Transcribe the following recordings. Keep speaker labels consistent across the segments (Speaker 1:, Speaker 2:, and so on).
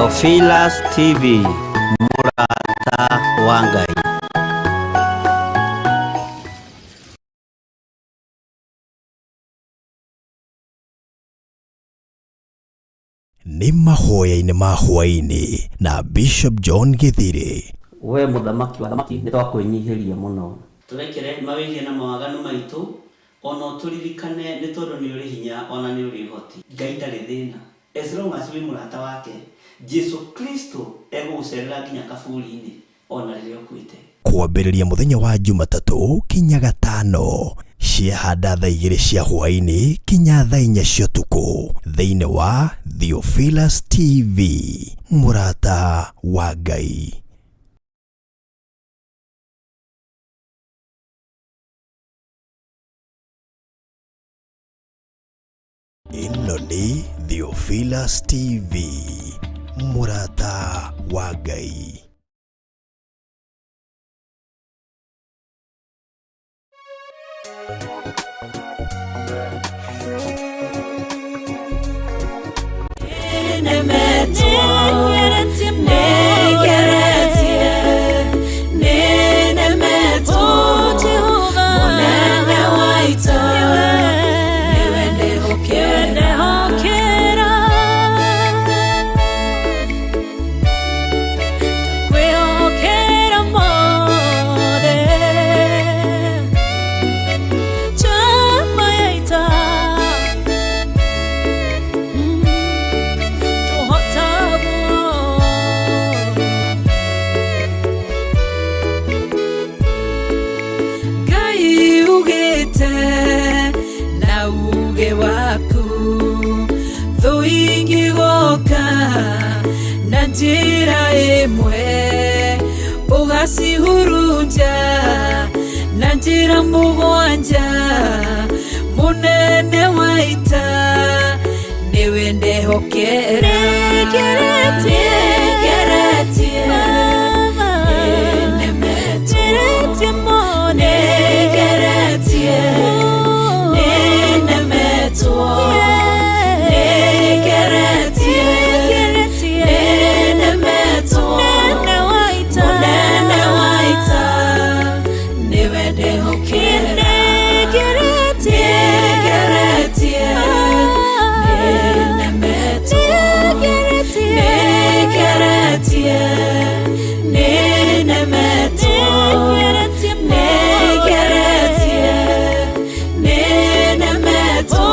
Speaker 1: Theophilus TV, mũrata wa Ngai.
Speaker 2: Nĩ mahoya-inĩ ma hwaĩ-inĩ na Bishop John Gĩthirĩ.
Speaker 1: We mũthamaki wa athamaki nĩ twakwĩnyihĩria mũno. Tũrekere mawĩhia na mawaganu maitũ, ona ũtũririkane nĩ tondũ nĩ ũrĩ hinya ona nĩ ũrĩ ũhoti. Ngai ndarĩ thĩna as long as wĩ mũrata wake, Jesu Kristo egũgũcerera nginya kaburi-inĩ ona rĩrĩa ũkuĩte.
Speaker 2: Kwambĩrĩria mũthenya wa Jumatatũ kinya Gatano ciahanda thaa igĩrĩ cia hwaĩ-inĩ kinya thaa inya cia ũtukũ thĩinĩ wa Theophilus TV, mũrata wa Ngai. Ĩno nĩ Theophilus TV, mũrata wa Ngai.
Speaker 3: Ngai ugĩte na uge waku thũ ingĩgoka na njĩra ĩmwe ũgacihurunja na njĩra mũgwanja mũnene wa ita nĩwe ndehokera. Nĩngeretie, nĩnemetwo, nĩngeretie, nĩnemetwo, nĩngeretie, nĩnemetwo, mũnene wa ita nĩwe ndehokera. Nĩngeretie, nĩnemetwo, nĩngeretie, nĩnemetwo, nĩngeretie, nĩnemetwo,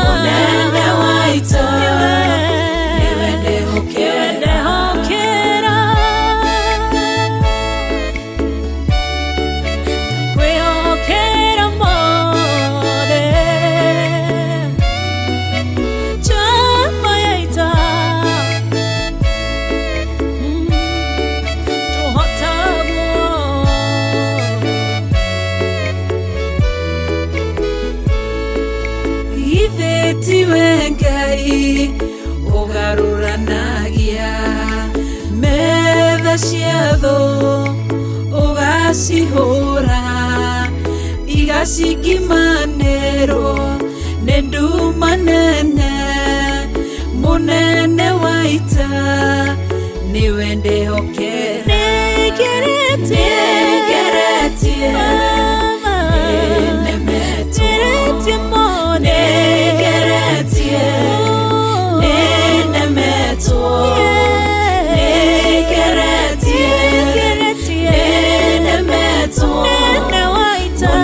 Speaker 3: mũnene wa ita nĩwe ndehokera. Ithe tiwe Ngai ũgarũranagia metha cia thũ ũgacihũra igacingimanĩrwo nĩ nduma nene mũnene wa ita nĩwe ndehokera. Nĩngeretie, nĩnemetwo, nĩngeretie, nĩnemetwo, nĩngeretie, nĩnemetwo, mũnene wa ita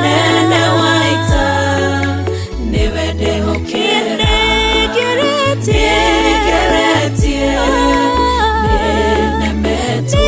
Speaker 3: nĩwe ndehokera. Nĩngeretie, nĩnemetwo,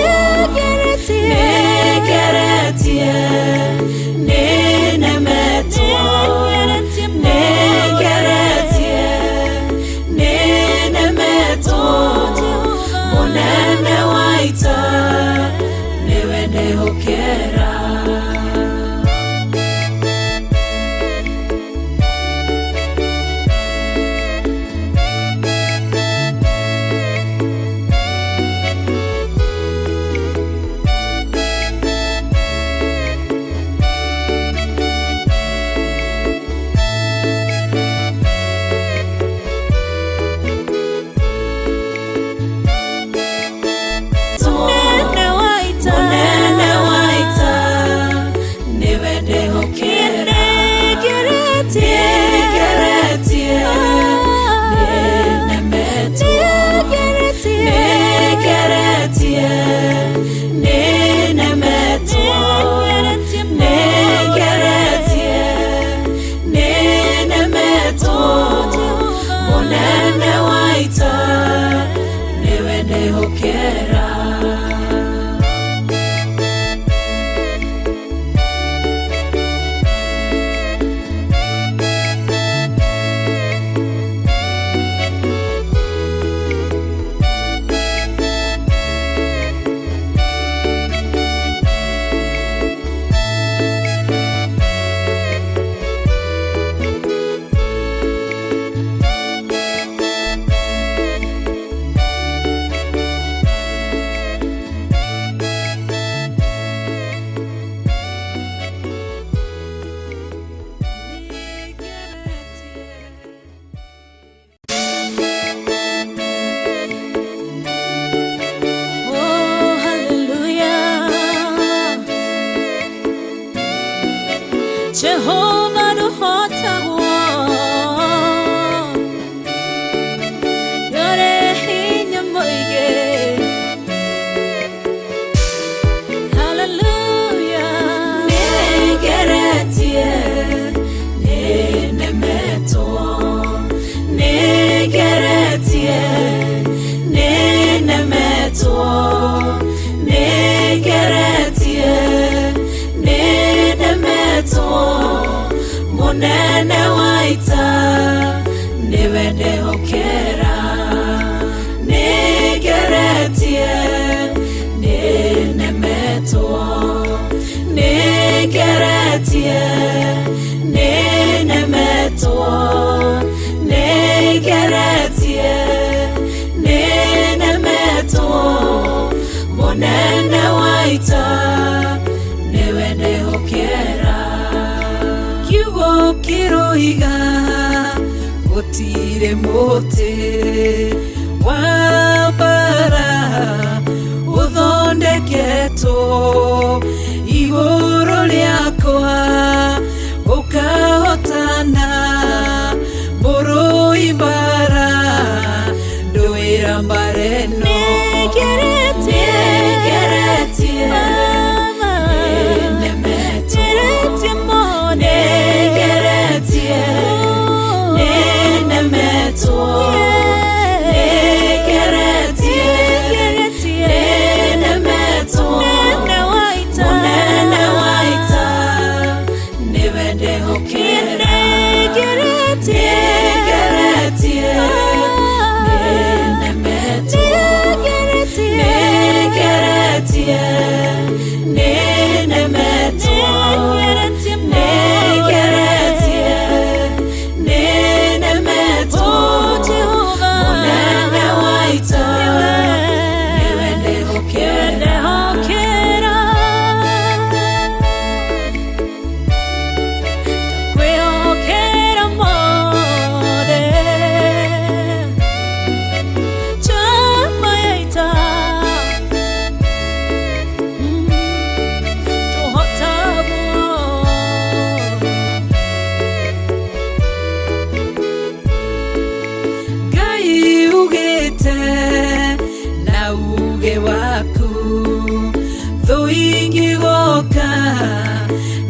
Speaker 3: Nĩngeretie, nĩnemetwo, nĩngeretie, nĩnemetwo, mũnene wa ita nĩwe ndehokera. Nĩngeretie, nĩnemetwo, nĩngeretie, nĩnemetwo, nĩngeretie, nĩnemetwo, mũnene wa ita nĩwe ndehokera.
Speaker 4: Kiugo kĩroiga gũtirĩ mũtĩ wa mbara ũthondeketwo igũrũ rĩakwa ũkahotana mũrũi mbara ndũĩra mbara ĩno.
Speaker 3: Nĩngeretie, nĩnemetwo, nĩngeretie, nĩnemetwo, nĩngeretie, nĩnemetwo, mũnene wa ita nĩwe ndehokera. Nĩngeretie, nĩnemetwo, nĩngeretie, nĩnemetwo, nĩngeretie, nĩnemetwo, mũnene wa ita nĩwe ndehokera.
Speaker 5: Ndakwĩhokera mothe, njamba ya ita, tũhotagwo.
Speaker 4: Ngai ugĩte na uge waku thũ ingĩgoka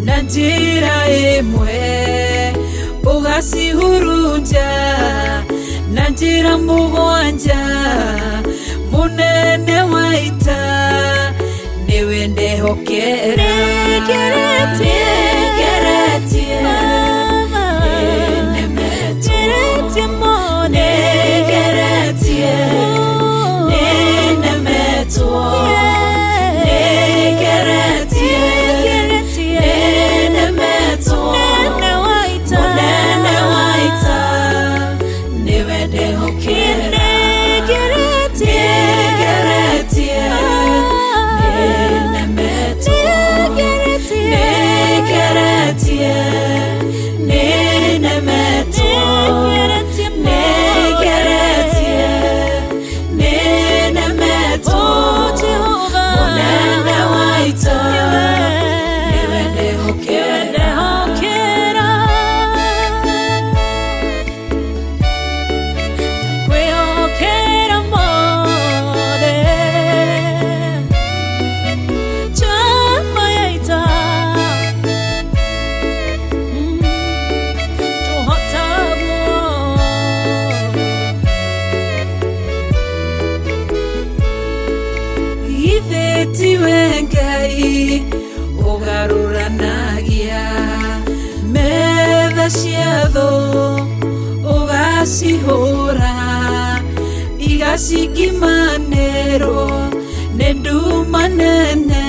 Speaker 4: na njĩra ĩmwe ũgacihurunja na njĩra mũgwanja mũnene wa ita nĩwe ndehokera.
Speaker 5: Nĩngeretie,
Speaker 3: Nĩngeretie, nĩnemetwo, nĩngeretie, nĩnemetwo, nĩngeretie, nĩnemetwo, mũnene wa ita nĩwe ndehokera. Nĩngeretie, nĩnemetwo, nĩngeretie, nĩnemetwo, nĩngeretie, nĩnemetwo, mũnene wa ita nĩwe ndehokera.
Speaker 5: Ndakwĩhokera mothe, njamba ya ita, tũhotagwo.
Speaker 4: Githĩ tiwe Ngai ũgarũranagia metha cia thũ ũgacihũra igacikimanĩrwo nĩ nduma nene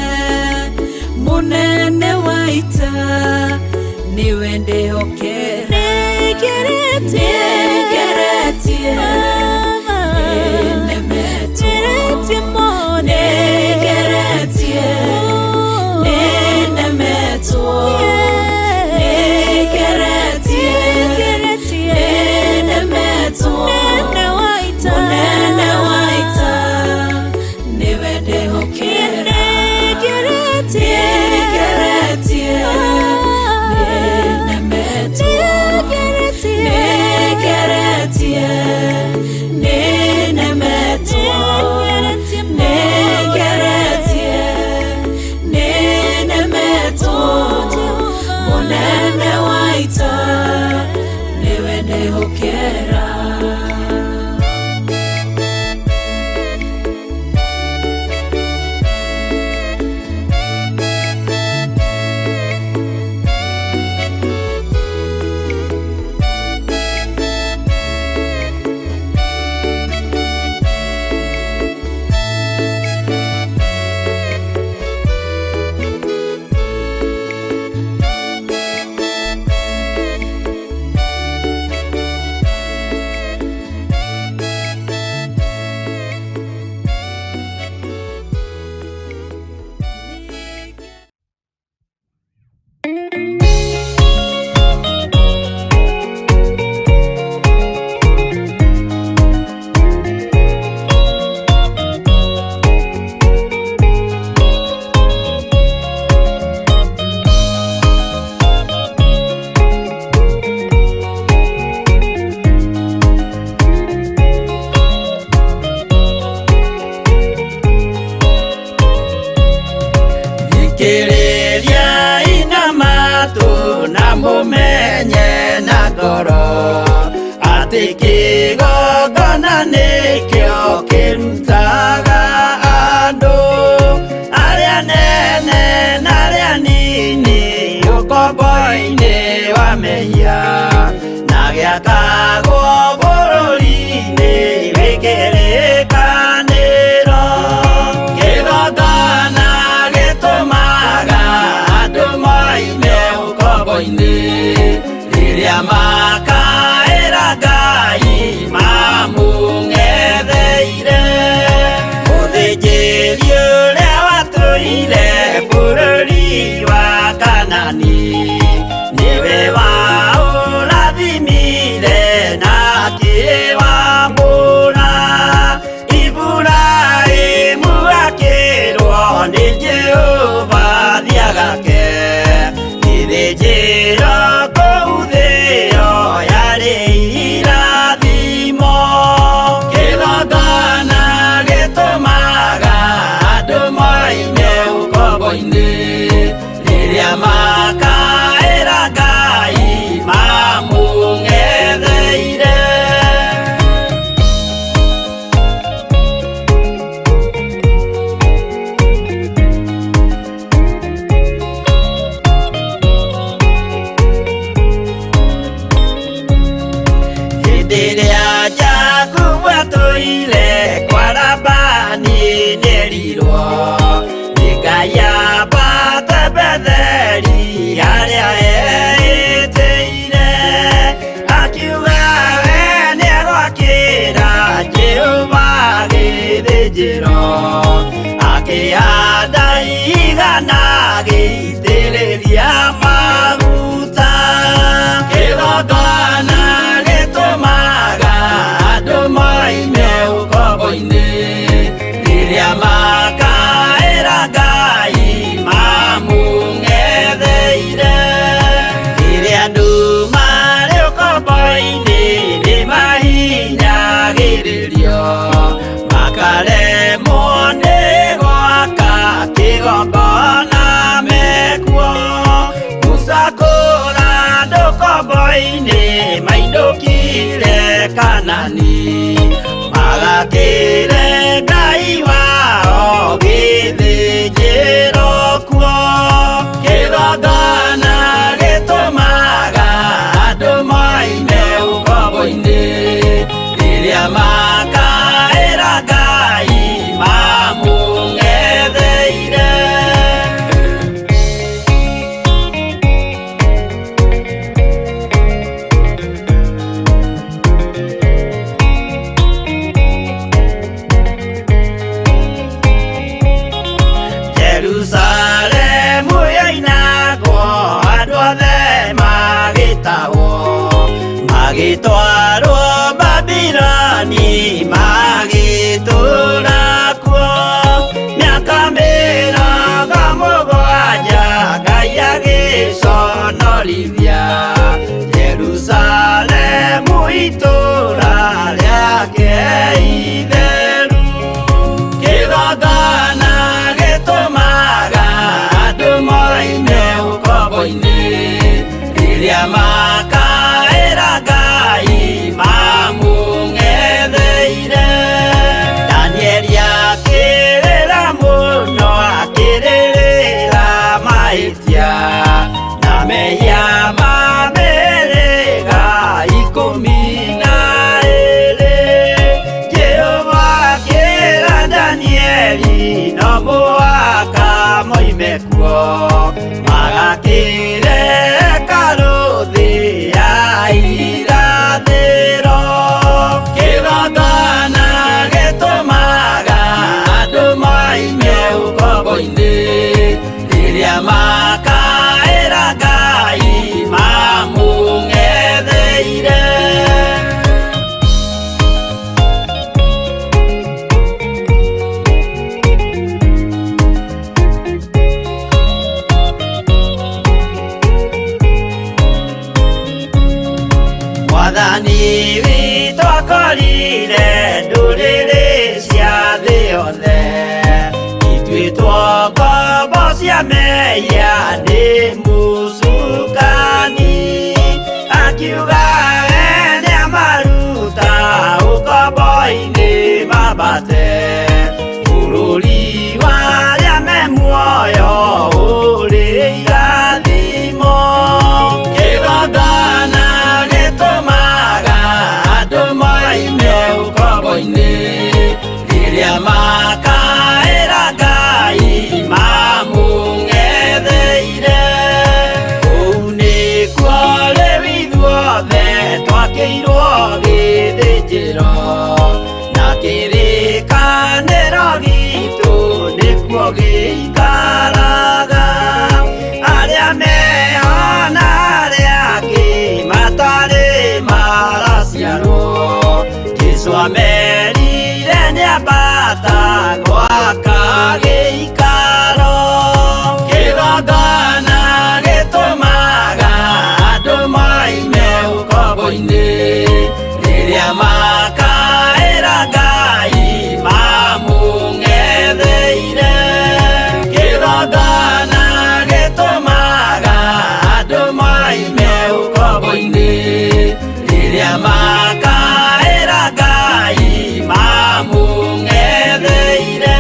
Speaker 4: mũnene wa ita nĩwe ndehokera.
Speaker 5: Nĩngeretie,
Speaker 3: Nĩngeretie, nĩnemetwo, nĩngeretie, nĩnemetwo, nĩngeretie, nĩnemetwo, mũnene wa ita nĩwe ndehokera. Nĩngeretie, nĩnemetwo, nĩngeretie, nĩnemetwo, nĩngeretie, nĩnemetwo, mũnene wa ita nĩwe ndehokera.
Speaker 6: Thikĩrĩriai na matũ na mũmenye na ngoro atĩ kĩgongona nĩkĩo kĩrutaga andũ arĩa nene na arĩa nini ũkombo-inĩ wa mehia na gĩakagwo bũrũri-inĩ wĩ kĩrĩkanĩro. Kĩgongona gĩtũmaga andũ moime ũkombo-inĩ rĩrĩa makaĩra Ngai mamũng'etheire. Mũthĩnjĩri ũrĩa watũire bũrũri wa Kanani nĩwe waũrathimire na akĩwamũra. Iburahĩmu akĩrwo nĩ Jehova thiagake gĩthĩnjĩro kũu thĩo yarĩ irathimo. Kĩgongona gĩtũmaga andũ moime ũkombo-inĩ rĩrĩa makaĩra Ngai mamũng'etheire. Hĩndĩ ĩrĩa Jakubu atũire kwa Labani nĩerirwo nĩ Ngai ambate Betheli harĩa eĩtĩire. Akiuga we nĩegwakĩra Jehova gĩthĩnjĩro, akĩhanda ihiga na agĩitĩrĩria maguta. Kĩgongona gĩtũmaga andũ moime ũkombo-inĩ rĩrĩa makaĩra Ngai mamũng'etheire. Rĩrĩa andũ marĩ ũkombo-inĩ nĩmahinyagĩrĩrio makaremwo nĩ gwaka kĩgongona mekuo. Musa kũra andũ ũkombo-inĩ mainũkire Kanani magakĩre Ngai wao gĩthĩnjĩro kuo. Kĩgongona gĩtũmaga andũ moime ũkombo-inĩ rĩrĩa makaĩra Ngai mamũng'etheire. Jerusalemu yoinagwo andũ othe magĩtahwo magĩtwarwo Babiloni magĩtũũra kuo mĩaka 70 Ngai agĩconorithia Jerusalemu itũũra rĩake itheru. Kĩgongona gĩtũmaga andũ moime ũkombo-inĩ rĩrĩa makaĩra Ngai mamũng'etheire. Danieli akĩrĩra mũno akĩrĩrĩra mahĩtia na mehia ma mĩhĩrĩga 12. Jehova akĩra Danieli no mũhaka moime kuo magakĩre hekarũ thĩ ya irathĩro. Kĩgongona gĩtũmaga andũ moime ũkombo-inĩ rĩrĩa makaĩra Ngai mamũng'etheire. cia mehia nĩ mũcukani akiuga we nĩamaruta ũkombo-inĩ mambate bũrũri wa arĩa me muoyo ũrĩ irathimo kĩgongona gĩtũmaga andũ moime ũkombo-inĩ rĩrĩa makaĩra Ngai mamũng'etheire kũu nĩkuo rĩu ithuothe twakĩirwo gĩthĩnjĩro na kĩrĩkanĩro gitũ nĩkuo gĩikaraga arĩa meho na arĩa angĩ matarĩ maraciarwo Jesũ amerire nĩambata gwaka gĩikaro kĩgongona gĩtũmaga andũ moime ũkombo-inĩ rĩrĩa makaĩra Ngai mamũng'etheire kĩgongona gĩtũmaga andũ moime ũkombo-inĩ rĩrĩa makaĩra Ngai mamũng'etheire.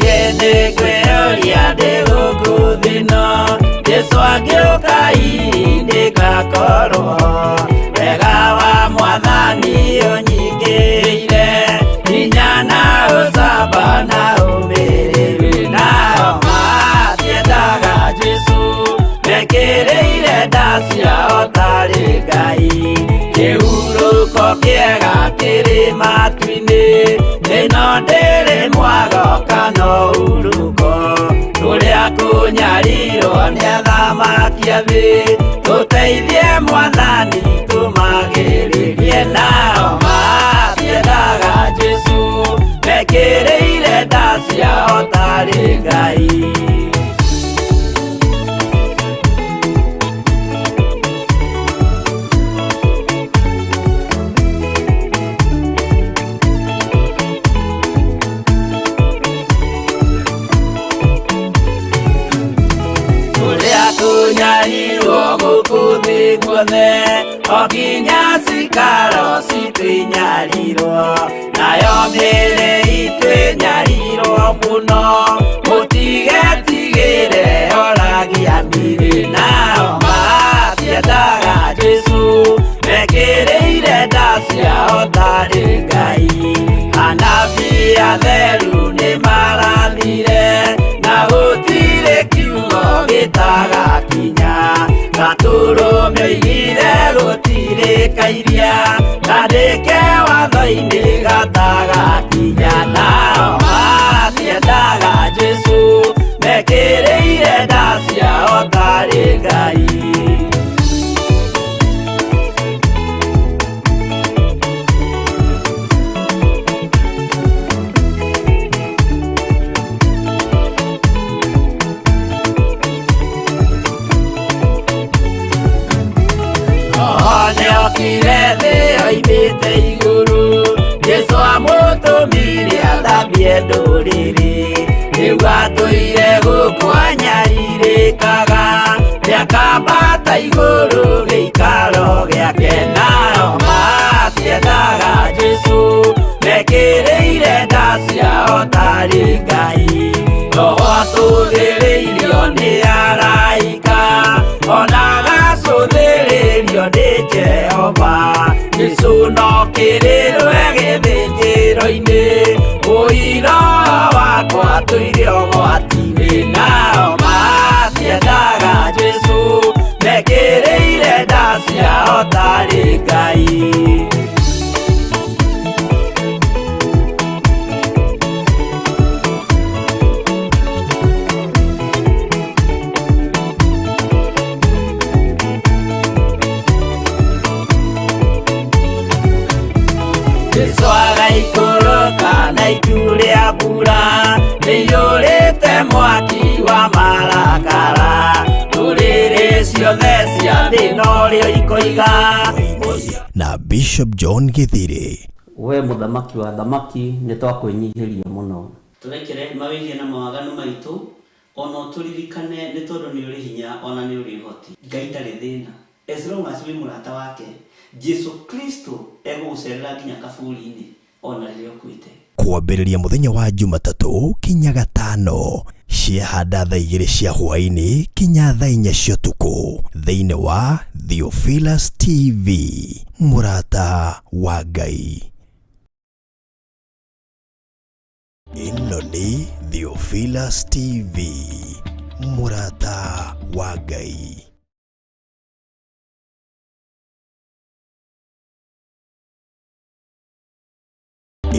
Speaker 6: Niĩ nĩngwĩyũria ndĩ gũkũ thĩ ĩno Jesũ angĩũka hihi nĩngakorwo wega wa mwathani ũnyingĩrĩire hinya na ũcamba na ũmĩrĩru nao matiendaga Jesũ mekĩrĩire nda ciao tarĩ Ngai kĩhurũko kĩega kĩrĩ matu-inĩ ĩno ndĩrĩ mwago kana ũhurũko kũrĩa kũnyarirwo nĩ athamaki a thĩ tũteithie mwathani tũmagĩrĩrie nao matiendaga Jesũ mekĩrĩire nda ciao tarĩ Ngai. Kũrĩa kũnyarirwo gũkũ thĩ guothe o nginya cikaro citũ inyarirwo nayo mĩĩrĩ itũ ĩnyarirwo mũno mũtigetigĩre oragia mĩĩrĩ nao matiendaga Jesũ mekĩrĩire nda ciao tarĩ Ngai anabii atheru nĩmarathire na gũtirĩ kiugo gĩtagakinya gatũrũme oigire gũtirĩ kairia kandĩke watho-inĩ gatagakinya nao matiendaga Jesũ mekĩrĩire nda ciao tarĩ Ngai. Nĩokire thĩ oimĩte igũrũ Jesũ amũtũmire athambie ndũrĩrĩ rĩu atũire gũkũ anyarirĩkaga nĩakambata igũrũ gĩikaro gĩake nao matiendaga Jesũ mekĩrĩire nda ciao tarĩ Ngai Roho atũthĩrĩirio nĩ araika ona agacũthĩrĩrio nĩ Jehova Jesũ no kĩrĩrwe gĩthĩnjĩro-inĩ. Mũira wakwa tũire ũgwati-inĩ nao matiendaga Jesũ mekĩrĩire nda ciao tarĩ Ngai. Jesu agaikũrũka na itu rĩa mbura rĩiyũrĩte mwaki wa marakara ndũrĩrĩ ciothe cia thĩ norĩo ikoiga
Speaker 2: Na Bishop John Githiri.
Speaker 1: We mũthamaki wa thamaki nĩ twakwĩnyihĩria mũno. Tũrekere mawĩhia na mawaganu maitũ ona ũtũririkane nĩ tondũ nĩ ũrĩ hinya ona nĩ ũrĩ ũhoti. Ngai ndarĩ thĩna as long as wĩ mũrata wake. Jesu Kristo egũgũcerera nginya kaburi-inĩ ona rĩrĩa ũkuĩte.
Speaker 2: Kwambĩrĩria mũthenya wa Jumatatũ kinya Gatano ciahanda thaa 2 cia hwaĩ-inĩ kinya thaa 4 cia ũtukũ thĩinĩ wa Theophilus TV, mũrata wa Ngai. Ĩno nĩ Theophilus TV, mũrata wa Ngai.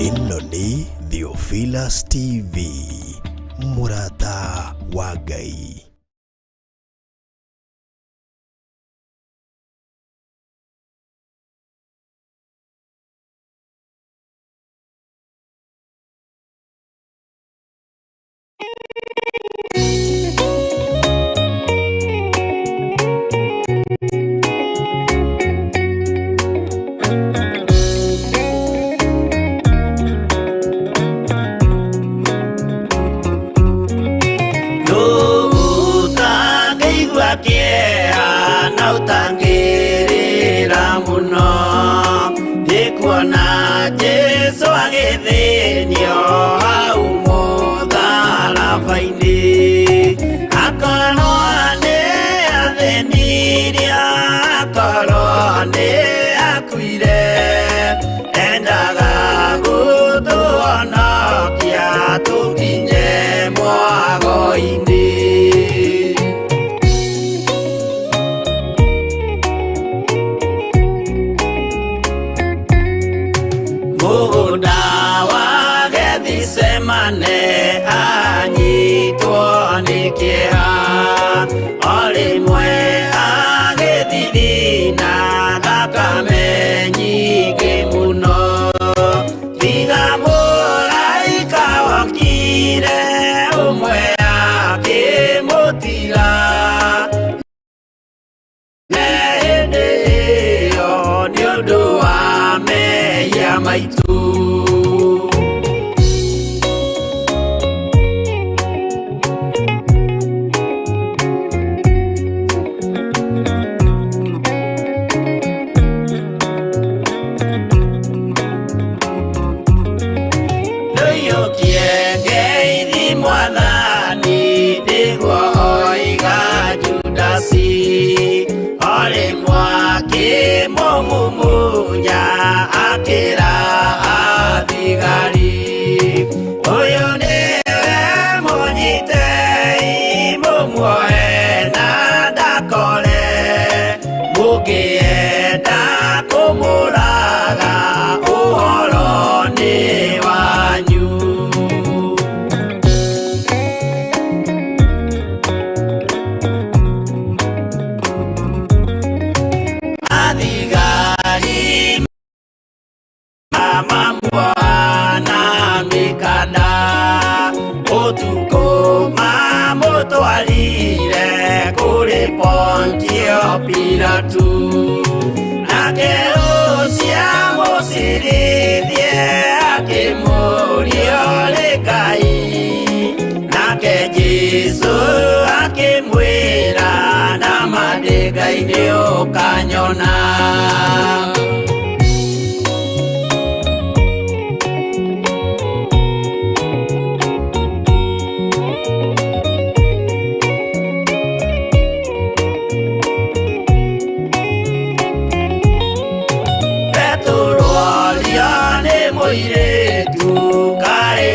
Speaker 2: Ĩno nĩ Theophilus TV, mũrata wa Ngai.
Speaker 6: Ũtangĩigua kĩeha na ũtangĩrĩra mũno nĩ kuona Jesũ agĩthĩnio hau mũtharaba-inĩ akorwo nĩ athĩnirie akorwo nĩ akuire endaga gũtũhonokia tũkinye mwago-inĩ. Mũgũnda wa Gethisemane anyitwo nĩ kĩeha o rĩmwe agĩthithina thakame nyingĩ mũno tiga mũraika wokire ũmwe akĩmũtiga hĩndĩ ĩyo nĩ ũndũ wa mehia maitũ. Ndũiyũkie ngeithi Mwathani nĩguo oiga Judasi o rĩmwe akĩmũmumunya akĩra athigari ũyũ nĩwe mũnyitei mũmuoe na ndakore mũngĩenda kũmũraga ũhoro nĩ wanyu. Athigari mamuoha mĩkanda ũtukũ mamũtwarire kũrĩ Pontio Pilatu nake ũcio amũcirithie akĩmũũria ũrĩ Ngai nake Jesũ akĩmwĩra nama ndĩ Ngai nĩ ũkanyona. Petero aria nĩ mũirĩtu kaĩ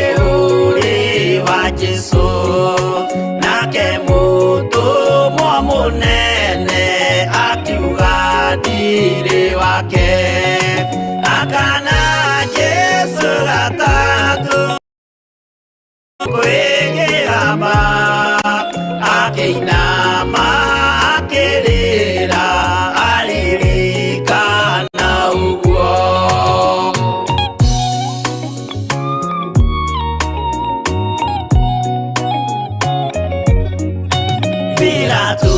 Speaker 6: tu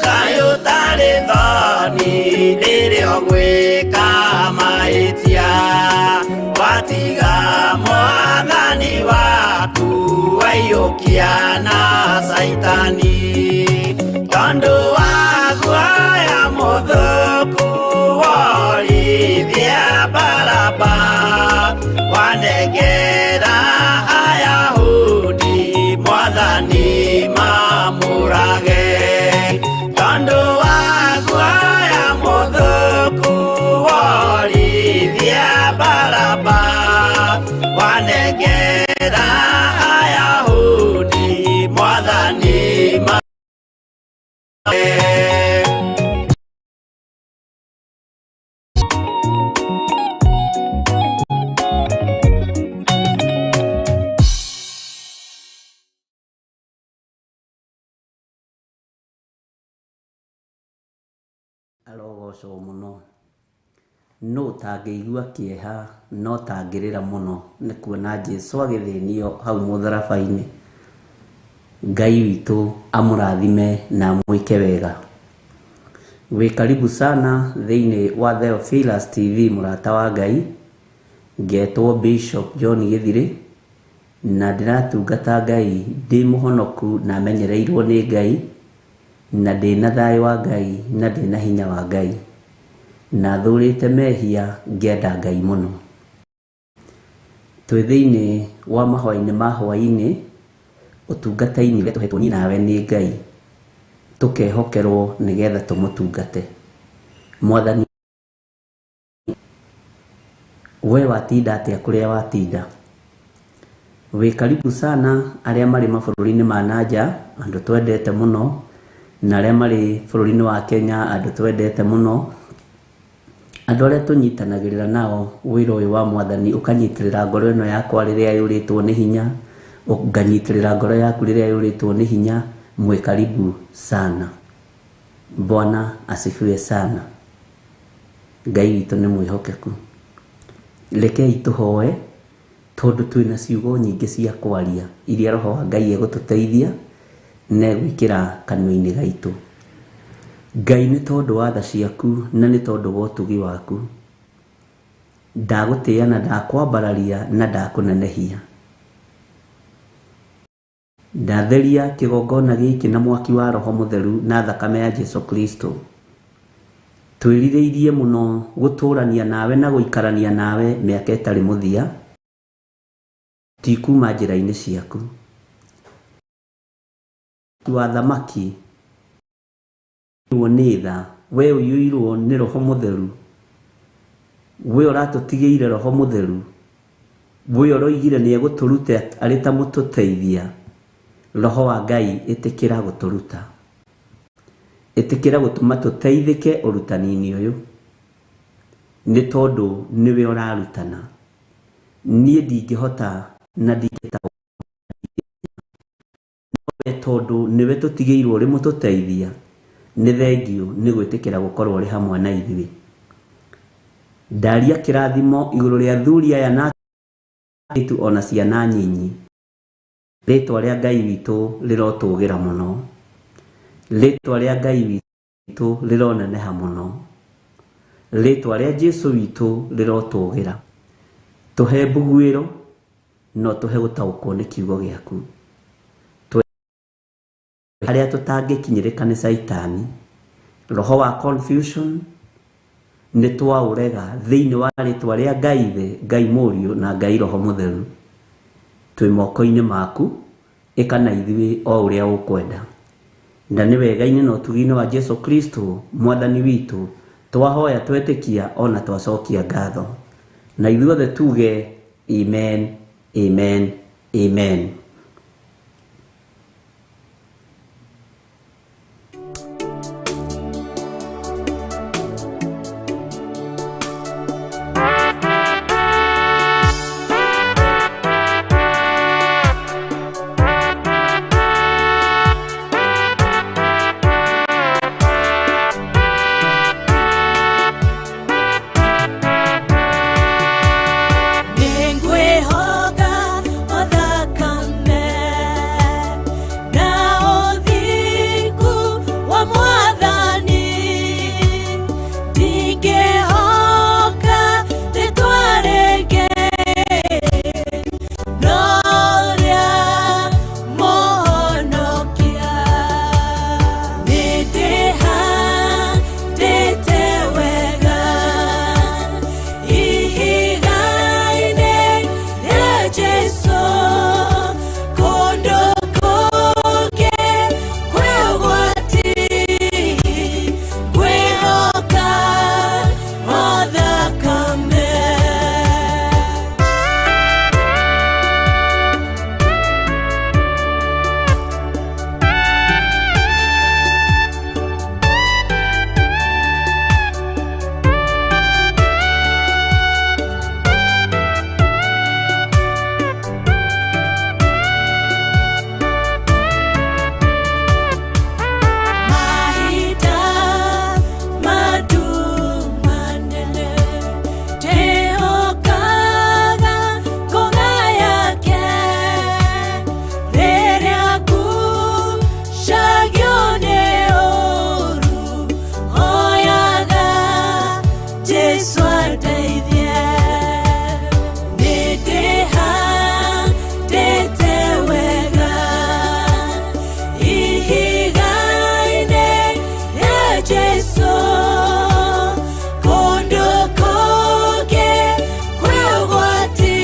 Speaker 6: kaĩ ũtarĩ thoni rĩrĩa ũgwĩka mahĩtia watiga mwathani waku waiyũkia na Saitani tondũ wa guoya mũthũku worithia Baraba wanengera Ayahudi mwathani mamũrage tondũ wa guoya mũthũku worithia Baraba wanengera Ayahudi mwathani mamũrage.
Speaker 1: Arogocwo mũno. Nũ ũtangĩigua kĩeha no ũtangĩrĩra mũno nĩ kuona Jesũ agĩthĩnio hau mũtharaba-inĩ. Ngai witũ amũrathime na amwĩke wega. Wĩ karibu sana thĩinĩ wa Theophilus TV mũrata wa Ngai. Ngetwo Bishop John Gĩthirĩ na ndĩratungata Ngai ndĩ mũhonoku na menyereirwo nĩ Ngai na ndĩna thayũ wa Ngai na ndĩna hinya wa Ngai na thũrĩte mehia ngĩenda Ngai mũno. Twĩ thĩinĩ wa mahoya-inĩ ma hwaĩ-inĩ ũtungata-inĩ ũrĩa tũhetwo niĩ nawe nĩ Ngai tũkehokerwo nĩgetha tũmũtungate. Mwathani we watinda atĩa kũrĩa watinda? Wĩ karibu sana arĩa marĩ mabũrũri-inĩ ma nanja andũ twendete mũno na arĩa marĩ bũrũri-inĩ wa Kenya andũ twendete mũno andũ arĩa tũnyitanagĩrĩra nao wĩra ũyũ wa mwathani ũkanyitĩrĩra ngoro ĩno yakwa rĩrĩa yũrĩtwo nĩ hinya nganyitĩrĩra ngoro yaku rĩrĩa yũrĩtwo nĩ hinya. Mwĩ karibu sana. Bwana asifiwe sana. Ngai witũ nĩ mwĩhokeku. Rekei tũhoe tondũ twĩna ciugo nyingĩ cia kwaria iria roho wa Ngai egũtũteithia na egwĩkĩra kanua-inĩ gaitũ. Ngai nĩ tondũ wa tha ciaku na nĩ tondũ wa ũtugi waku ndagũtĩĩa na ndakwambararia na ndakũnenehia. Ndatheria kĩgongona gĩkĩ na mwaki wa Roho Mũtheru na thakame ya Jesu Kristo. Twĩrirĩirie mũno gũtũrania nawe na gũikarania nawe mĩaka ĩtarĩ mũthia ti kuma njĩra-inĩ ciaku. Wa thamaki nĩ tha we ũiyũirwo nĩ Roho Mũtheru we ũratũtigĩire Roho Mũtheru we ũroigire nĩ egũtũruta arĩ ta mũtũteithia. Roho wa Ngai ĩtĩkĩra gũtũruta, ĩtĩkĩra gũtũma tũteithĩke ũrutani-inĩ ũyũ nĩ tondũ nĩwe ũrarutana. Niĩ ndingĩhota na ndingĩtaũkĩrwo tondũ nĩwe tũtigĩirwo ũrĩ mũtũteithia. Nĩ thengiũ nĩ gwĩtĩkĩra gũkorwo ũrĩ hamwe na ithuĩ. Ndaria kĩrathimo igũrũ rĩa athuri aya na airĩtu ona ciana nyinyi. Rĩtwa rĩa Ngai witũ rĩrotũgĩra mũno. Rĩtwa rĩa Ngai witũ rĩroneneha mũno. Rĩtwa rĩa Jesu witũ rĩrotũgĩra. Tũhe mbuguĩro no tũhe gũtaũkwo nĩ kiugo gĩaku. Harĩa tũtangĩkinyĩrĩka nĩ Saitani roho wa confusion nĩ twaũrega thĩinĩ wa rĩtwa rĩa Ngai Ithe, Ngai Mũriũ na Ngai Roho Mũtheru. Twĩ moko-inĩ maku ĩka na ithuĩ o ũrĩa ũkwenda. Na nĩ wega-inĩ na ũtugi-inĩ wa Jesu Kristo mwathani witũ twahoya twetĩkia ona twacokia ngatho. Na ithuothe tuge amen, amen, amen.
Speaker 4: Nĩngwĩhoka o thakame. Jesu kũndũ kũngĩ kwĩ ũgwati ngwĩhoka o thakame. Mahinda manene ndĩhokaga ngũga yake rĩrĩa ngucagio nĩ ũũru hoyaga Jesũ andeithie. Nĩndĩhandĩte wega ihiga-inĩ rĩa Jesũ kũndũ kũngĩ kwĩ ũgwati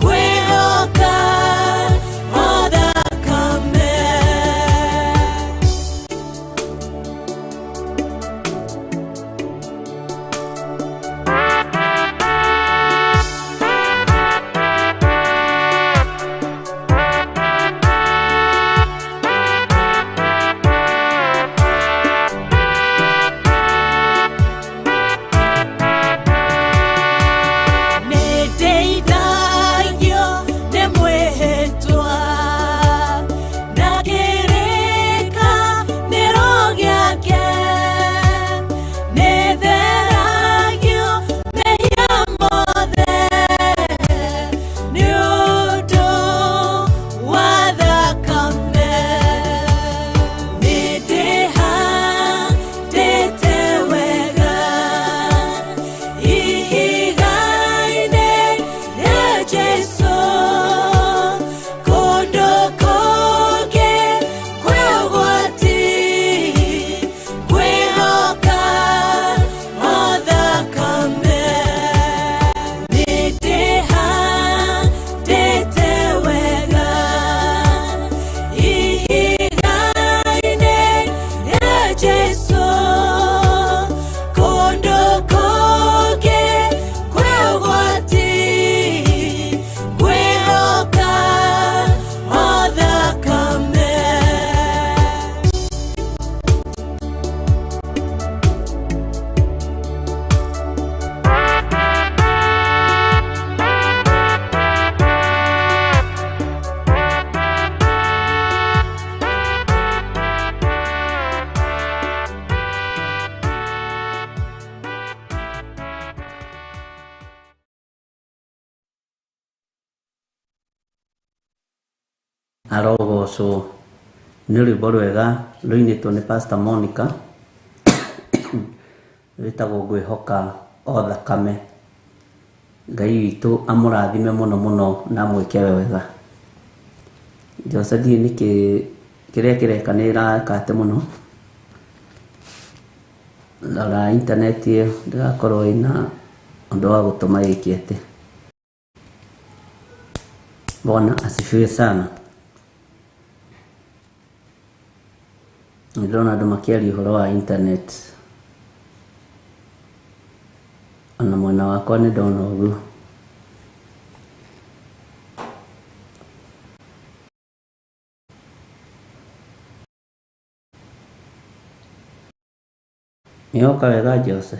Speaker 4: ngwĩhoka o thakame. Nĩndeithagio nĩ mwĩhĩtwa na kĩrĩkanĩro gĩake nĩtheragio mehia mothe nĩ ũndũ wa thakame. Nĩndĩhandĩte wega ihiga-inĩ rĩa Jesũ kũndũ kũngĩ kwĩ ũgwati ngwĩhoka o thakame. Nĩndĩhandĩte wega ihiga-inĩ rĩa Jesũ kũndũ kũngĩ kwĩ ũgwati ngwĩhoka o thakame.
Speaker 1: Arogocwo nĩ rwĩmbo rwega rũinĩtwo nĩ Pastor Monica rwĩtagwo ngwĩhoka o thakame. Ngai witũ amũrathime mũno mũno na amwĩke wega. Jose ndiũĩ nĩkĩ kĩrĩa kĩreka nĩ ĩraka atĩ mũno. Rora intaneti ĩyo ndĩgakorwo ĩna ũndũ wa gũtũma ĩke atĩ. Bwana asifiwe sana. Nĩndĩrona andũ makĩaria ũhoro wa internet ona mwena wakwa nĩ ndona ũguo. Nĩwoka wega Jose?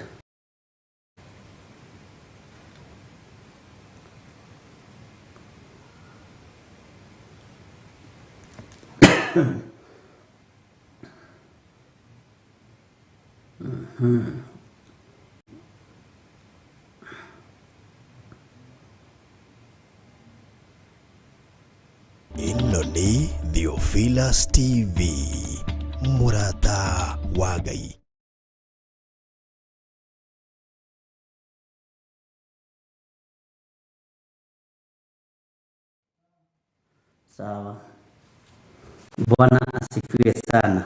Speaker 2: Ĩno nĩ Theophilus TV, mũrata wa Ngai.
Speaker 1: Sawa. Bwana asifiwe sana.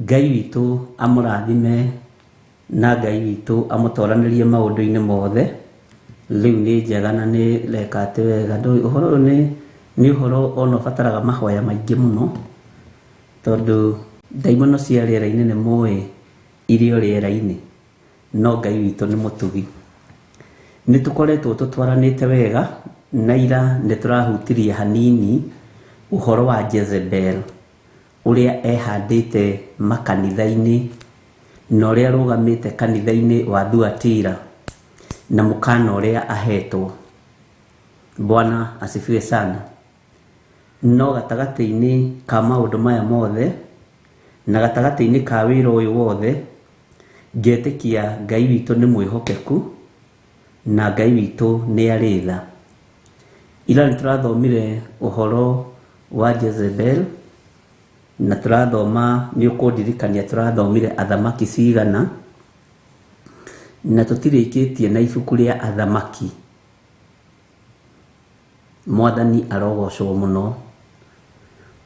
Speaker 1: Ngai witũ amũrathime na Ngai witũ amũtoranĩrie maũndũ-inĩ mothe. Rĩu nĩ njega na nĩ reka atĩ wega. Ndũĩ ũhoro ũyũ nĩ nĩ ũhoro ona ũbataraga mahoya maingĩ mũno, tondũ ndaimono cia rĩera-inĩ nĩ mũĩ irĩ o rĩera-inĩ, no Ngai witũ nĩ mũtugi. Nĩ tũkoretwo tũtwaranĩte wega na ira nĩ tũrahutirie hanini ũhoro wa Jezebel ũrĩa ehandĩte makanitha-inĩ na ũrĩa arũgamĩte kanitha-inĩ wa Thuatira na mũkana ũrĩa ahetwo. Bwana asifiwe sana. No gatagatĩ-inĩ ka maũndũ maya mothe na gatagatĩ-inĩ ka wĩra ũyũ wothe, ngetĩkia Ngai witũ nĩ mwĩhokeku na Ngai witũ nĩ arĩ tha. Ira nĩ tũrathomire ũhoro wa Jezebel na tũrathoma, nĩ ũkũndirikania tũrathomire athamaki cigana, na tũtirĩkĩtie na ibuku rĩa athamaki. Mwathani arogocwo mũno.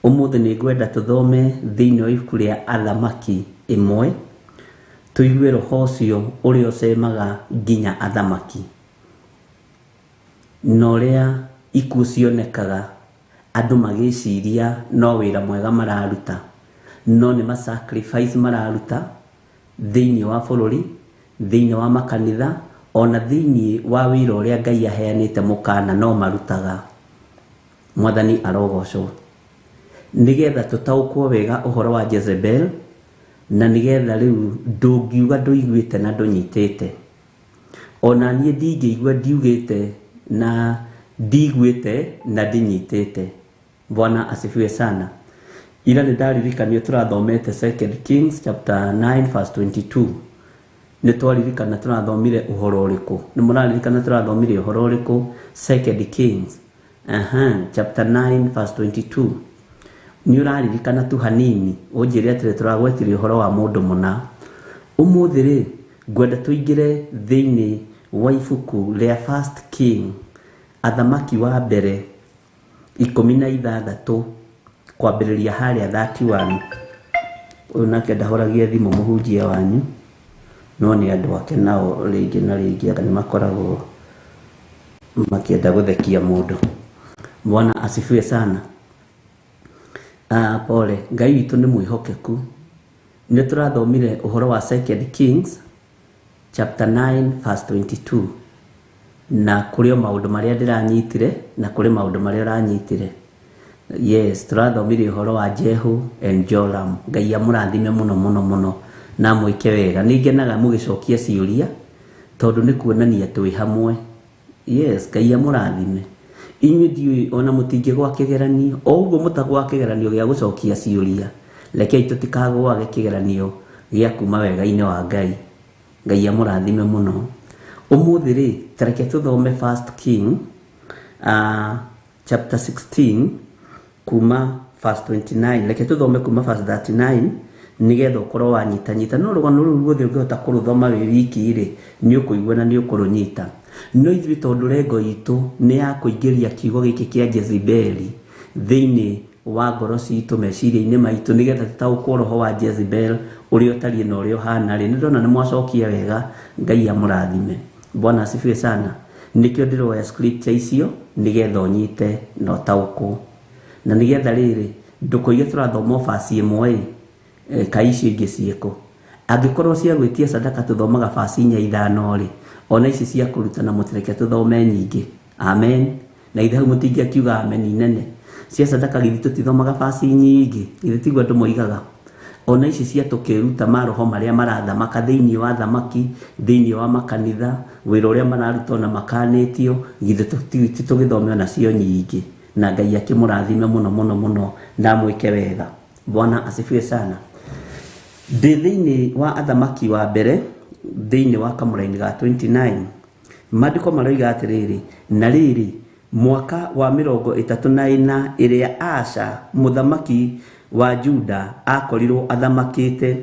Speaker 1: Ũmũthĩ nĩ ngwenda tũthome thĩinĩ wa ibuku rĩa athamaki ĩmwe, tũigue roho ũcio ũrĩa ũcemaga nginya athamaki, na ũrĩa ikuũ cionekaga andũ magĩciria no wĩra mwega mararuta, no nĩ ma sacrifice mararuta thĩinĩ wa bũrũri, thĩinĩ wa makanitha, ona thĩinĩ wa wĩra ũrĩa Ngai aheanĩte mũkana no marutaga. Mwathani arogocwo. Nĩgetha tũtaũkwo wega ũhoro wa Jezebel, na nĩgetha rĩu ndũngiuga ndũiguĩte na ndũnyitĩte. Ona niĩ ndingĩigua ndiugĩte na ndiguĩte na ndinyitĩte. Bwana asifiwe sana. Ira nĩ ndaririkanio tũrathomete Second Kings chapter 9 verse 22. Nĩ twaririkana tũrathomire ũhoro ũrĩkũ? Nĩ mũraririkana tũrathomire ũhoro ũrĩkũ? Second Kings chapter 9 verse 22. Nĩ ũraririkana tu hanini ũnjĩre atĩrĩ tũragwetire ũhoro wa mũndũ mũna. Ũmũthĩ rĩ, ngwenda tũingĩre thĩinĩ wa ibuku rĩa First King, athamaki wa mbere 16 kwambĩrĩria harĩa 31. Ũyũ nake ndahoragia thimũ mũhunjia wanyu, no nĩ andũ ake nao rĩngĩ na rĩngĩ anga nĩ makoragwo makĩenda gũthekia mũndũ. Bwana asifiwe sana. Pole, Ngai witũ nĩ mwĩhokeku. Nĩ tũrathomire ũhoro wa Second Kings chapter 9 verse 22, na kũrĩ o maũndũ marĩa ndĩranyitire na kũrĩ maũndũ marĩa ũranyitire. Yes, tũrathomire ũhoro wa Jehu and Joram. Ngai amũrathime mũno mũno mũno na amwĩke wega. Nĩ ngenaga mũgĩcokia ciũria tondũ nĩ kuonania twĩ hamwe. Yes, Ngai amũrathime. Inyuĩ ndiũĩ ona mũtingĩgwa kĩgeranio, o ũguo mũtagwa kĩgeranio gĩa gũcokia ciũria, rekei tũtikagwage kĩgeranio gĩa kuma wega-inĩ wa Ngai. Ngai amũrathime mũno. Ũmũthĩ rĩ, ta reke tũthome First King chapter 16 kuma verse 29. Reke tũthome kuma verse 39 nĩgetha ũkorwo wanyitanyita. No rũgano rũu ruothe ũngĩhota kũrũthoma wĩ wiki rĩ, nĩ ũkũigua na nĩ ũkũrũnyita. No ithuĩ tondũ lengo itũ nĩ ya kũingĩria kiugo gĩkĩ kĩa Jezebeli thĩinĩ wa ngoro citũ, meciria-inĩ maitũ, nĩgetha tũtaũkwo roho wa Jezebel ũrĩa ũtariĩ na ũrĩa ũhana rĩ, nĩ ndona nĩ mwacokia wega. Ngai amũrathime. Bwana asifiwe sana. Nĩkĩo ndĩroya scripture icio nĩgetha ũnyite na ũtaũkwo, na nĩgetha rĩrĩ ndũkoige tũrathoma verse ĩmwe ĩ, kaĩ icio ingĩ ciĩkũ. Angĩkorwo cia gwĩtia sadaka tũthomaga verse 4 5 rĩ, ona ici cia kũrutana mũtireke tũthome nyingĩ. Amen. Na ithe hau mũtingĩakiuga amen nene. Cia sadaka githĩ tũtithomaga verse nyingĩ, githĩ tiguo andũ moigaga. Ona ici cia tũkĩruta maroho marĩa marathamaka thĩinĩ wa thamaki, thĩinĩ wa makanitha, wĩra ũrĩa mararuta ona makanĩtio, githĩ tũgĩthome ona cio nyingĩ. Na Ngai akĩmũrathime mũno mũno mũno na amwĩke wega. Bwana asifiwe sana. Ndĩ thĩinĩ wa athamaki wa mbere thĩinĩ wa kamũraini ga 29, maandĩko maroiga atĩrĩrĩ, na rĩrĩ mwaka wa 34 ĩrĩa Asa mũthamaki wa Juda akorirwo athamakĩte,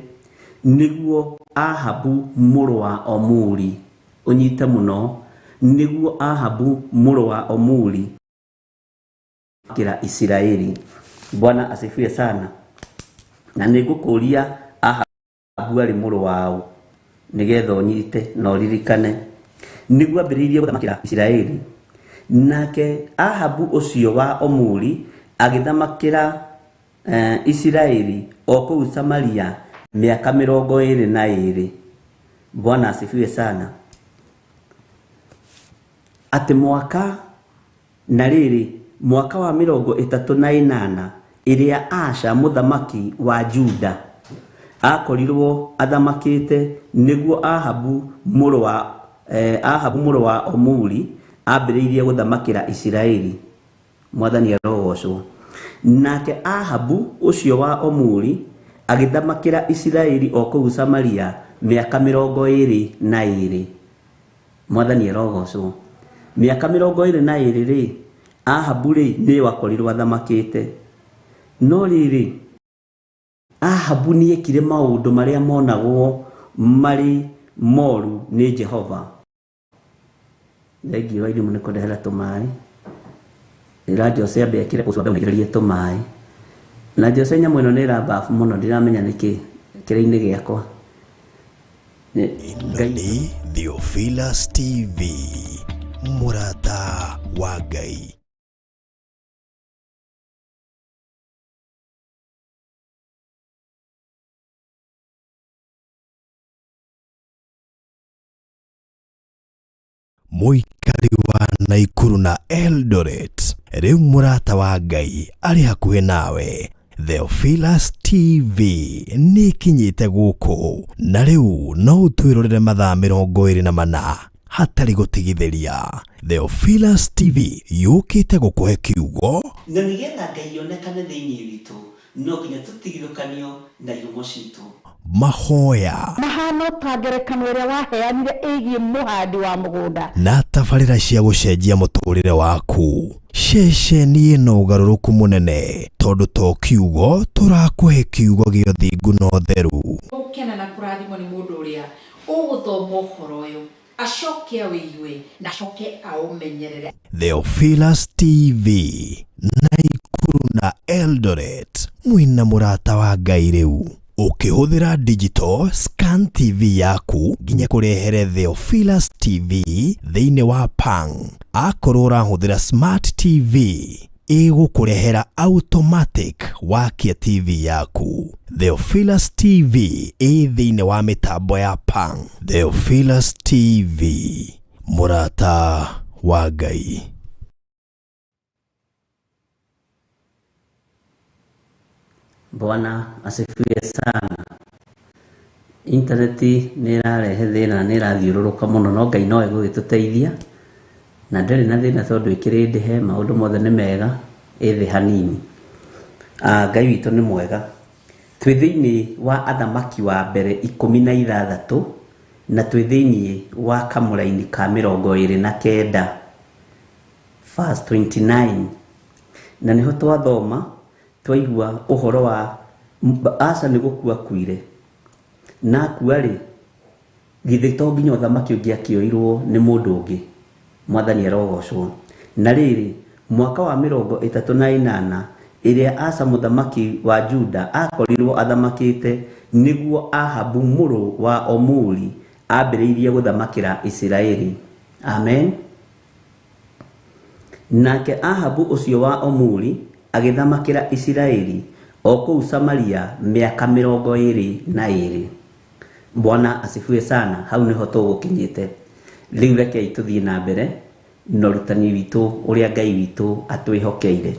Speaker 1: nĩguo Ahabu mũrũ wa Omuri, ũnyite mũno, nĩguo Ahabu mũrũ wa Omuri kĩra Isiraeli. Bwana asifiwe sana. Na nĩngũkũria Ahabu arĩ mũrũ waũ nĩgetha ũnyite na ũririkane. Nĩguo ambĩrĩirie gũthamakĩra Isiraeli. Nake Ahabu ũcio wa Omuri agĩthamakĩra Isiraeli o kũu Samaria mĩaka 22. Bwana asifiwe sana. Atĩ mwaka na rĩrĩ, mwaka wa 38 ĩrĩa Asa mũthamaki wa Juda akorirwo athamakĩte, nĩguo Ahabu mũrũ wa Omuri ambĩrĩirie gũthamakĩra Isiraeli. Mwathani arogocwo. Nake Ahabu ũcio wa Omuri agĩthamakĩra Isiraeli o kũu Samaria mĩaka 22. Mwathani arogocwo. Mĩaka 22 rĩ, Ahabu rĩ nĩ wakorirwo athamakĩte. No rĩrĩ, Ahabu nĩekire maũndũ marĩa monagwo marĩ moru nĩ Jehova. Thengiũ Wairimũ nĩ kũndehera tũmaĩ. Ĩra Jose ambe ekĩre ũcũrũ ambe aunĩkĩrĩrie tũmaĩ. Na Jose nyamũ ĩno nĩ ĩrambabu mũno, ndiramenya nĩkĩ kĩrĩ-inĩ gĩakwa.
Speaker 2: Ĩno nĩ Theophilus TV, mũrata wa Ngai. Mũikari wa Naikuru na Eldoret, rĩu mũrata wa Ngai arĩ hakuhĩ nawe. Theophilus TV nĩ ĩkinyĩte gũkũ na rĩu no ũtwĩrorere mathaa 24 hatarĩ gũtigithĩria. Theophilus TV yũkĩte gũkũhe kiugo
Speaker 1: na nĩgetha Ngai onekane thĩinĩ witũ, no nginya tũtigithũkanio na ihumo citũ.
Speaker 2: Mahoya
Speaker 7: mahano ta ngerekano ĩrĩa waheanire ĩgiĩ mũhandi wa mũgũnda
Speaker 2: na tabarĩra cia gũcenjia mũtũrĩre waku. Ceceni ĩno ũgarũrũku mũnene tondũ to kiugo tũrakũhe kiugo gĩa ũthingu na ũtheru.
Speaker 8: Gũkena na kũrathimwo nĩ mũndũ ũrĩa ũgũthoma ũhoro ũyũ acoke awĩigue na acoke aũmenyerere.
Speaker 2: Theophilus TV, Naikuru na Eldoret, mwĩna mũrata wa Ngai rĩu. Ũkĩhũthĩra digital scan TV yaku nginya kũrehere Theophilus TV thĩinĩ wa Pang. Akorwo ũrahũthĩra smart TV ĩgũkũrehera automatic wakia TV yaku. Theophilus TV ĩ thĩinĩ wa mĩtambo ya Pang. Theophilus TV, mũrata wa Ngai.
Speaker 1: Bwana asifiwe sana. Intaneti nĩ ĩrarehe thĩna, nĩ ĩrathiũrũrũka mũno, no Ngai no egũgĩtũteithia. Na ndĩrĩ na thĩna tondũ ĩkĩrĩ ndĩhe, maũndũ mothe nĩ mega, ĩthĩ hanini. Ngai witũ nĩ mwega. Twĩ thĩinĩ wa athamaki wa mbere 16 na twĩ thĩinĩ wa kamũraini ka 29 verse 29. Na nĩho twathoma twaigua ũhoro wa Asa nĩ gũkua akuire. Na akua rĩ, githĩ to nginya ũthamaki ũngĩ akĩoirwo nĩ mũndũ ũngĩ. Mwathani arogocwo. Na rĩrĩ, mwaka wa 38 ĩrĩa Asa mũthamaki wa Juda akorirwo athamakĩte, nĩguo Ahabu mũrũ wa Omuri ambĩrĩirie gũthamakĩra Isiraeli. Amen. Nake Ahabu ũcio wa Omuri agĩthamakĩra Isiraeli o kũu Samaria mĩaka 22. Bwana asifiwe sana. Hau nĩho tũgũkinyĩte. Rĩu rekei tũthiĩ na mbere na ũrutani witũ ũrĩa Ngai witũ atwĩhokeire.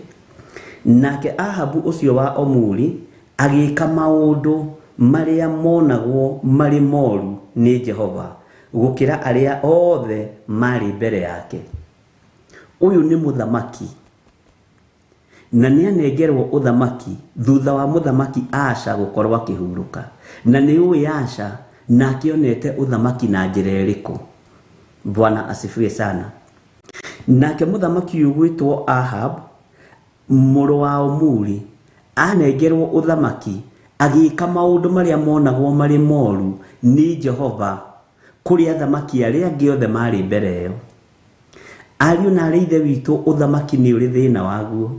Speaker 1: Nake Ahabu ũcio wa Omuri agĩka maũndũ marĩa monagwo marĩ moru nĩ Jehova gũkĩra arĩa othe marĩ mbere yake. Ũyũ nĩ mũthamaki na nĩanengerwo ũthamaki thutha wa mũthamaki Asa gũkorwo akĩhurũka. Na nĩ ũĩ Asa na akĩonete ũthamaki na njĩra ĩrĩkũ. Bwana asifiwe sana. Nake mũthamaki ũyũ gwĩtwo Ahab mũrũ wa Omuri anengerwo ũthamaki agĩka maũndũ marĩa monagwo marĩ moru nĩ Jehova kũrĩ athamaki arĩa angĩ othe marĩ mbere ĩyo. Ariũ na arĩ ithe witũ, ũthamaki nĩ ũrĩ thĩna waguo.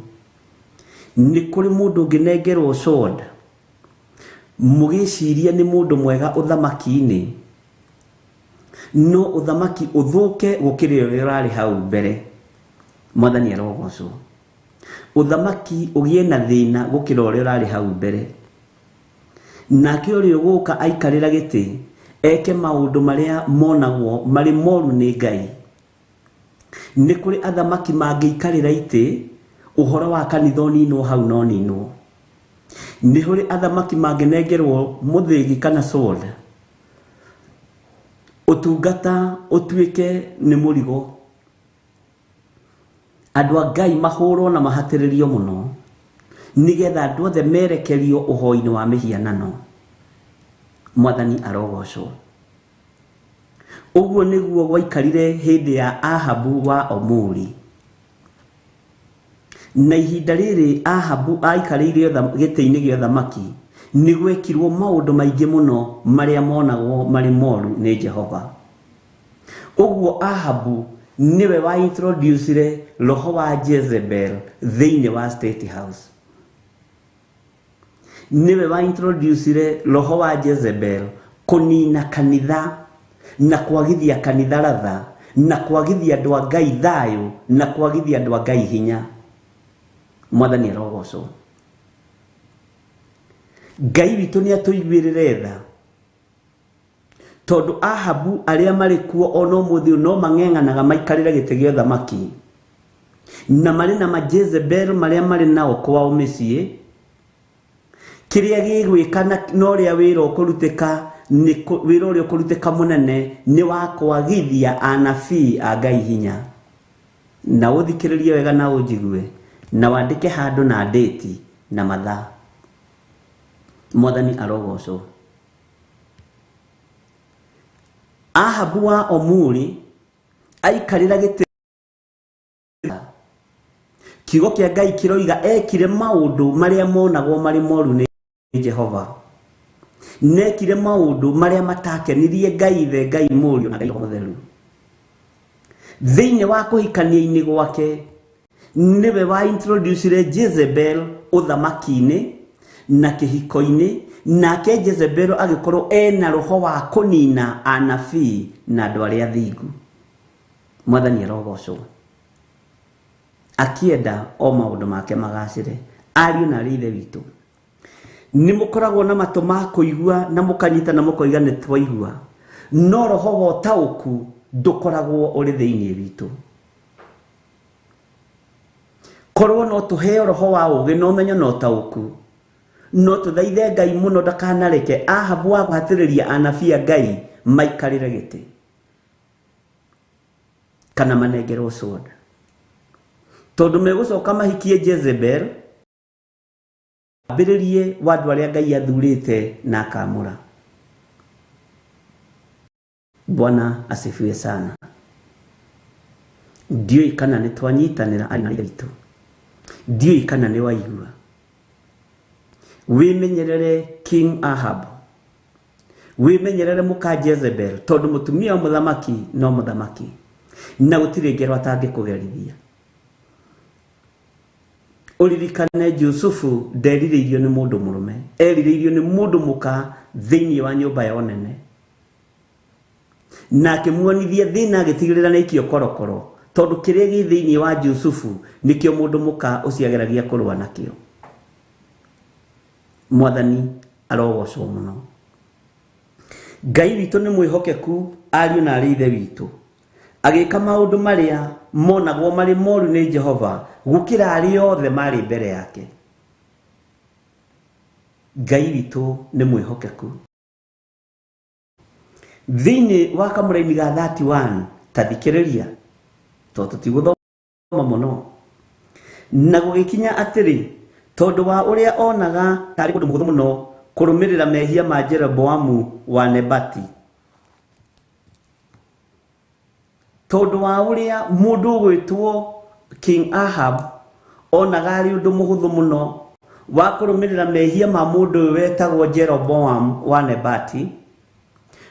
Speaker 1: Nĩ kũrĩ mũndũ ũngĩnengerwo sword mũgĩciria nĩ mũndũ mwega ũthamaki-inĩ, No ũthamaki ũthũke gũkĩra ũrĩa ũrarĩ hau mbere. Mwathani arogocwo. Ũthamaki ũgĩe na thĩna gũkĩra ũrĩa ũrarĩ hau mbere. Nake ũrĩa ũgũka aikarĩra gĩtĩ eke maũndũ marĩa monagwo marĩ moru nĩ Ngai. Nĩ kũrĩ athamaki mangĩikarĩra itĩ, ũhoro wa kanitha ũninwo hau no ninwo. Nĩ kũrĩ athamaki mangĩnengerwo mũthĩgi kana sword, ũtungata ũtuĩke nĩ mũrigo. Andũ a Ngai mahũrwo na mahatĩrĩrio mũno, nĩgetha andũ othe merekerio ũhoi-inĩ wa mĩhianano. Mwathani arogocwo. Ũguo nĩguo gwaikarire hĩndĩ ya Ahabu wa Omuri. Na ihinda rĩrĩ Ahabu aikarĩire gĩtĩ-inĩ gĩa ũthamaki, nĩ gwekirwo maũndũ maingĩ mũno marĩa monagwo marĩ moru nĩ Jehova. Ũguo Ahabu nĩwe wa introducire roho wa Jezebel thĩinĩ wa State House. Nĩwe wa introducire roho wa Jezebel kũnina kanitha na kwagithia kanitha ratha na kwagithia andũ a Ngai thayũ na kwagithia andũ a Ngai hinya. Mwathani arogocwo. Ngai witũ nĩ atũiguĩrĩre tha, tondũ Ahabu arĩa marĩ kuo ona ũmũthĩ ũyũ no mang'eng'anaga maikarĩre gĩtĩ gĩa ũthamaki, na marĩ na majezebel marĩa marĩ nao kwao mĩciĩ. Kĩrĩa gĩgwĩka na ũrĩa wĩra ũkũrutĩka, nĩ wĩra ũrĩa ũkũrutĩka mũnene nĩ wa kwagithia anabii a Ngai hinya. Na ũthikĩrĩrie wega na ũnjigue, na wandĩke handũ na ndĩti na mathaa. Mwathani arogocwo. Ahabu wa Omuri aikarĩra gĩtĩ, kiugo kĩa Ngai kĩroiga ekire maũndũ marĩa monagwo marĩ moru nĩ Jehova. Nekire maũndũ marĩa matakenirie Ngai Ithe, Ngai Mũriũ na Ngai Roho Mũtheru. Thĩinĩ wa kũhikania-inĩ gwake nĩwe wa introducire Jezebel ũthamaki-inĩ na kĩhiko-inĩ, nake Jezebel agĩkorwo ena roho wa kũnina anabii na andũ arĩa athingu. Mwathani arogocwo. Akĩenda o maũndũ make magacĩre. Ariũ na arĩ Ithe witũ, nĩ mũkoragwo na matũ ma kũigua na mũkanyita na mũkoiga nĩ twaigua, no roho wa ũtaũku ndũkoragwo ũrĩ thĩinĩ witũ. Korwo no tũheo roho wa ũũgĩ na ũmenyo na ũtaũku, no tũthaithe Ngai mũno ndakanareke Ahabu wa kũhatĩrĩria anabii a Ngai maikarĩre gĩtĩ kana manengerwo sword, tondũ megũcoka mahikie Jezebel, ambĩrĩrie wa andũ arĩa Ngai athurĩte na akamũra. Bwana asifiwe sana. Ndiũĩ kana nĩ twanyitanĩra arĩ na Ithe witũ, ndiũĩ kana nĩ waigua. Wĩmenyerere King Ahab, wĩmenyerere mũka Jezebel, tondũ mũtumia wa mũthamaki no mũthamaki, na gũtirĩ ngero atangĩkũgerithia. Ũririkane Jusufu nderirĩirio nĩ mũndũ mũrũme, erirĩirio nĩ mũndũ mũka thĩinĩ wa nyũmba ya ũnene, na akĩmuonithia thĩna, agĩtigĩrĩra nĩ aikio korokoro, tondũ kĩrĩa gĩ thĩinĩ wa Jusufu nĩkĩo mũndũ mũka ũcio ageragia kũrũa nakĩo. Mwathani arogocwo mũno. Ngai witũ nĩ mwĩhokeku, ariũ na arĩ Ithe witũ. Agĩka maũndũ marĩa monagwo marĩ moru nĩ Jehova gũkĩra arĩa othe marĩ mbere yake. Ngai witũ nĩ mwĩhokeku. Thĩinĩ wa kamũraini ga 31, ta thikĩrĩria, tondũ tũtigũthoma mũno. Na gũgĩkinya atĩrĩ, tondũ wa ũrĩa onaga tarĩ ũndũ mũhũthũ mũno kũrũmĩrĩra mehia ma Jeroboamu wa Nebati, tondũ wa ũrĩa mũndũ ũgwĩtwo King Ahab onaga arĩ ũndũ mũhũthũ mũno wa kũrũmĩrĩra mehia ma mũndũ ũyũ wetagwo Jeroboam wa Nebati.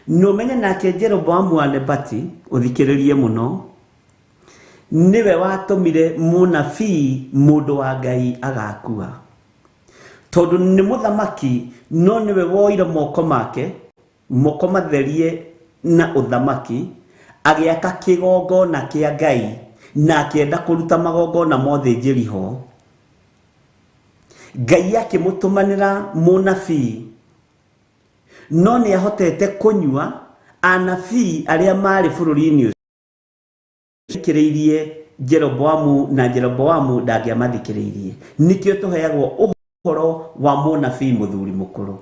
Speaker 1: Na ũmenye nake Jeroboam wa Nebati, ũthikĩrĩrie mũno, nĩwe watũmire mũnabii mũndũ wa Ngai agakua, tondũ nĩ mũthamaki, no nĩwe woire moko make, moko matherie na ũthamaki agĩaka kĩgongona kĩa Ngai na akĩenda kũruta magongona mothe Jericho. Ngai akĩmũtũmanĩra mũnabii no nĩ ahotete kũnyua anabii arĩa marĩ bũrũri-inĩ ũcio thikĩrĩirie Jeroboamu na Jeroboamu ndangĩamathikĩrĩirie. Nĩkĩo tũheagwo ũhoro wa mũnabii mũthuri mũkũrũ,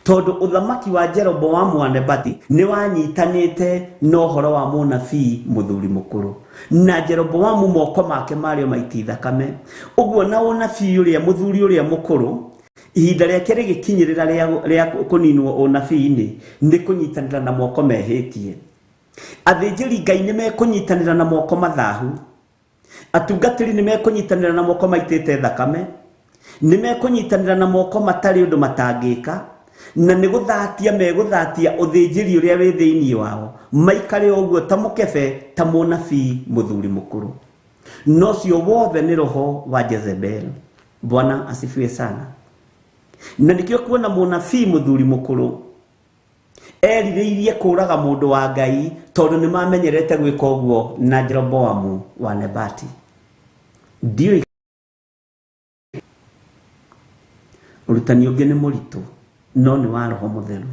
Speaker 1: tondũ ũthamaki wa Jeroboamu wa Nebati nĩ wanyitanĩte na ũhoro wa mũnabii mũthuri mũkũrũ, na Jeroboamu moko make marĩ o maiti thakame. Ũguo na ũnabii ũrĩa mũthuri ũrĩa mũkũrũ ihinda rĩake rĩgĩkinyĩrĩra rĩa kũninwo ũnabii-inĩ nĩ kũnyitanĩra na moko mehĩtie. Athĩnjĩri Ngai nĩ mekũnyitanĩra na moko mathahu, atungatĩri nĩ mekũnyitanĩra na moko maitĩte thakame, nĩ mekũnyitanĩra na moko matarĩ ũndũ matangĩka, na nĩ gũthatia megũthatia ũthĩnjĩri ũrĩa wĩ thĩinĩ wao, maikare ũguo ta mũkebe ta mũnabii mũthuri mũkũrũ. No cio wothe nĩ roho wa Jezebel. Bwana asifiwe sana. Na nĩkĩo kuona mũnabii mũthuri mũkũrũ erirĩirie kũraga mũndũ wa Ngai tondũ nĩ mamenyerete gwĩka ũguo na Jeroboamu wa Nebati. Ndiũĩ ũrutani ũngĩ nĩ mũritũ no nĩ wa Roho Mũtheru.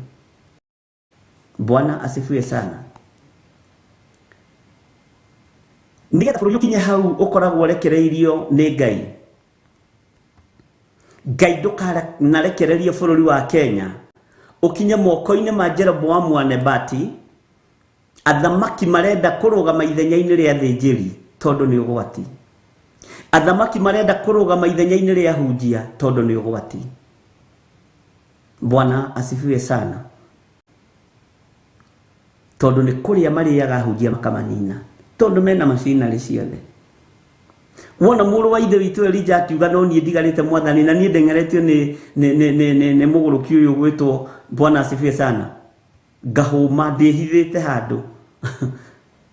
Speaker 1: Bwana asifiwe sana. Nĩgetha bũrũri ũkinye hau ũkoragwo ũrekereirio nĩ Ngai. Ngai ndũkanarekererie bũrũri wa Kenya ũkinye moko-inĩ ma Jeroboamu wa Nebati. Athamaki marenda kũrũgama ithenya-inĩ rĩa athĩnjĩri tondũ nĩ ũgwati. Athamaki marenda kũrũgama ithenya-inĩ rĩa ahunjia tondũ nĩ ũgwati. Bwana asifiwe sana. Tondũ nĩ kũrĩa marĩaga ahunjia makamanina, tondũ mena macinarĩ ciothe. Wona mũrũ wa ithe witũ Elijah akiuga no niĩ ndigarĩte mwathani na niĩ ndeng'eretio nĩ mũgũrũki ũyũ gwĩtwo Bwana asifiwe sana, ngahũma ndĩhithĩte handũ.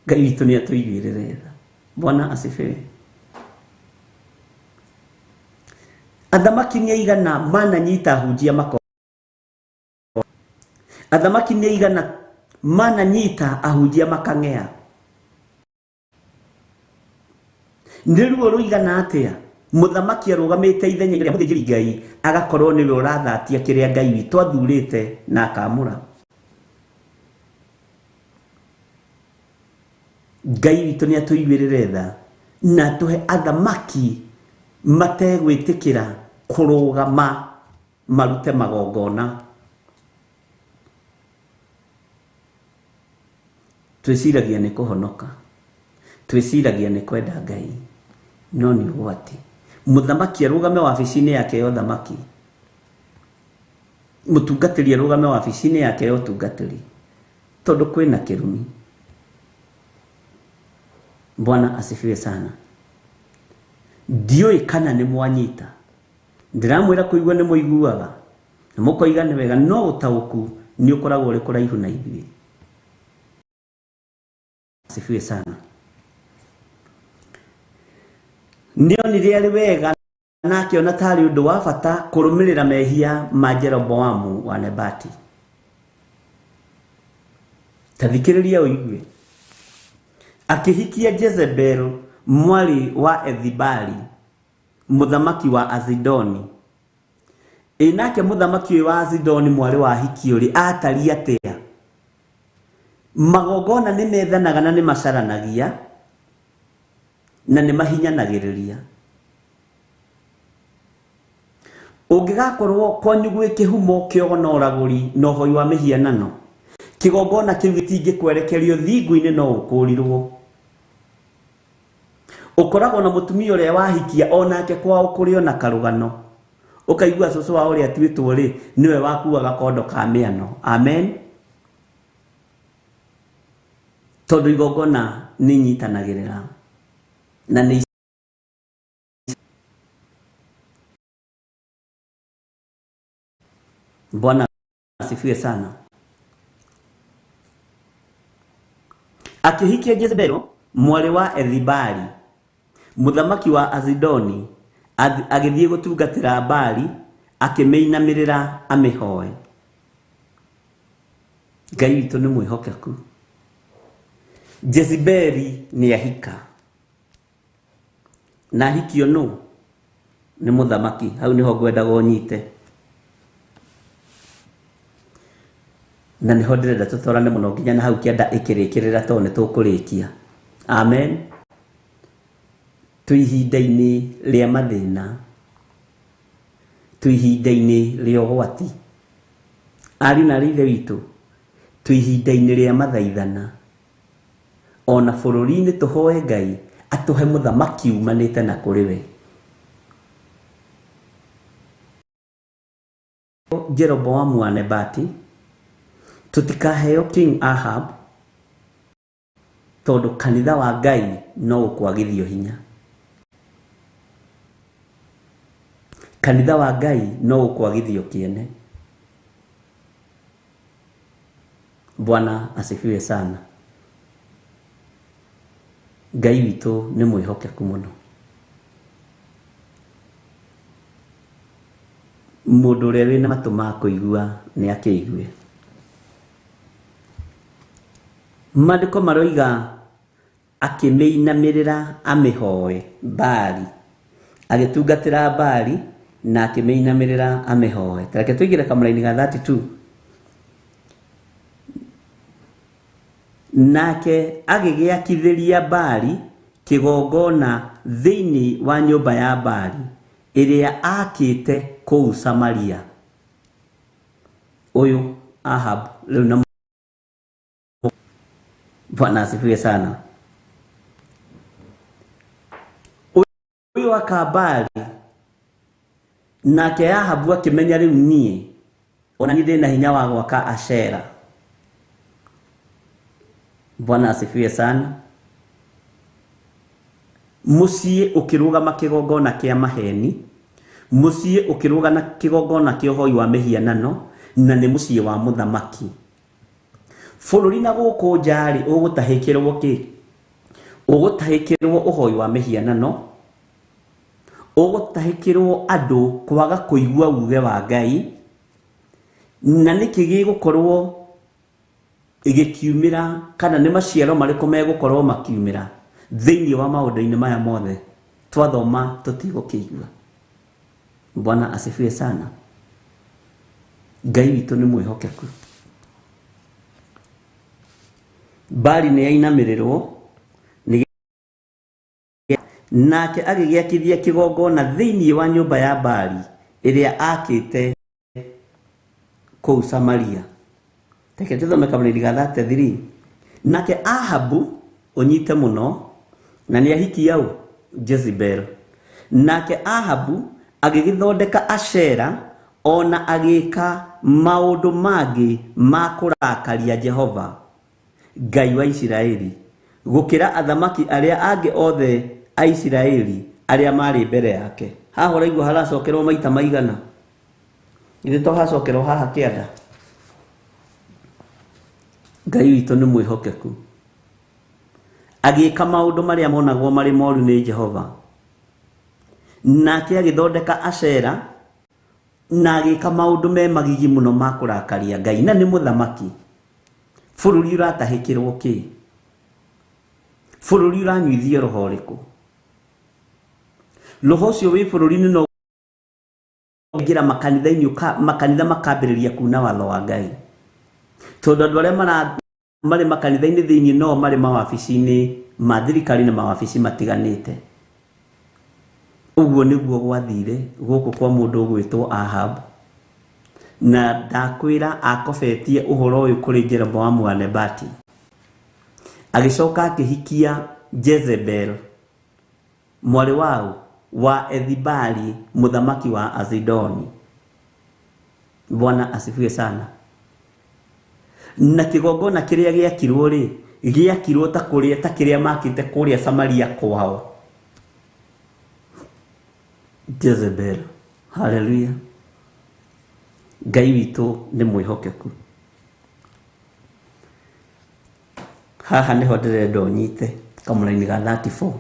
Speaker 1: Ngai witũ nĩ atũiguĩrĩre tha. Bwana asifiwe. Athamaki nĩ aigana mananyita ahunjia mako, athamaki nĩ aigana mananyita ahunjia makang'ea. Nĩ ruo rũigana atĩa mũthamaki arũgamĩte ithenya rĩa mũthĩnjĩri Ngai agakorwo nĩwe ũrathatia kĩrĩa Ngai witũ athurĩte na akamũra. Ngai witũ nĩ atũiguĩrĩre tha na atũhe athamaki mategwĩtĩkĩra kũrũgama marute magongona. Twĩciragia nĩ kũhonoka, twĩciragia nĩ kwenda Ngai, no nĩ ũgwati. Mũthamaki arũgame wabici-inĩ yake ya ũthamaki, mũtungatĩri arũgame wabici-inĩ yake ya ũtungatĩri, tondũ kwĩna kĩrumi. Bwana asifiwe sana. Ndiũĩ kana nĩ mwanyita, ndĩramwĩra kũigua nĩ mũiguaga na mũkoiga nĩ wega, no ũtaũku nĩ ũkoragwo ũrĩ kũraihu na ithuĩ. Asifiwe sana. Nĩonire arĩ wega na akĩona tarĩ ũndũ wa bata kũrũmĩrĩra mehia ma Jeroboamu wa Nebati. Ta thikĩrĩria ũigue. Akĩhikia Jezebel mwarĩ wa Ethibali mũthamaki wa Azidoni. Ĩ nake mũthamaki ũyũ wa Azidoni mwarĩ wa hikio rĩ atariĩ atĩa? Magongona nĩ methanaga na nĩ macaranagia na nĩ mahinyanagĩrĩria. Ũngĩgakorwo kwanyu gwĩ kĩhumo kĩogo na ũragũri na ũhoi wa mĩhianano, kĩgongona kĩu gĩtingĩkwerekerio thingo-inĩ no ũkũrirwo. Ũkoragwo na mũtumia ũrĩa wahikia onake kwao kũrĩ ona karũgano, ũkaigua cũcũ wa ũrĩa atuĩtwo rĩ nĩwe wakuaga kondo ka mĩano. Amen. Tondũ igongona nĩ inyitanagĩrĩra na nĩ Bwana asifiwe sana. Akĩhikia Jezebel mwarĩ wa Ethibali mũthamaki wa Azidoni, agĩthiĩ gũtungatĩra Baali, akĩmĩinamĩrĩra amĩhoe. Ngai witũ nĩ mwĩhokeku. Jezebeli nĩ ahika na ahikio nũ? Nĩ mũthamaki. Hau nĩho ngwendaga ũnyite, na nĩho ndĩrenda tũtwarane mũno nginya na hau kĩanda ĩkĩrĩkĩrĩra, tondũ nĩ tũkũrĩkia. Amen. Twĩ ihinda-inĩ rĩa mathĩna, twĩ ihinda-inĩ rĩa ũgwati, ariũ na arĩ ithe witũ, twĩ ihinda-inĩ rĩa mathaithana ona bũrũri-inĩ. Tũhoe Ngai atũhe mũthamaki umanĩte na kũrĩ we. Jeroboamu wa Nebati, tũtikaheo King Ahab, tondũ kanitha wa Ngai no ũkwagithio hinya. Kanitha wa Ngai no ũkwagithio kĩene. Bwana asifiwe sana. Ngai witũ nĩ mwĩhokeku mũno. Mũndũ ũrĩa wĩna matũ ma kũigua nĩ akĩigue. Maandĩko maroiga akĩmĩinamĩrĩra amĩhoe Baali, agĩtungatĩra Baali na akĩmĩinamĩrĩra amĩhoe. Ta reke tũingĩre kamũraini ga 32. Nake agĩgĩakithĩria Baali kĩgongona thĩinĩ wa nyũmba ya Baali ĩrĩa aakĩte kũu Samaria. Ũyũ Ahab rĩu na Bwana asifiwe sana. Ũyũ aka Baali, nake Ahabu akĩmenya rĩu niĩ ona niĩ ndĩna hinya wa gwaka Ashera. Bwana asifiwe sana. Mũciĩ ũkĩrũgama kĩgongona kĩa maheni, mũciĩ ũkĩrũgama kĩgongona kĩa ũhoi wa mĩhianano, na nĩ mũciĩ wa mũthamaki. Bũrũri na gũkũ nja-rĩ, ũgũtahĩkĩrwo kĩ? Ũgũtahĩkĩrwo ũhoi wa mĩhianano, ũgũtahĩkĩrwo andũ kwaga kũigua uge wa Ngai, na nĩkĩ gĩgũkorwo gĩkiumĩra, kana nĩ maciaro marĩkũ megũkorwo makiumĩra thĩinĩ wa maũndũ-inĩ maya mothe twathoma tũtigũkĩigua. Bwana asifiwe sana. Ngai witũ nĩ mwĩhokeku. Baali nĩ yainamĩrĩrwo, nake agĩgĩakithia kĩgongona thĩinĩ wa nyũmba ya Baali ĩrĩa aakĩte kũu Samaria. Reke tũthome kamũraini ga 33. Nake Ahabu, ũnyite mũno, na nĩ ahikia ũ? Jezebel. Nake Ahabu agĩgĩthondeka Ashera, ona agĩka maũndũ mangĩ ma kũrakaria Jehova Ngai wa Isiraeli, gũkĩra athamaki arĩa angĩ othe a Isiraeli arĩa marĩ mbere yake. Haha ũraigua haracokerwo maita maigana? Ithe to hacokerwo haha kĩanda? Ngai witũ nĩ mwĩhokeku. Agĩka maũndũ marĩa monagwo marĩ moru nĩ Jehova, nake agĩthondeka Ashera na agĩka maũndũ me magigi mũno ma kũrakaria Ngai, na nĩ mũthamaki. Bũrũri ũratahĩkĩrwo kĩ? Bũrũri ũranyuithio roho ũrĩkũ? Roho ũcio wĩ bũrũri-inĩ no ũingĩra makanitha-inĩ, makanitha makambĩrĩria kuna watho wa Ngai, tondũ andũ arĩa marĩ makanitha-inĩ thĩinĩ no marĩ mawabici-inĩ ma thirikari na mawabici matiganĩte. Ũguo nĩguo gwathire gũkũ kwa mũndũ ũgwĩtwo Ahab, na ndakwĩra akobetie ũhoro ũyũ kũrĩ Jeroboamu wa Nebati. Agĩcoka akĩhikia Jezebel, mwarĩ wao wa Ethibali mũthamaki wa Azidoni. Bwana asifiwe sana. Na kĩgongona kĩrĩa gĩakirwo rĩ, gĩakirwo ta kũrĩa ta kĩrĩa makĩte kũrĩa Samaria kwao. Jezebel. Haleluya. Ngai witũ nĩ mwĩhokeku. Haha nĩho ndĩrenda ũnyite kamũraini ga 34.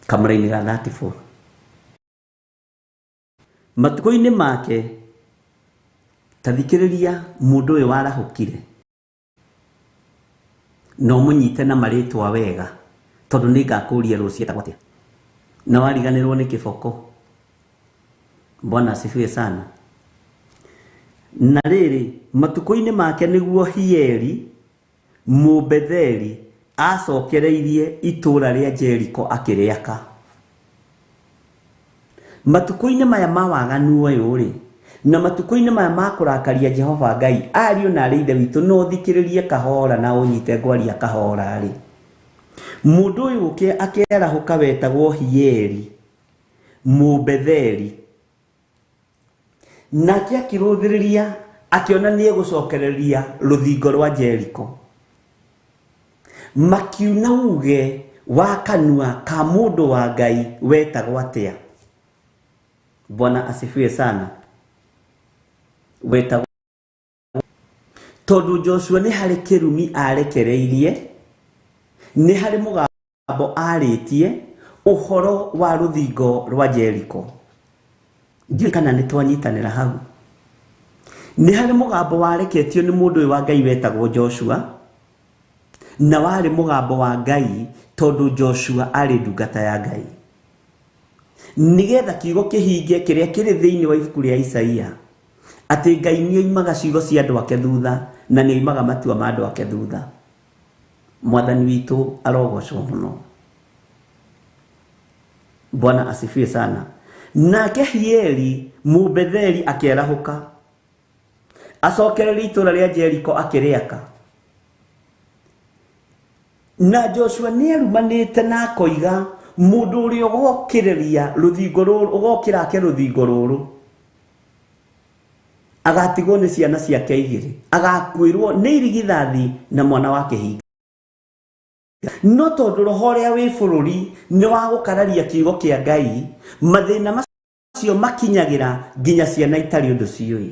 Speaker 1: Kamũraini ga 34. Matukũ-inĩ make ta thikĩrĩria mũndũ ũyũ warahũkire na ũmũnyite na marĩtwa wega tondũ nĩ ngakũria rũciũ etagwo atĩa na wariganĩrwo nĩ kĩboko. Bwana asifiwe sana. Na rĩrĩ, matukũ-inĩ make nĩguo Hieli Mũbetheli acokereirie itũũra rĩa Jeriko akĩrĩaka. Matukũ-inĩ maya ma waganu ũyũ rĩ, na matukũ-inĩ maya ma kũrakaria Jehova Ngai, ariũ na arĩ ithe witũ, no thikĩrĩrie kahora na ũnyite ngwaria kahora rĩ. Mũndũ ũyũ akĩarahũka wetagwo Hieli Mũbetheli, nake akĩrũthĩrĩria akĩona nĩ egũcokereria rũthingo rwa Jeriko. Makiuna uge wa kanua ka mũndũ wa Ngai wetagwo atĩa? Bwana asifiwe sana. Wetagwo tondũ Joshua nĩ harĩ kĩrumi arekereirie, nĩ harĩ mũgambo arĩtie ũhoro wa rũthingo rwa Jeriko. Ndiũĩ kana nĩ twanyitanĩra hau. Nĩ harĩ mũgambo wareketio nĩ mũndũ ũyũ wa Ngai wetagwo Joshua, na warĩ mũgambo wa Ngai tondũ Joshua arĩ ndungata ya Ngai, nĩgetha kiugo kĩhinge kĩrĩa kĩrĩ thĩinĩ wa ibuku rĩa Isaia atĩ Ngai nĩ oimaga ciugo cia andũ ake thutha na nĩ oimaga matua ma andũ ake thutha. Mwathani witũ arogocwo mũno. Bwana asifiwe sana. Nake Hieli Mũbetheli akĩarahũka acokereria itũũra rĩa Jeriko akĩrĩaka. Na Joshua nĩ arumanĩte na akoiga mũndũ ũrĩa ũgokĩrĩria rũthingo rũrũ, ũgokĩra ake rũthingo rũrũ, agatigwo nĩ ciana ciake igĩrĩ, agakuĩrwo nĩ irigithathi na mwana wa kĩhinga. No tondũ roho ũrĩa wĩ bũrũri nĩ wa gũkararia kiugo kĩa Ngai, mathĩna macio makinyagĩra nginya ciana itarĩ ũndũ ciũĩ.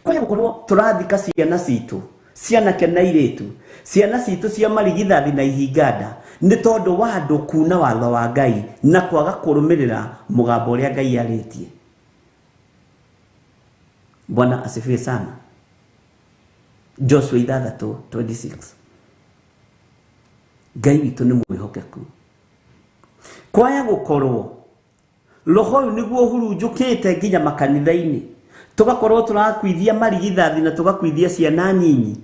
Speaker 1: Kwaya gũkorwo tũrathika ciana citũ, cianake na airĩtu, ciana citũ cia marigithathi na ihinganda, nĩ tondũ wa andũ kuna watho wa Ngai na kwaga kũrũmĩrĩra mũgambo ũrĩa Ngai arĩtie. Bwana asifiwe sana. Joshua 6:26. Ngai witũ nĩ mwĩhokeku. Kwaya gũkorwo roho ũyũ nĩguo ũhurunjũkĩte nginya makanitha-inĩ, tũgakorwo tũrakuithia marigithathi na tũgakuithia ciana nyinyi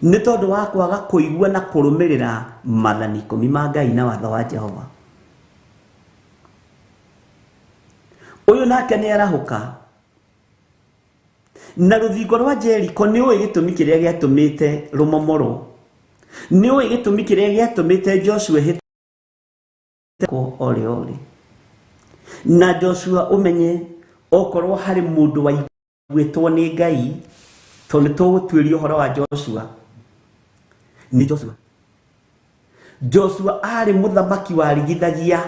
Speaker 1: nĩ tondũ wa kwaga kũigua na kũrũmĩrĩra maathani 10 ma Ngai na watho wa Jehova. Ũyũ nake nĩ arahũka na rũthingo rwa Jeriko. Nĩ ũĩ gĩtũmi kĩrĩa gĩatũmĩte rũmomorwo, nĩ ũĩ gĩtũmi kĩrĩa gĩatũmĩte Joshua hĩtwo ore ore. Na Joshua ũmenye okorwo harĩ mũndũ waiguĩtwo nĩ Ngai, tondũ nĩ tũgũtuĩria ũhoro wa Joshua, nĩ Joshua. Joshua arĩ mũthamaki warigithagia,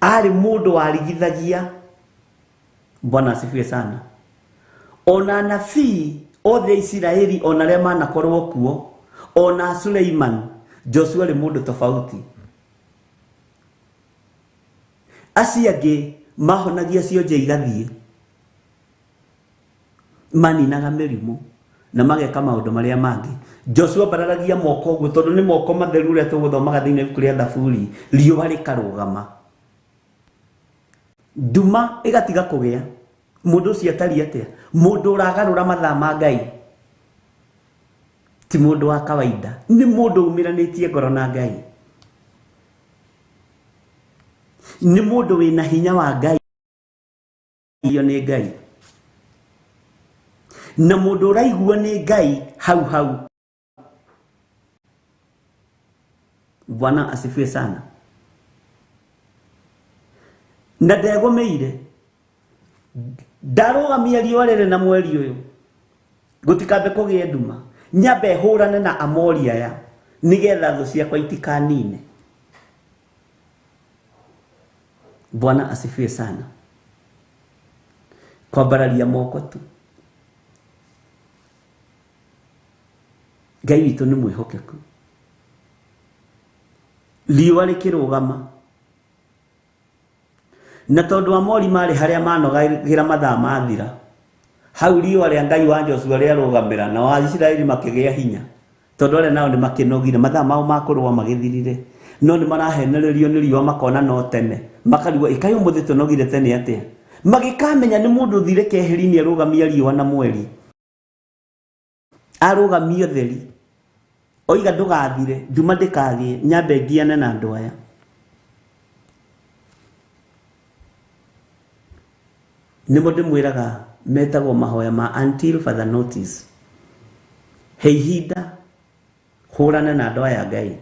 Speaker 1: arĩ mũndũ warigithagia. Bwana asifiwe sana. Ona anabii othe a Isiraeli ona arĩa manakorwo kuo, ona Suleiman, Joshua arĩ mũndũ tofauti. Acio angĩ mahonagia cionje igathiĩ, maninaga mĩrimũ na mageka maũndũ marĩa mangĩ. Joshua ambararagia moko ũguo tondũ nĩ moko matheru ũrĩa tũgũthomaga thĩinĩ wa ibuku rĩa Thaburi, riũa rĩkarũgama, nduma ĩgatiga kũgĩa. Mũndũ ũcio atariĩ atĩa? Mũndũ ũragarũra mathaa ma Ngai, ti mũndũ wa kawaida, nĩ mũndũ umĩranĩtie ngoro na Ngai, nĩ mũndũ wĩna hinya wa Ngai, nĩ Ngai, na mũndũ ũraiguo nĩ Ngai hau hau. Bwana asifiwe sana. Na ndegũmĩire, ndarũgamia riũa rĩrĩ na mweri ũyũ, gũtikambe kũgĩe nduma, nyambe hũrane na Amori aya nĩgetha thũ ciakwa itikanine. Bwana asifiwe sana. Kwambararia moko tu. Ngai witũ nĩ mwĩhokeku. Riũa rĩkĩrũgama, Na tondũ Amori marĩ harĩa manogagĩra mathaa mathira, hau riũa rĩa Ngai wa Joshua rĩarũgamĩra, na wa Isiraeli makĩgĩa hinya, tondũ arĩa nao nĩmakĩnogire, mathaa mao ma kũrũa magĩthirire, no nĩmarahenererio nĩ riũa makona no tene, makarigwo ĩkaĩ ũmũthĩ tũnogire tene atĩa, magĩkamenya nĩ mũndũ ũthire keheri-inĩ arũgamia riũa na mweri, arũgamia ũtheri, oiga ndũgathire, nduma ndĩkagĩe, nyambe ngiane na andũ aya. Nĩmo ndĩmwĩraga metagwo mahoya ma until further notice. He ihinda hũrane na andũ aya Ngai,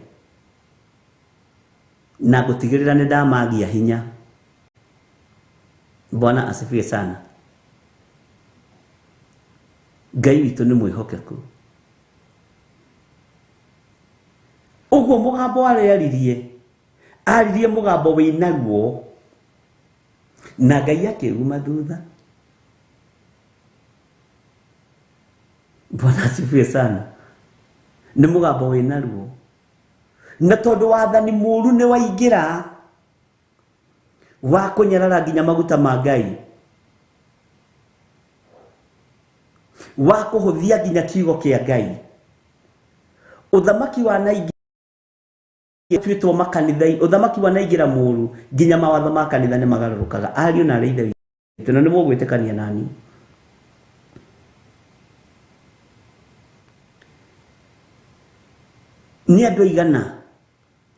Speaker 1: na ngũtigĩrĩra nĩ ndamagia hinya. Bwana asifiwe sana. Ngai witũ nĩ mwĩhokeku. Ũguo mũgambo arĩa aririe, aririe mũgambo wĩna ruo, na Ngai akĩuma thutha. Bwana asifiwe sana. Nĩ mũgambo wĩna ruo, na tondũ wathani mũru nĩ waingĩra wa kũnyarara nginya maguta ma Ngai, wa kũhũthia nginya kiugo kĩa Ngai, ũthamaki wa naingĩra tuĩtwo makanitha, ũthamaki wa naingĩra mũru nginya mawatho ma kanitha nĩ magarũrũkaga. Ariũ na arĩ ithe witũ, na nĩ mũgwĩtĩkania nani. Nĩ andũ aigana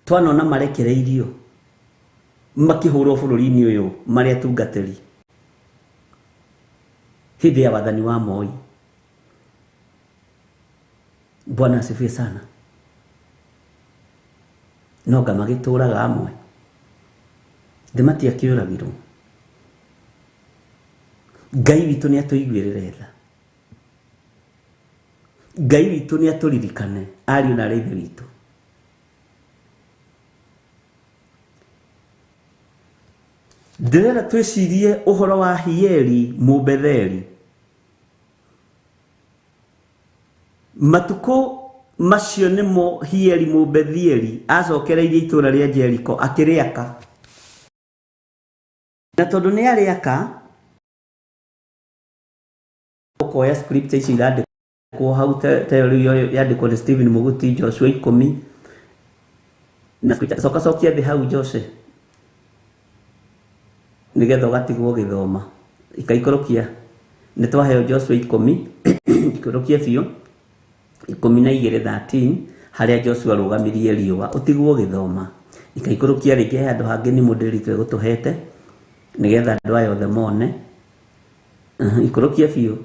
Speaker 1: twanona marekereirio makĩhũrwo bũrũri-inĩ ũyũ marĩ atungatĩri hĩndĩ ya wathani wa Moi. Bwana asifiwe sana. No nga magĩtũraga amwe thĩ matiakĩũragirwo. Ngai witũ nĩ atũiguĩrĩre tha, Ngai witũ nĩ atũririkane, ariũ na arĩ ithe witũ. Ndĩrenda twĩcirie ũhoro wa Hieli Mũbetheli. Matukũ macio nĩmo Hieli Mũbethieli acokereirie itũũra rĩa Jeriko akĩrĩaka. Na tondũ nĩ arĩaka, ũkoya scripture icio irandĩkwo hau ta ĩyo rĩu yandĩkwo nĩ Stephen Muguti, Joshua 10 na scripture. Coka cokia thĩ hau Jose, nĩgetha ũgatigwo ũgĩthoma. Ikaikũrũkia, nĩ twaheo Joshua 10, ikũrũkia biũ 12 13, harĩa Joshua arũgamirie riũa, ũtigwo ũgĩthoma. Ikaikũrũkia rĩngĩ he handũ hangĩ nĩ mũndĩrĩri egũtũhete nĩgetha andũ aya othe mone. Ikũrũkia biũ,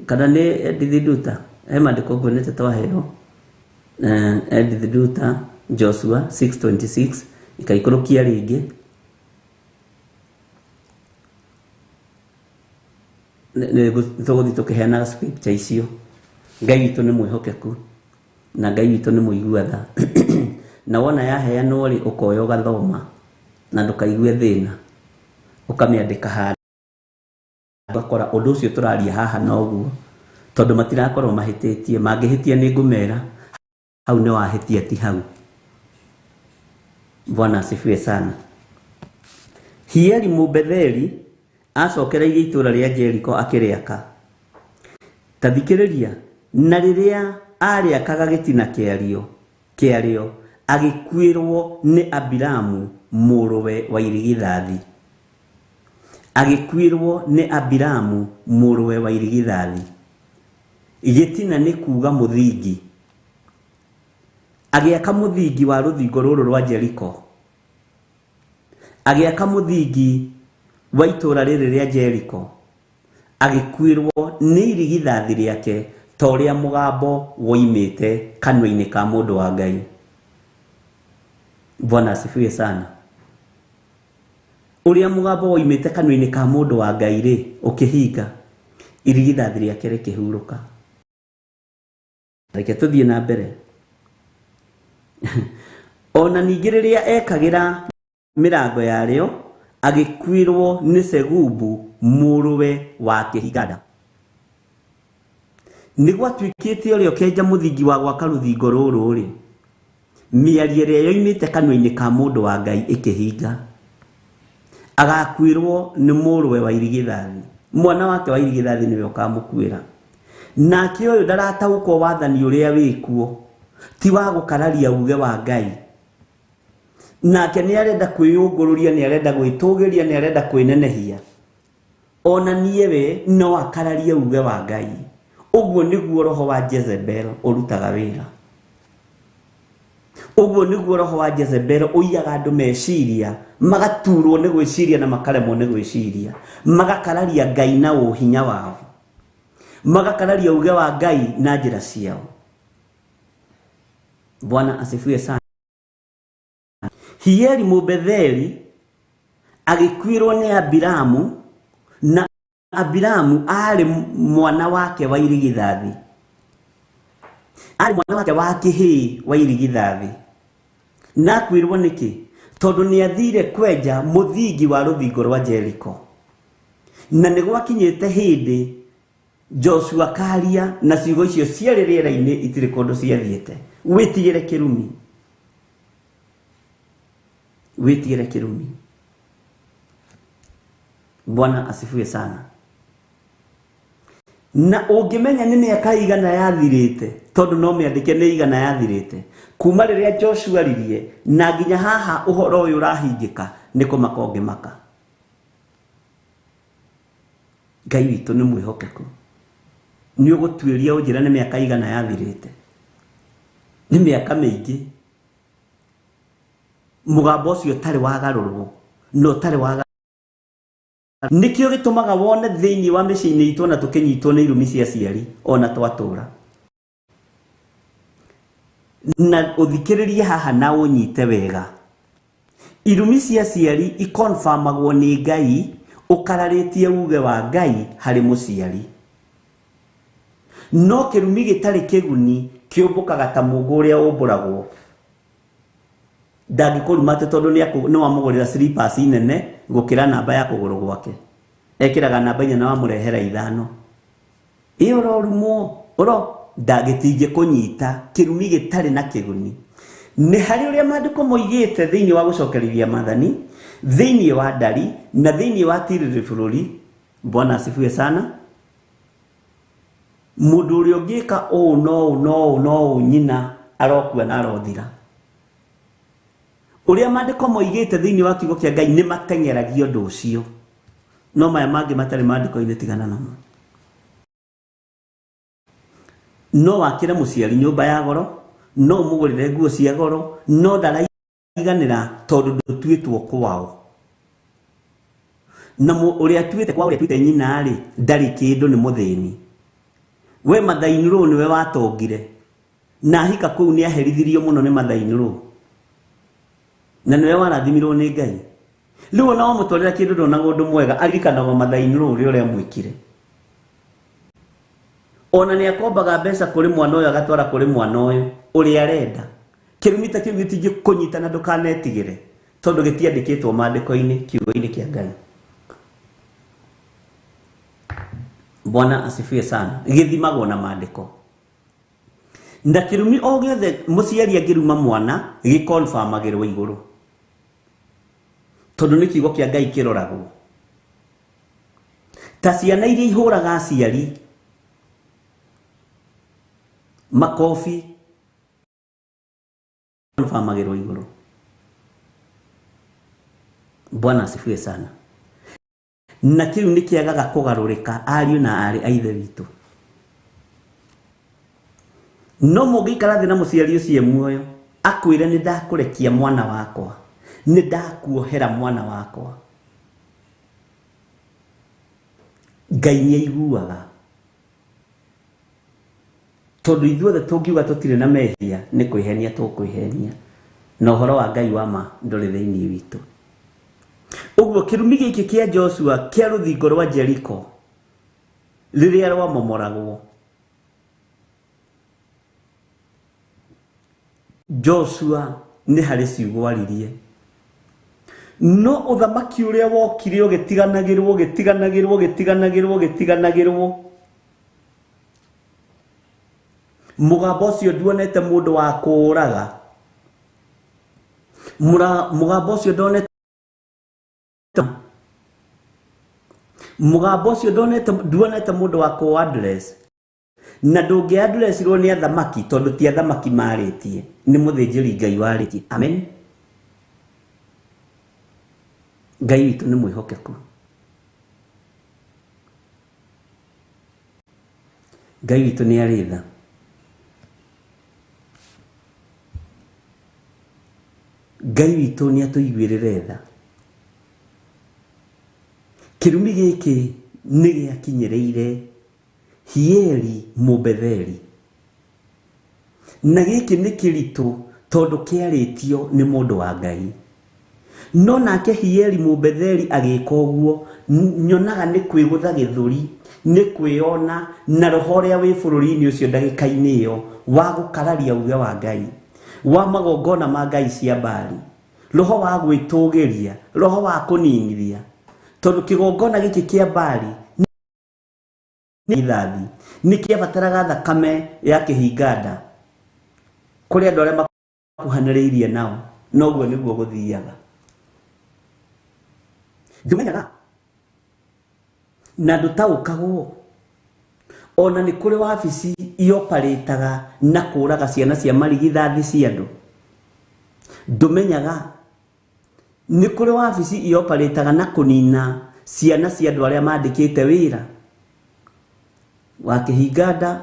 Speaker 1: kana nĩ Edith Nduta, he maandĩko nguonete twaheo. Edith Nduta, Joshua 6:26, ikaikũrũkia rĩngĩ. Nĩ tũgũthiĩ tũkĩheanaga scripture icio. Ngai witũ nĩ mwĩhokeku na Ngai witũ nĩ mũigua tha. Na wona yaheanwo rĩ, ũkoya ũgathoma na ndũkaigue thĩna, ũkamĩandĩka handũ, ũgakora ũndũ ũcio tũraria haha noguo, tondũ matirakorwo mahĩtĩtie. Mangĩhĩtia nĩ ngũmera hau nĩ wahĩtia, ti hau. Bwana asifiwe sana. Hieli Mũbetheli acokereirie itũũra rĩa Jeriko akĩrĩaka. Ta thikĩrĩria, na rĩrĩa arĩakaga gĩtina kĩarĩo, agĩkuĩrwo nĩ Abiramu mũrũwe wa irigithathi. Agĩkuĩrwo nĩ Abiramu mũrũwe wa irigithathi. Gĩtina nĩ kuga mũthingi. Agĩaka mũthingi wa rũthingo rũrũ rwa Jeriko. Agĩaka mũthingi wa itũũra rĩrĩ rĩa Jeriko. Agĩkuĩrwo nĩ irigithathi rĩake ta ũrĩa mũgambo woimĩte kanua-inĩ ka mũndũ wa Ngai. Bwana asifiwe sana. Ũrĩa mũgambo woimĩte kanua-inĩ ka mũndũ wa Ngai rĩ, ũkĩhinga, irigithathi rĩake rĩkĩhurũka. Reke tũthiĩ na mbere. Ona ningĩ rĩrĩa ekagĩra mĩrango yarĩo, agĩkuĩrwo nĩ Segubu mũrũwe wa kĩhinganda. Nĩ gwatuĩkĩte ũrĩa ũkenja mũthingi wa gwaka rũthingo rũrũ rĩ, Mĩario ĩrĩa yoimĩte kanua-inĩ ka mũndũ wa Ngai ĩkĩhinga. Agakuĩrwo nĩ mũrũwe wa irigithathi. Mwana wake wa irigithathi nĩwe ũkamũkuĩra. Nake ũyũ ndarataũkwo wathani ũrĩa wĩkuo ti wa gũkararia uge wa Ngai. Nake nĩ arenda kwĩyũngũrũria, nĩ arenda gwĩtũgĩria, nĩ arenda kwĩnenehia. Ona niĩ we no akararie uge wa Ngai. Ũguo nĩguo roho wa Jezebel ũrutaga wĩra. Ũguo nĩguo roho wa Jezebel ũiyaga andũ meciria, magaturwo nĩ gwĩciria na makaremwo nĩ gwĩciria, magakararia Ngai na ũhinya wao, magakararia uge wa Ngai na njĩra ciao. Bwana asifiwe sana. Hieli Mũbetheli agĩkuĩrwo nĩ Abiramu, na Abiramu aarĩ mwana wake wa irigithathi. Aarĩ mwana wake wa kĩhĩĩ wa irigithathi. Na akuĩrwo nĩkĩ? Tondũ nĩ athire kwenja mũthingi wa rũthingo rwa Jeriko. Na nĩ gwakinyĩte hĩndĩ Joshua karia na ciugo icio ciarĩ rĩera-inĩ itirĩ kũndũ ciathiĩte. Wĩtigĩre kĩrumi. Wĩtigĩre kĩrumi. Bwana asifiwe sana. Na ũngĩmenya nĩ mĩaka igana yathirĩte, tondũ no mĩandĩke nĩ igana yathirĩte, kuma rĩrĩa Joshua aririe na nginya haha ũhoro ũyũ ũrahingĩka, nĩ kũmaka ũngĩmaka. Ngai witũ nĩ mwĩhokeku. Nĩ ũgũtuĩria ũnjĩre nĩ mĩaka igana yathirĩte. Nĩ mĩaka mĩingĩ. Mũgambo ũcio ũtarĩ wagarũrwo na ũtarĩ wagarũrwo. Nĩkĩo gĩtũmaga wone thĩinĩ wa mĩciĩ-inĩ itũ ona tũkĩnyitwo nĩ irumi cia aciari ona twatũra. Na ũthikĩrĩrie haha na ũnyite wega. Irumi cia aciari ikonfamagwo nĩ Ngai ũkararĩtie uge wa Ngai harĩ mũciari. No kĩrumi gĩtarĩ kĩguni kĩũmbũkaga ta mũngũ ũrĩa ũmbũragwo. Ndangĩkũruma atĩ tondũ nĩ wamũgũrĩra slippers nene gũkĩra namba ya kũgũrũ gwake. Ekĩraga namba 4 na wamũrehera 5. Ĩ ũrorumwo, ũro ndagĩtingĩkũnyita kĩrumi gĩtarĩ na kĩguni. Nĩ harĩ ũrĩa maandĩko moigĩte thĩinĩ wa gũcokerithia maathani, thĩinĩ wa ndari na thĩinĩ wa tirĩrĩ bũrũri. Bwana asifiwe sana. Mũndũ ũrĩa ũngĩka ũũ no ũũ no ũũ no ũũ nyina arokua na arothira. Ũrĩa maandĩko moigĩte thĩinĩ wa kiugo kĩa Ngai nĩ mateng'eragia ũndũ ũcio. No maya mangĩ matarĩ maandĩko-inĩ tigana namo. No wakĩre mũciari nyũmba ya goro, no ũmũgũrĩre nguo cia goro, no ndaraiganĩra tondũ ndũtuĩtwo kwao. Na ũrĩa atuĩte kwao, ũrĩa atuĩte nyina rĩ, ndarĩ kĩndũ, nĩ mũthĩni. We Mathainĩ nĩwe watongire. Na ahika kũu nĩ aherithirio mũno nĩ Mathainĩ. Na nĩwe warathimirwo nĩ Ngai. Rĩu ona wamũtwarĩra kĩndũ ndonaga ũndũ mwega, aririkanagwo Mathainĩ ũrĩa ũrĩa mwĩkire. Ona nĩ akombaga mbeca kũrĩ mwana ũyũ agatwara kũrĩ mwana ũyũ ũrĩa arenda. Kĩrumi ta kĩu gĩtingĩkũnyita na ndũkanetigĩre, tondũ gĩtiandĩkĩtwo maandĩko-inĩ kiugo-inĩ kĩa Ngai. Bwana asifiwe sana. Gĩthimagwo na maandĩko. Na kĩrumi o gĩothe mũciari angĩruma mwana gĩkonfamagĩrwo igũrũ, tondũ nĩ kiugo kĩa Ngai kĩroragwo. Ta ciana iria ihũraga aciari makobi konfamagĩrwo igũrũ. Bwana asifiwe sana. Na kĩu nĩ kĩagaga kũgarũrĩka ariũ na aarĩ a Ithe witũ. No mũngĩikara thĩ na mũciari ũcio muoyo akwĩre nĩ ndakũrekia mwana wakwa, nĩ ndakuohera mwana wakwa, Ngai nĩ aiguaga. Tondũ ithuothe tũngiuga tũtirĩ na mehia nĩ kwĩhenia tũkwĩhenia, na ũhoro wa Ngai wa ma ndũrĩ thĩinĩ witũ. Ũguo kĩrumi gĩkĩ kĩa Joshua kĩa rũthingo rwa Jeriko rĩrĩa rwamomoragwo, Joshua nĩ harĩ ciugo aririe. No ũthamaki ũrĩa wokire ũgĩtiganagĩrwo, ũgĩtiganagĩrwo, ũgĩtiganagĩrwo, ũgĩtiganagĩrwo. Mũgambo ũcio nduonete mũndũ wa kũũraga. Mũgambo ũcio ndonete, mũgambo ũcio ndonete, nduonete mũndũ wa kũ address, na ndũngĩ addressirwo nĩ athamaki tondũ ti athamaki marĩtie, nĩ mũthĩnjĩri Ngai warĩtie. Amen. Ngai witũ nĩ mwĩhokeku. Ngai witũ nĩ arĩ tha. Ngai witũ nĩ atũiguĩrĩre tha. Kĩrumi gĩkĩ nĩ gĩakinyĩrĩire Hieli Mũbetheli, na gĩkĩ nĩ kĩritũ tondũ kĩarĩtio nĩ mũndũ wa Ngai. No nake Hieli Mũbetheli agĩka ũguo, nyonaga nĩ kwĩgũtha gĩthũri, nĩ kwĩona na roho ũrĩa wĩ bũrũri-inĩ ũcio ndagĩka-inĩ ĩyo wa gũkararia uge wa Ngai, wa magongona ma Ngai cia Baali, roho wa gwĩtũgĩria, roho wa kũninithia, tondũ kĩgongona gĩkĩ kĩa Baali nĩ ithathi, nĩ kĩabataraga thakame ya kĩhinganda kũrĩ andũ arĩa makuhanĩrĩirie nao, noguo nĩguo gũthiaga. Ndũmenyaga na ndũtaũkagwo. Ona nĩ kũrĩ wabici ioparĩtaga na kũraga ciana cia marigithathi cia andũ. Ndũmenyaga nĩ kũrĩ wabici ioparĩtaga na kũnina ciana cia andũ arĩa mandĩkĩte wĩra wa kĩhinganda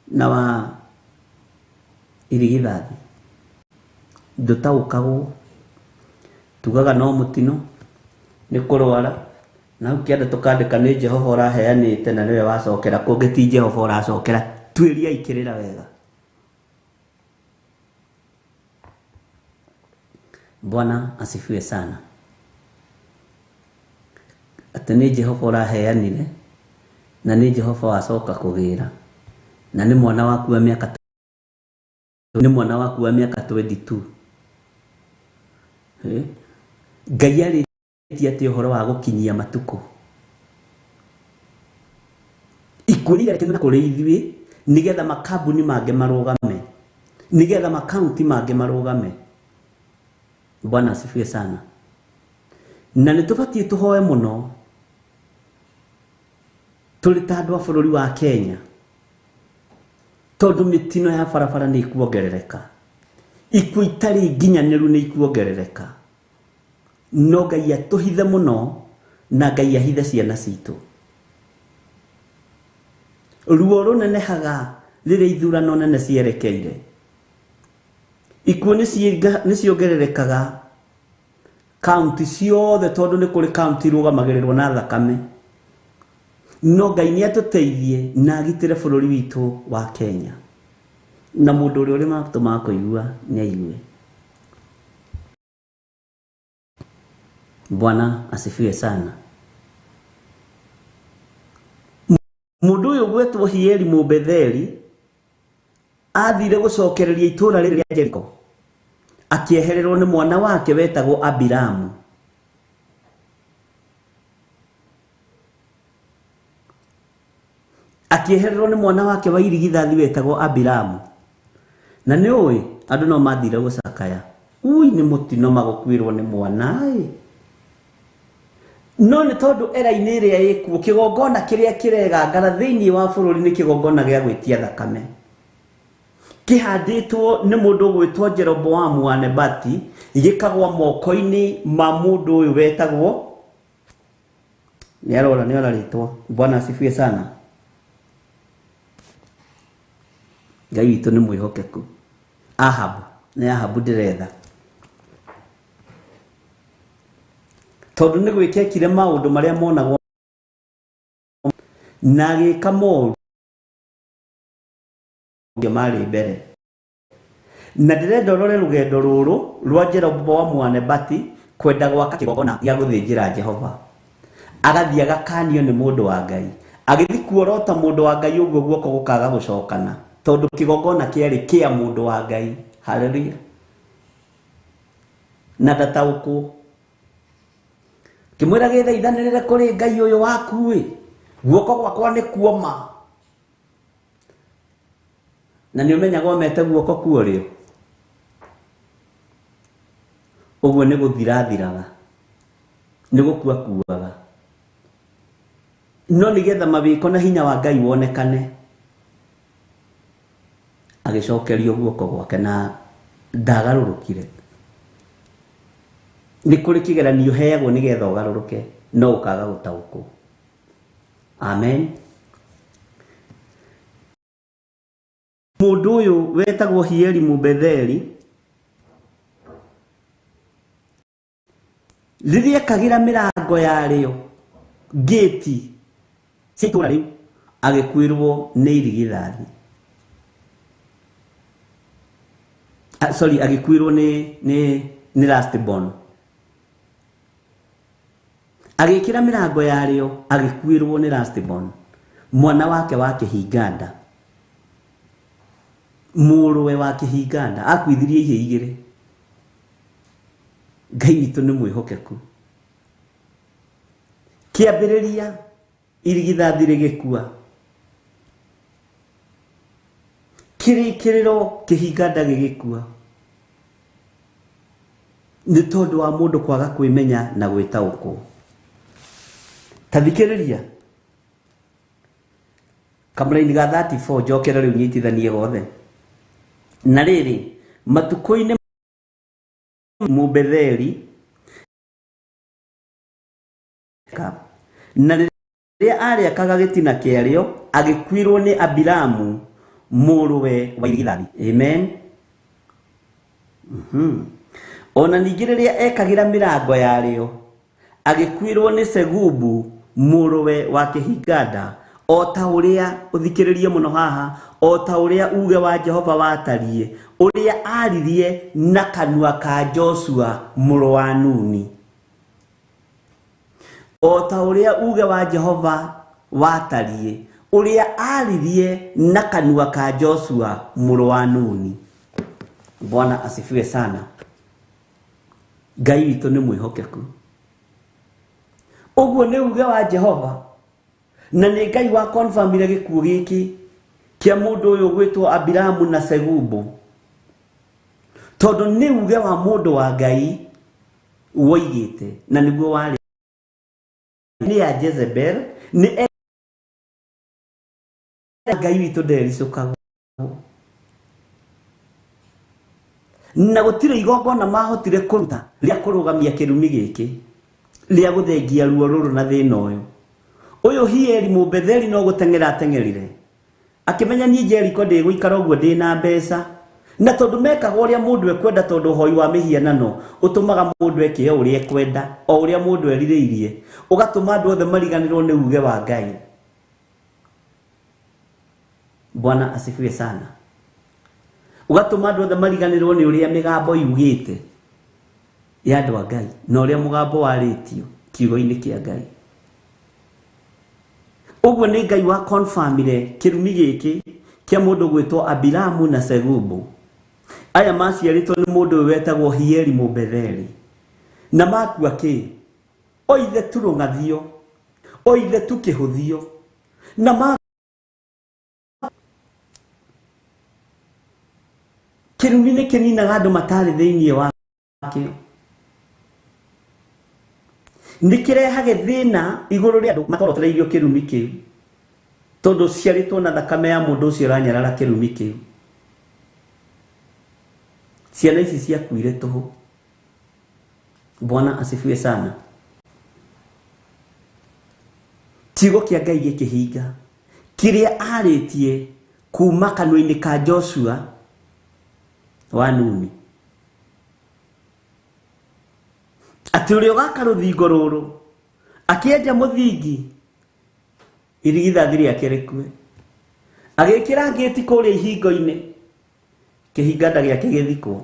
Speaker 1: na wa irigithathi. Ndũtaũkagwo, tugaga no mũtino nĩ kũrwara, na hau kĩanda tũkandĩka nĩ Jehova ũraheanĩte na nĩwe wacokera, kũngĩ ti Jehova ũracokera. Tuĩriai kĩrĩra wega. Bwana asifiwe sana. Atĩ nĩ Jehova ũraheanire na nĩ Jehova wacoka kũgĩra, na nĩ mwana waku wa mĩaka, nĩ mwana waku wa mĩaka 22. Ngai arĩtie atĩ ũhoro wa gũkinyia matukũ. Ikuũ nĩ kũrĩ ithuĩ nĩgetha makambuni mangĩ marũgame, nĩgetha makaunti mangĩ marũgame. Bwana asifiwe sana. Na nĩ tũbatiĩ tũhoe mũno tũrĩ ta andũ a bũrũri wa Kenya, tondũ mĩtino ya barabara nĩ ikuongerereka, ikuũ itarĩ nginyanĩru nĩ ikuongerereka. No Ngai atũhithe mũno na Ngai ahithe ciana citũ. Ruo rũnenehaga rĩrĩa ithurano nene cierekeire. Ikuũ nĩ ciongererekaga kaunti ciothe, tondũ nĩ kũrĩ kaunti irũgamagĩrĩrwo na thakame. No Ngai nĩ atũteithie na agitĩre bũrũri witũ wa Kenya, na mũndũ ũrĩa ũrĩ matũ ma kũigua nĩ aigue. Bwana asifiwe sana. Mũndũ ũyũ gwetwo Hieli Mũbetheli athire gũcokereria itũũra rĩrĩ rĩa Jeriko, akĩehererwo nĩ mwana wake wetagwo Abiramu. Akĩehererwo nĩ mwana wake wa irigithathi wetagwo Abiramu. Na nĩ ũĩ andũ no mathire gũcakaya, ui nĩ mũtino magũkuĩrwo nĩ mwana ĩ. No nĩ tondũ era-inĩ ĩrĩa ĩkuo, kĩgongona kĩrĩa kĩregangara thĩinĩ wa bũrũri nĩ kĩgongona gĩa gwĩtia thakame, kĩhandĩtwo nĩ mũndũ ũgwĩtwo Jeroboamu wa Nebati, gĩkagwa moko-inĩ ma mũndũ ũyũ wetagwo, nĩ arora nĩ ora rĩtwa. Bwana asifiwe sana. Ngai witũ nĩ mwĩhokeku. Ahabu, nĩ Ahabu ndĩretha, tondũ nĩ gwĩkekire maũndũ marĩa monagwo na agĩka moru marĩ mbere. Na ndĩrenda ũrore rũgendo rũrũ rwa Jeroboamu wa Nebati kwenda gwaka kĩgongona gĩa gũthĩnjĩra Jehova. Agathiĩ agakanio nĩ mũndũ wa Ngai, agĩthiĩ kuorota mũndũ wa Ngai ũguo guoko gũkaga gũcokana, tondũ kĩgongona kĩarĩ kĩa mũndũ wa Ngai. Haleluya. Na ndataũkwo, kĩmwĩra gĩthaithanĩrĩre kũrĩ Ngai ũyũ waku ĩ, guoko gwakwa nĩ kuoma. Na nĩ ũmenyaga omete guoko kuo rĩo. Ũguo nĩ gũthirathiraga, nĩ gũkua kuaga. No nĩgetha mawĩko na hinya wa Ngai wonekane, agĩcokerio guoko gwake na ndagarũrũkire. Nĩ kũrĩ kĩgeranio heagwo nĩgetha ũgarũrũke, no ũkaga gũtaũkwo. Amen. Mũndũ ũyũ wetagwo Hieli Mũbetheli, rĩrĩa ekagĩra mĩrango yarĩo ngĩti cia itũũra rĩu, agĩkuĩrwo nĩ irigithathi. Sorry, agĩkuĩrwo nĩ last born. Agĩkĩra mĩrango yarĩo, agĩkuĩrwo nĩ last born, mwana wake wa kĩhinganda, mũrũwe wa kĩhinganda, akuithirie ihĩĩ igĩrĩ. Ngai witũ nĩ mwĩhokeku. Kĩambĩrĩria irigithathi rĩgĩkua, kĩrĩkĩrĩro kĩhinganda gĩgĩkua, nĩ tondũ wa mũndũ kwaga kwĩmenya na gwĩtaũkwo. Ta thikĩrĩria kamũraini ga 34, njokere rĩu nyitithanie gothe. Na rĩrĩ, matukũ-inĩ Mũbetheli, na rĩrĩa arĩakaga gĩtina kĩarĩo, agĩkuĩrwo nĩ Abiramu mũrũwe wa irigithathi. Amen. Ona ningĩ rĩrĩa ekagĩra mĩrango yarĩo, agĩkuĩrwo nĩ Segubu mũrũwe wa kĩhinganda, o ta ũrĩa ũthikĩrĩrie mũno haha, o ta ũrĩa uge wa Jehova watariĩ, ũrĩa aririe na kanua ka Joshua mũrũ wa Nuni. O ta ũrĩa uge wa Jehova watariĩ, ũrĩa aririe na kanua ka Joshua mũrũ wa Nuni. Bwana asifiwe sana. Ngai witũ nĩ mwĩhokeku. Ũguo nĩ uge wa Jehova, na nĩ Ngai wa confirmire gĩkuũ gĩkĩ kĩa mũndũ ũyũ gwĩtwo Abiramu na Segubu, tondũ nĩ uge wa mũndũ wa Ngai woigĩte, na nĩguo warĩ nĩ ya Jezebel. Nĩ Ngai witũ ndericũkagwo, na gũtirĩ igongona mahotire kũruta rĩa kũrũgamia kĩrumi gĩkĩ, rĩa gũthengia ruo rũrũ na thĩna ũyũ. Ũyũ Hieli Mũbetheli no gũteng'era ateng'erire, akĩmenya niĩ Jeriko ndĩgũikara ũguo ndĩna mbeca. Na tondũ mekaga ũrĩa mũndũ ekwenda, tondũ ũhoi wa mĩhianano ũtũmaga mũndũ eke o ũrĩa ekwenda, o ũrĩa mũndũ erirĩirie, ũgatũma andũ othe mariganĩrwo nĩ uge wa Ngai. Bwana asifiwe sana. Ũgatũma andũ othe mariganĩrwo nĩ ũrĩa mĩgambo yugĩte ya andũ a Ngai, na ũrĩa mũgambo warĩtio kiugo-inĩ kĩa Ngai. Ũguo nĩ Ngai wa confirmire kĩrumi gĩkĩ kĩa mũndũ gwĩtwo Abiramu na Segubu. Aya maciarĩtwo nĩ mũndũ ũyũ wetagwo Hieli Mũbetheli, na makua kĩ? Oithe tu rũng'athio, oithe tu kĩhũthio, na ma kĩrumi nĩ kĩninaga andũ matarĩ thĩinĩ wakĩo. Nĩ kĩrehage thĩna igũrũ rĩa andũ matorotereirio kĩrumi kĩu, tondũ ciarĩtwo na thakame ya mũndũ ũcio ũranyarara kĩrumi kĩu. Ciana ici ciakuire tũhũ. Bwana asifiwe sana. Kiugo kĩa Ngai gĩkĩhinga kĩrĩa arĩtie kuma kanua-inĩ ka Joshua wa Nuni, atĩ ũrĩa ũgaka rũthingo rũrũ akĩenja mũthingi, irigithathi rĩake rĩkue, agĩkĩra ngĩti kũrĩa ihingo-inĩ, kĩhinganda gĩake gĩthikwo.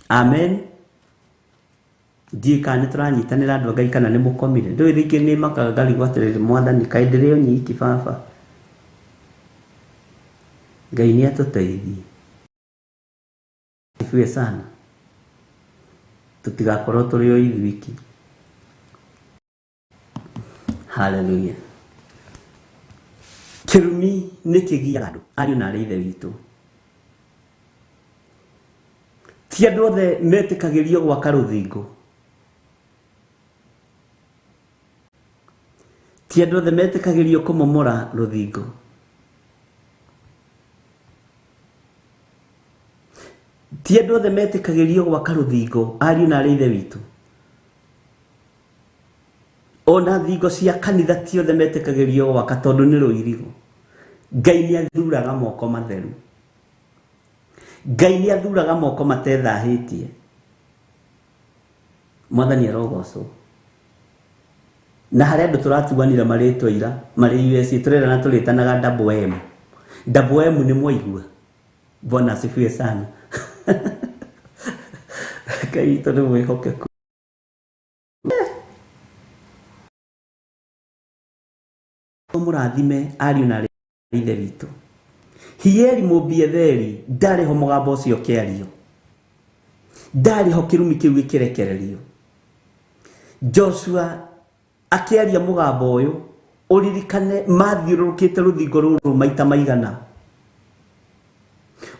Speaker 1: Amen. Ndiũĩ kana nĩ tũranyitanĩra andũ a Ngai kana nĩ mũkomire. Ndũĩ rĩngĩ nĩ makaga ngarigwo atĩrĩrĩ, Mwathani, kaĩ ndĩrĩ o nyiki baba? Ngai nĩ atũteithie. Asifiwe sana. Tũtigakorwo tũrĩ o ithuiki. Hallelujah. Kĩrumi nĩ kĩgiaga andũ, ariũ na arĩ ithe witũ. Ti andũ othe metĩkagĩrio gwaka rũthingo. Ti andũ othe metĩkagĩrio kũmomora rũthingo. Ti andũ othe metĩkagĩrio gwaka rũthingo, ariũ na aarĩ ithe witũ. Ona thingo cia kanitha ti othe metĩkagĩrio gwaka tondũ nĩ rũirigo. Ngai nĩ athuraga moko matheru. Ngai nĩ athuraga moko matethahĩtie. Mwathani arogocwo. Na harĩa andũ tũratuanĩra marĩtwa ira marĩ USA tũrerana tũrĩtanaga double M. Double M nĩ mwaigua. Bwana asifiwe sana. Ngai witũ nĩ mwĩhokeku. Mũrathime ariũ na ithe witũ. Hieli Mũbietheri ndarĩ ho mũgambo ũcio ũkĩario. Ndarĩ ho kĩrumi kĩu gĩkĩrekererio. Joshua akĩaria mũgambo ũyũ, ũririkane mathiũrũrũkĩte rũthingo rũrũ maita maigana.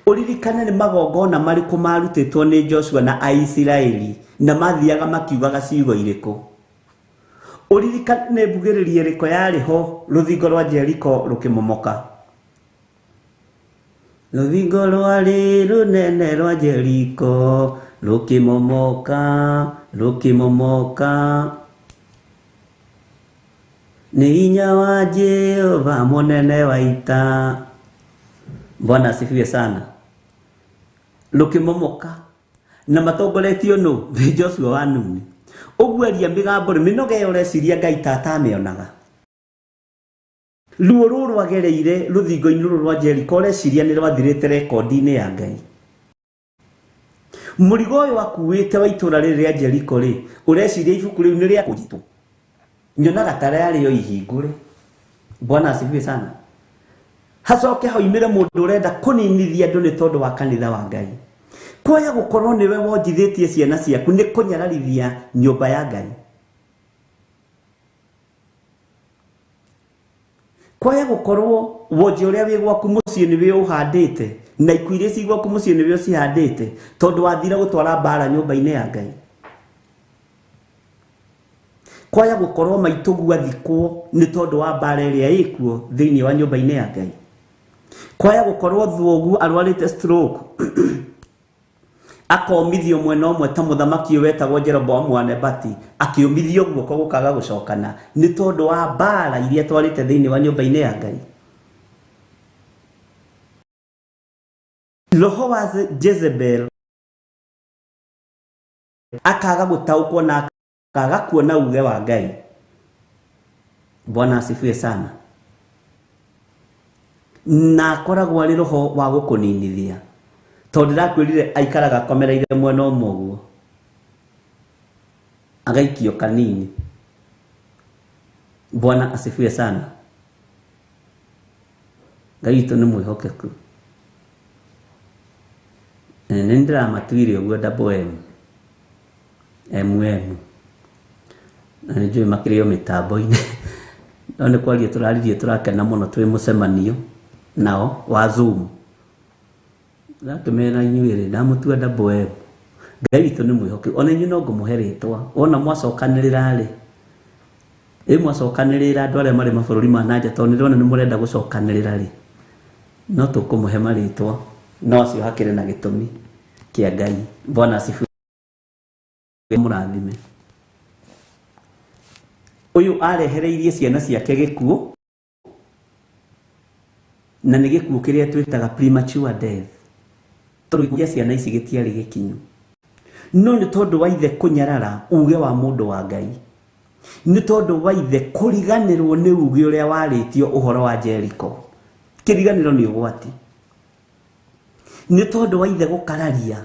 Speaker 1: Ũririkane nĩ magongona marĩkũ marutĩtwo nĩ Joshua na Aisiraeli na mathiaga makiugaga ciugo irĩkũ. Ũririkane nĩ mbugĩrĩrio ĩrĩkũ yarĩ ho rũthingo rwa Jeriko rũkĩmomoka. Rũthingo rwarĩ rũnene rwa Jeriko rũkĩmomoka, rũkĩmomoka. Nĩ hinya wa Jehova mũnene wa ita. Bwana asifiwe sana. Rũkĩmomoka na matongoretio nũ? Nĩ Joshua wa Nuni. Ũguo aria mĩgambo rĩ, mĩnoga ĩyo ũreciria Ngai ta atamĩonaga. Ruo rũrũ rwagereire rũthingo-inĩ rũrũ rwa Jeriko ũreciria nĩ rwathirĩte rekondi-inĩ ya Ngai. Mũrigo ũyũ akuĩte wa itũũra rĩrĩ rĩa Jeriko rĩ, ũreciria ibuku rĩu nĩ rĩa kũnjitwo. Nyonaga ta rĩarĩ o ihingũre. Bwana asifiwe sana. Hacoke hoimĩre mũndũ ũrenda kũninithia andũ nĩ tondũ wa kanitha wa Ngai. Kwaya gũkorwo nĩwe wonjithĩtie ciana ciaku nĩ kũnyararithia nyũmba ya Ngai. Kwaya gũkorwo wonje ũrĩa wĩ gwaku mũciĩ nĩwe ũhandĩte na ikuũ iria ci gwaku mũciĩ nĩwe ũcihandĩte tondũ wathire gũtwara mbara nyũmba-inĩ ya Ngai. Kwaya gũkorwo maitũguo athikwo nĩ tondũ wa mbara ĩrĩa ĩkuo thĩinĩ wa nyũmba-inĩ ya Ngai. Kwaya gũkorwo thoguo arwarĩte stroke akomithio mwena ũmwe ta mũthamaki ũyũ wetagwo Jeroboamu wa Nebati akĩũmithio guoko gũkaga gũcokana nĩ tondũ wa mbara iria twarĩte thĩinĩ wa nyũmba-inĩ ya Ngai. Roho wa Jezebel akaga gũtaũkwo na akaga kuona uge wa Ngai. Bwana asifiwe sana. Na akoragwo arĩ roho wa gũkũninithia tondũ ndĩrakwĩrire aikaraga akomereire mwena ũmwe ũguo agaikio kanini. Bwana asifiwe sana. Ngai witũ nĩ mwĩhokeku. Nĩ ndĩramatuire ũguo double M MM na nĩ njũĩ makĩrĩ o mĩtambo-inĩ no nĩ kwaria tũraririe tũrakena mũno twĩ mũcemanio nao wa Zoom. Ndakĩmera inyuĩ rĩ, ndamũtua double M. Ngai witũ nĩ mwĩhokeku. Ona inyuĩ no ngũmũhe rĩtwa. Wona mwacokanĩrĩra rĩ, ĩ mwacokanĩrĩra andũ arĩa marĩ mabũrũri ma nanja tondũ nĩ ndĩrona nĩ mũrenda gũcokanĩrĩra rĩ, no tũkũmũhe marĩtwa no acio hakĩrĩ na gĩtũmi kĩa Ngai. Bwana asifiwe. Mũrathime. Ũyũ arehereirie ciana ciake gĩkuũ na nĩ gĩkuũ kĩrĩa twĩtaga premature death tondũ gĩkuũ gĩa ciana ici gĩtiarĩ gĩkinyu no nĩ tondũ wa ithe kũnyarara uge wa mũndũ wa Ngai, nĩ tondũ wa ithe kũriganĩrwo nĩ uge ũrĩa warĩtio ũhoro wa Jeriko. Kĩriganĩro nĩ ũgwati. Nĩ tondũ wa ithe gũkararia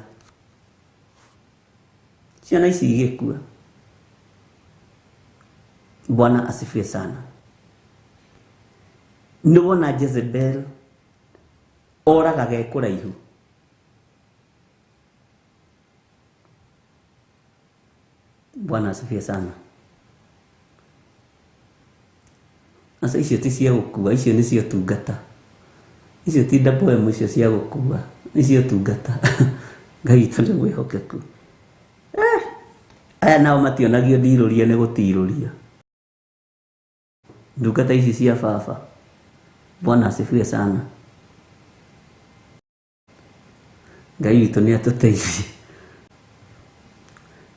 Speaker 1: ciana ici igĩkua. Bwana asifiwe sana. Nĩ wona Jezebel oragaga e kũraihu. Bwana asifiwe sana. Aca icio ti cia gũkua, icio nĩ cio tungata. Icio ti double M icio cia gũkua, nĩ cio tungata. Ngai witũ nĩ mwĩhokeku. Aya nao mationagio ndirũria nĩ gũtirũria. Ndungata ici cia baba. Bwana asifiwe sana. Ngai witũ nĩ atũteithie.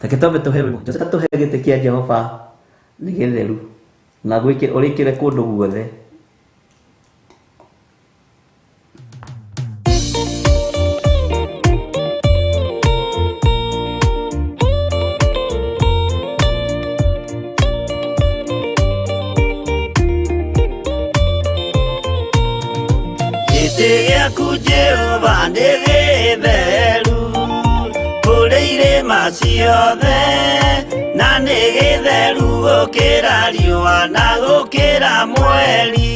Speaker 1: Reke twambe tũhe tũhe gĩtĩ kĩa Jehova nĩ gĩtheru na gwĩkĩre ũrĩkĩre kũndũ guothe.
Speaker 6: Gĩtĩ gĩaku Jehova nĩ gĩtheru kũrĩ irĩma ciothe na nĩ gĩtheru gũkĩra riũa na gũkĩra mweri.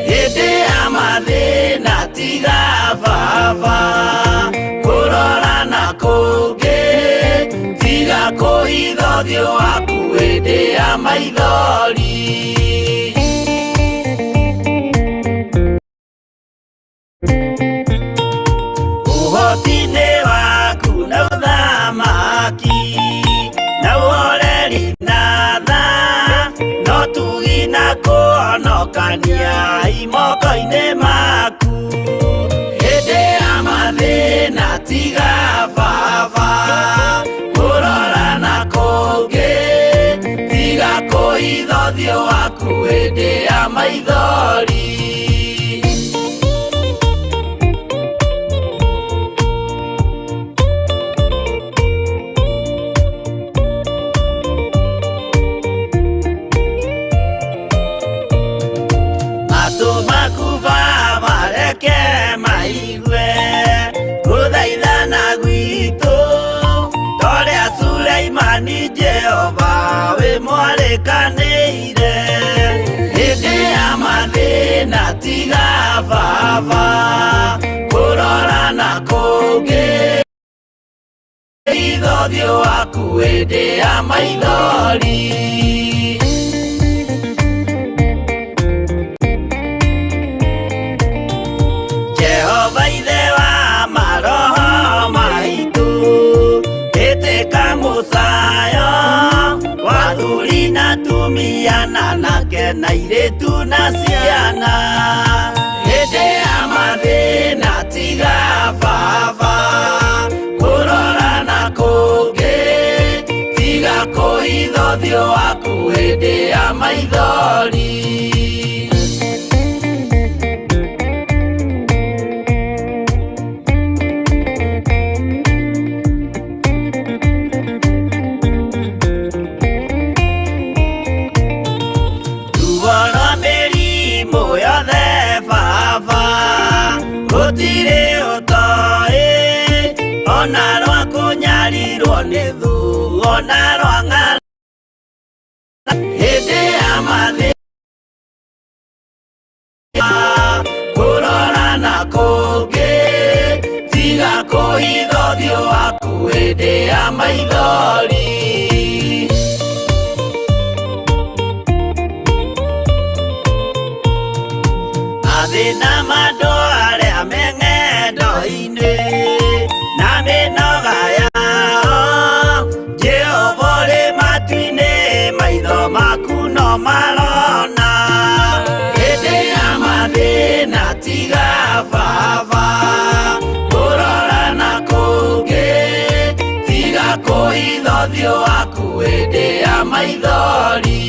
Speaker 6: Hĩndĩ ya mathĩna tiga baba kũrora na kũngĩ, tiga kũhitha ũthiũ waku hĩndĩ ya maithori. Ũhoti-inĩ waku na ũthamaki na ũhoreri na tha no tugi na kũhonokania imoko-inĩ maku. Hĩndĩ ya mathĩna tiga baba kũrora na kũngĩ, tiga kũhitha ũthiũ waku hĩndĩ ya maithori. Matũ maku baba reke maigue gũthaithana gwitũ, torĩa Suleimani Jehova wĩ mwarĩkanĩire. Hĩndĩ ya mathĩna tiga baba kũrora na kũngĩ, hitha ũthiũ waku hĩndĩ ya maithori. Jehova ithe wa maroho maitũ, ĩtĩka mũcayo wa athuri na atumia na anake na airĩtu na ciana. Hĩndĩ ya mathĩna tiga baba kũrora na kũngĩ, tiga kũhitha ũthiũ waku hĩndĩ ya maithori. Ruo rwa mĩrimũ yothe baba gũtirĩ ũtoĩ, ona rwa kũnyarirwo nĩ thũ ona rwa ng'aragu. Hĩndĩ ya mathĩna kũrora na kũngĩ, tiga kũhitha ũthiũ waku hĩndĩ ya maithori. Mathĩna ma andũ arĩa me ng'endo-inĩ na mĩnoga yao, Jehova ũrĩ matu-inĩ maitho maku no marona. Hĩndĩ ya mathĩna tiga baba kũrora na kũngĩ, tiga kũhitha ũthiũ waku hĩndĩ ya maithori.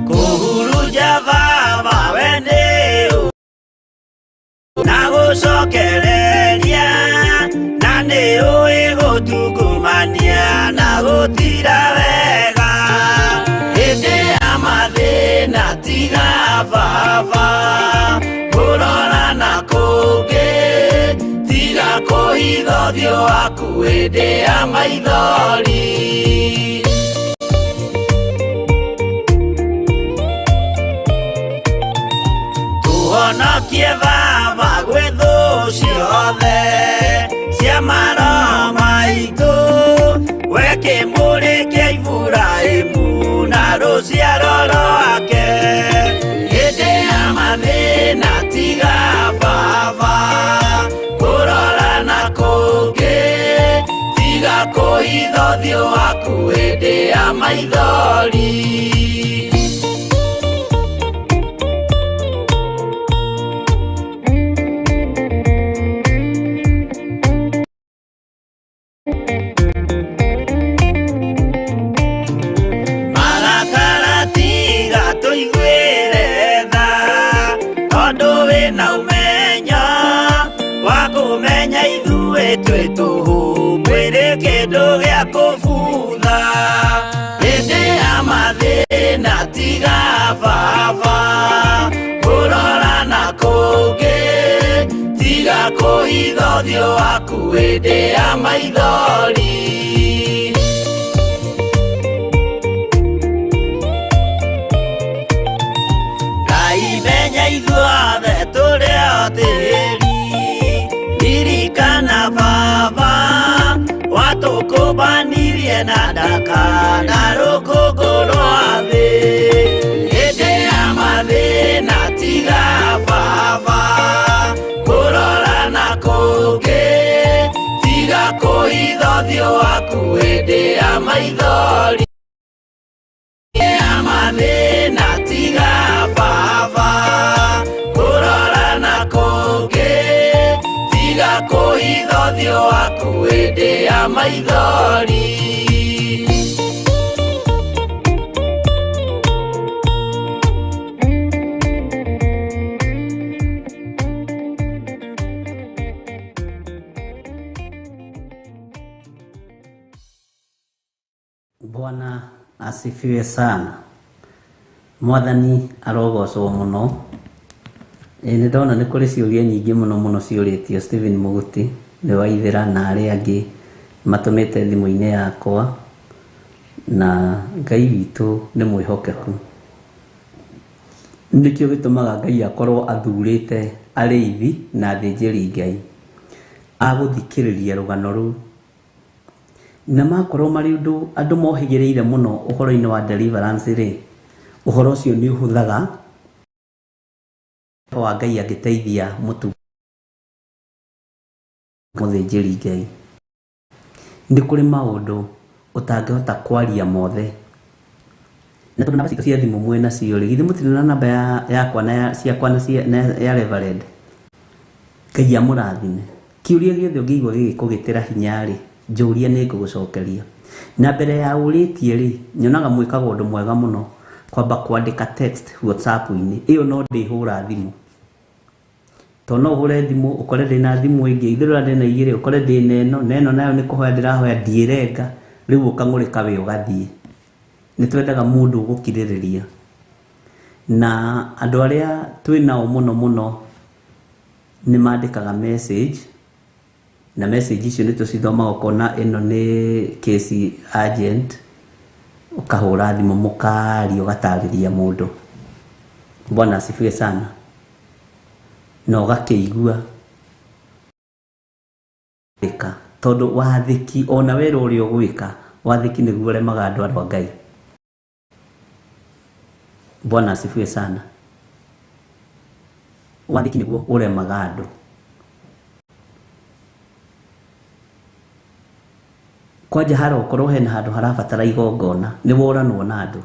Speaker 6: Kũhurunja baba we nĩ na gũcokereria, na nĩ ũĩ gũtungumania na gũtira wega. Hĩndĩ ya mathĩna tiga baba kũrora na kũngĩ, tiga kũhitha ũthiũ waku hĩndĩ ya maithori. Tũhonokie baba gwĩ thũ ciothe cia maroho maitũ, kũhitha ũthiũ waku hĩndĩ ya maithori. Marakara tiga tũiguĩre tha, tondũ wĩna ũmenyo wa kũmenya ithuĩ twĩ tũhũ, mwĩrĩ kĩndũ gĩa kũbutha. Hĩndĩ ya mathĩna tiga baba kũrora na kũngĩ, tiga kũhitha ũthiũ waku hĩndĩ ya maithori. Ngai menya ithuothe tũrĩ o tĩri, ririkana baba watũkũmbanirie na ndaka na rũkũngũ rwa thĩ. Hĩndĩ ya mathĩna tiga baba kũrora na kũngĩ, tiga kũhitha ũthiũ waku hĩndĩ ya maithori. Ya mathĩna tiga baba kũrora na kũngĩ, tiga kũhitha ũthiũ waku hĩndĩ ya maithori.
Speaker 1: Bwana asifiwe sana. Mwathani arogocwo mũno. Nĩ ndona nĩ kũrĩ ciũria nyingĩ mũno mũno ciũrĩtio Stephen Mũguti nĩ Waithĩra na arĩa angĩ matũmĩte thimũ-inĩ yakwa, na Ngai witũ nĩ mwĩhokeku. Nĩkĩo gĩtũmaga Ngai akorwo athurĩte arĩithi na athĩnjĩri Ngai a gũthikĩrĩria rũgano rũu, na makorwo marĩ ũndũ andũ mohĩgĩrĩire mũno ũhoro-inĩ wa deliverance rĩ, ũhoro ũcio nĩ ũhũthaga wa Ngai angĩteithia mũtu mũthĩnjĩri Ngai. Nĩ kũrĩ maũndũ ũtangĩhota kwaria mothe, na tondũ namba citũ cia thimũ mwĩ nacio rĩ, githĩ mũtirĩ na namba yakwa na ciakwa na ya Reverend. Ngai amũrathime. Kĩũria gĩothe ũngĩigua gĩgĩkũgĩtĩra hinya rĩ, njũria nĩ ngũgũcokeria. Na mbere ya ũrĩtie rĩ, nyonaga mwĩkaga ũndũ mwega mũno kwamba kwandĩka text WhatsApp-inĩ. Ĩyo no ndĩhũra thimũ, tondũ no ũhũre thimũ ũkore ndĩna thimũ ĩngĩ, ithuĩ ndĩna igĩrĩ ũkore ndĩna ĩno na ĩno nayo nĩ kũhoya ndĩrahoya ndiĩrenga, rĩu ũkang'ũrĩka wĩ ũgathiĩ. Nĩ twendaga mũndũ ũgũkirĩrĩria, na andũ arĩa twĩ nao mũno mũno nĩ mandĩkaga message, na message icio nĩ tũcithomaga ũkona ĩno nĩ case agent, ũkahũra thimũ mũkaria ũgatarĩria mũndũ. Bwana asifiwe sana. Na ũgakĩigua ĩka, tondũ wathĩki ona wĩra ũrĩa ũgwĩka, wathĩki nĩguo ũremaga andũ a Ngai. Bwana asifiwe sana. Wathĩki nĩguo ũremaga andũ. Kwanja harokorwo hena handũ harabatara igongona, nĩ woranwo na andũ.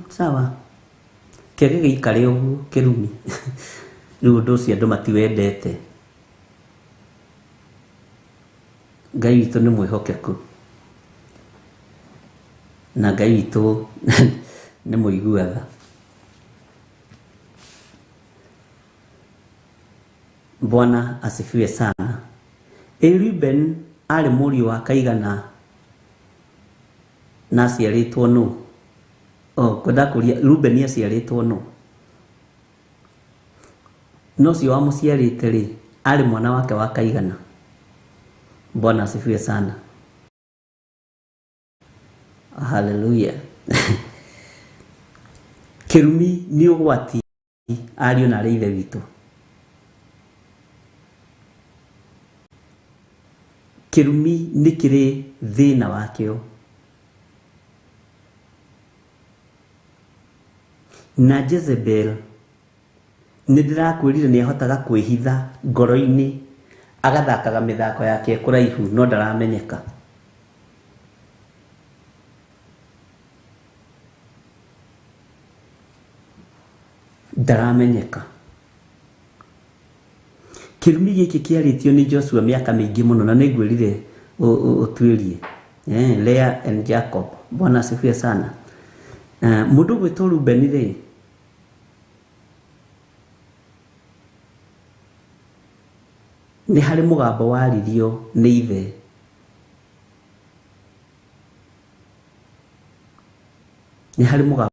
Speaker 1: Sawa, kĩage gĩikare ũguo kĩrumi. Rĩu ũndũ ũcio andũ matiwendete. Ngai witũ nĩ mwĩhokeku, na Ngai witũ nĩ mũigua tha. Bwana asifiwe sana. Reuben arĩ mũriũ wa kaigana na aciarĩtwo nũ? Ngwenda kũria Reuben aciarĩtwo nũ? No ũcio wamũciarĩte rĩ, arĩ mwana wake wa kaigana? Bwana asifiwe sana. Hallelujah. Kĩrumi nĩ ũgwati ariũ na arĩ ithe witũ. Kĩrumi nĩ kĩrĩ thĩna wakĩo, na Jezebel nĩ ndĩrakwĩrire nĩ ahotaga kwĩhitha ngoro-inĩ, agathakaga mĩthako yake kũraihu no ndaramenyeka. Ndaramenyeka. Kĩrumi gĩkĩ kĩarĩtio nĩ Joshua mĩaka mĩingĩ mũno na nĩngwĩrire ũtuĩrie. Leah and Jacob. Bwana asifiwe sana. Mũndũ ũgwĩtwo Reuben rĩ, nĩ harĩ mũgambo waririo nĩ ithe. Nĩ harĩ mũgambo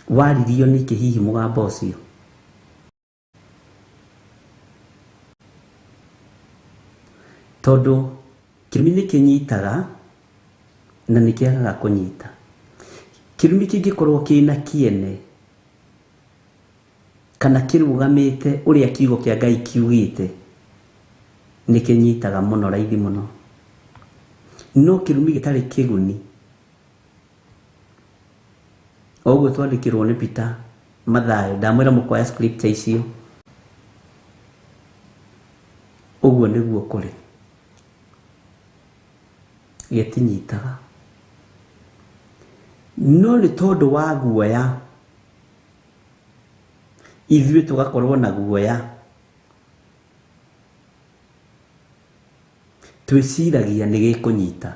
Speaker 1: waririo nĩkĩ hihi mũgambo ũcio? Tondũ kĩrumi nĩ kĩnyitaga na nĩ kĩagaga kũnyita. Kĩrumi kĩngĩkorwo kĩna kĩene kana kĩrũgamĩte ũrĩa kiugo kĩa Ngai kiugĩte, nĩ kĩnyitaga mũno raithi mũno. No kĩrumi gĩtarĩ kĩguni, o ũguo twandĩkĩrwo nĩ Peter Mathayo, ndamwĩra mũkoya scripture icio, ũguo nĩguo kũrĩ, gĩtinyitaga. No nĩ tondũ wa guoya, ithuĩ tũgakorwo na guoya, twĩciragia nĩ gĩkũnyita.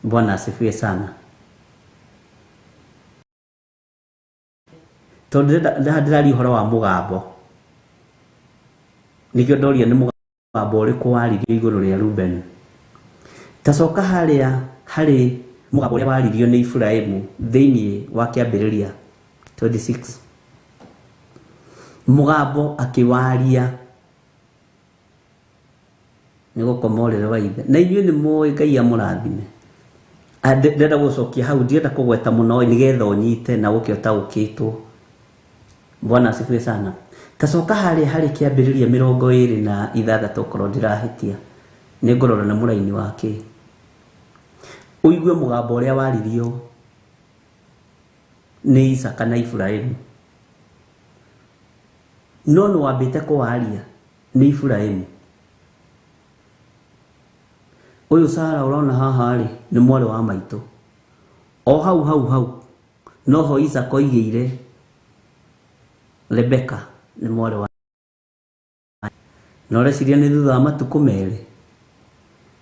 Speaker 1: Bwana asifiwe sana. Tondũ ndĩraria ũhoro wa mũgambo, nĩkĩo ndoria nĩ mũgambo ũrĩkũ waririo igũrũ rĩa Reuben. Tacoka harĩa harĩ mũgambo ũrĩa waririo nĩ Iburahĩmu thĩinĩ wa kĩambĩrĩria 26. Mũgambo akĩwaria nĩ gũkoma ũrĩrĩ wa ithe. Na inyuĩ nĩ mũĩ Ngai amũrathime. Ndĩrenda gũcokia hau, ndirenda kũgweta mũno nĩgetha ũnyite na ũke ũtaũkĩtwo. Bwana asifiwe sana. Tacoka harĩa harĩ kĩambĩrĩria 26 okorwo ndĩrahĩtia, nĩngũrora na mũraini wa kĩ. Ũigue mũgambo ũrĩa waririo nĩ Isaka na Iburahĩmu. No nĩ wambĩte kũwaria nĩ Iburahĩmu. Ũyũ Sara ũrona haha rĩ, nĩ mwarĩ wa maitũ. O hau hau hau noho Isaka oigĩire Rebeka nĩ mwarĩ wa. Na ũreciria nĩ thutha wa matukũ merĩ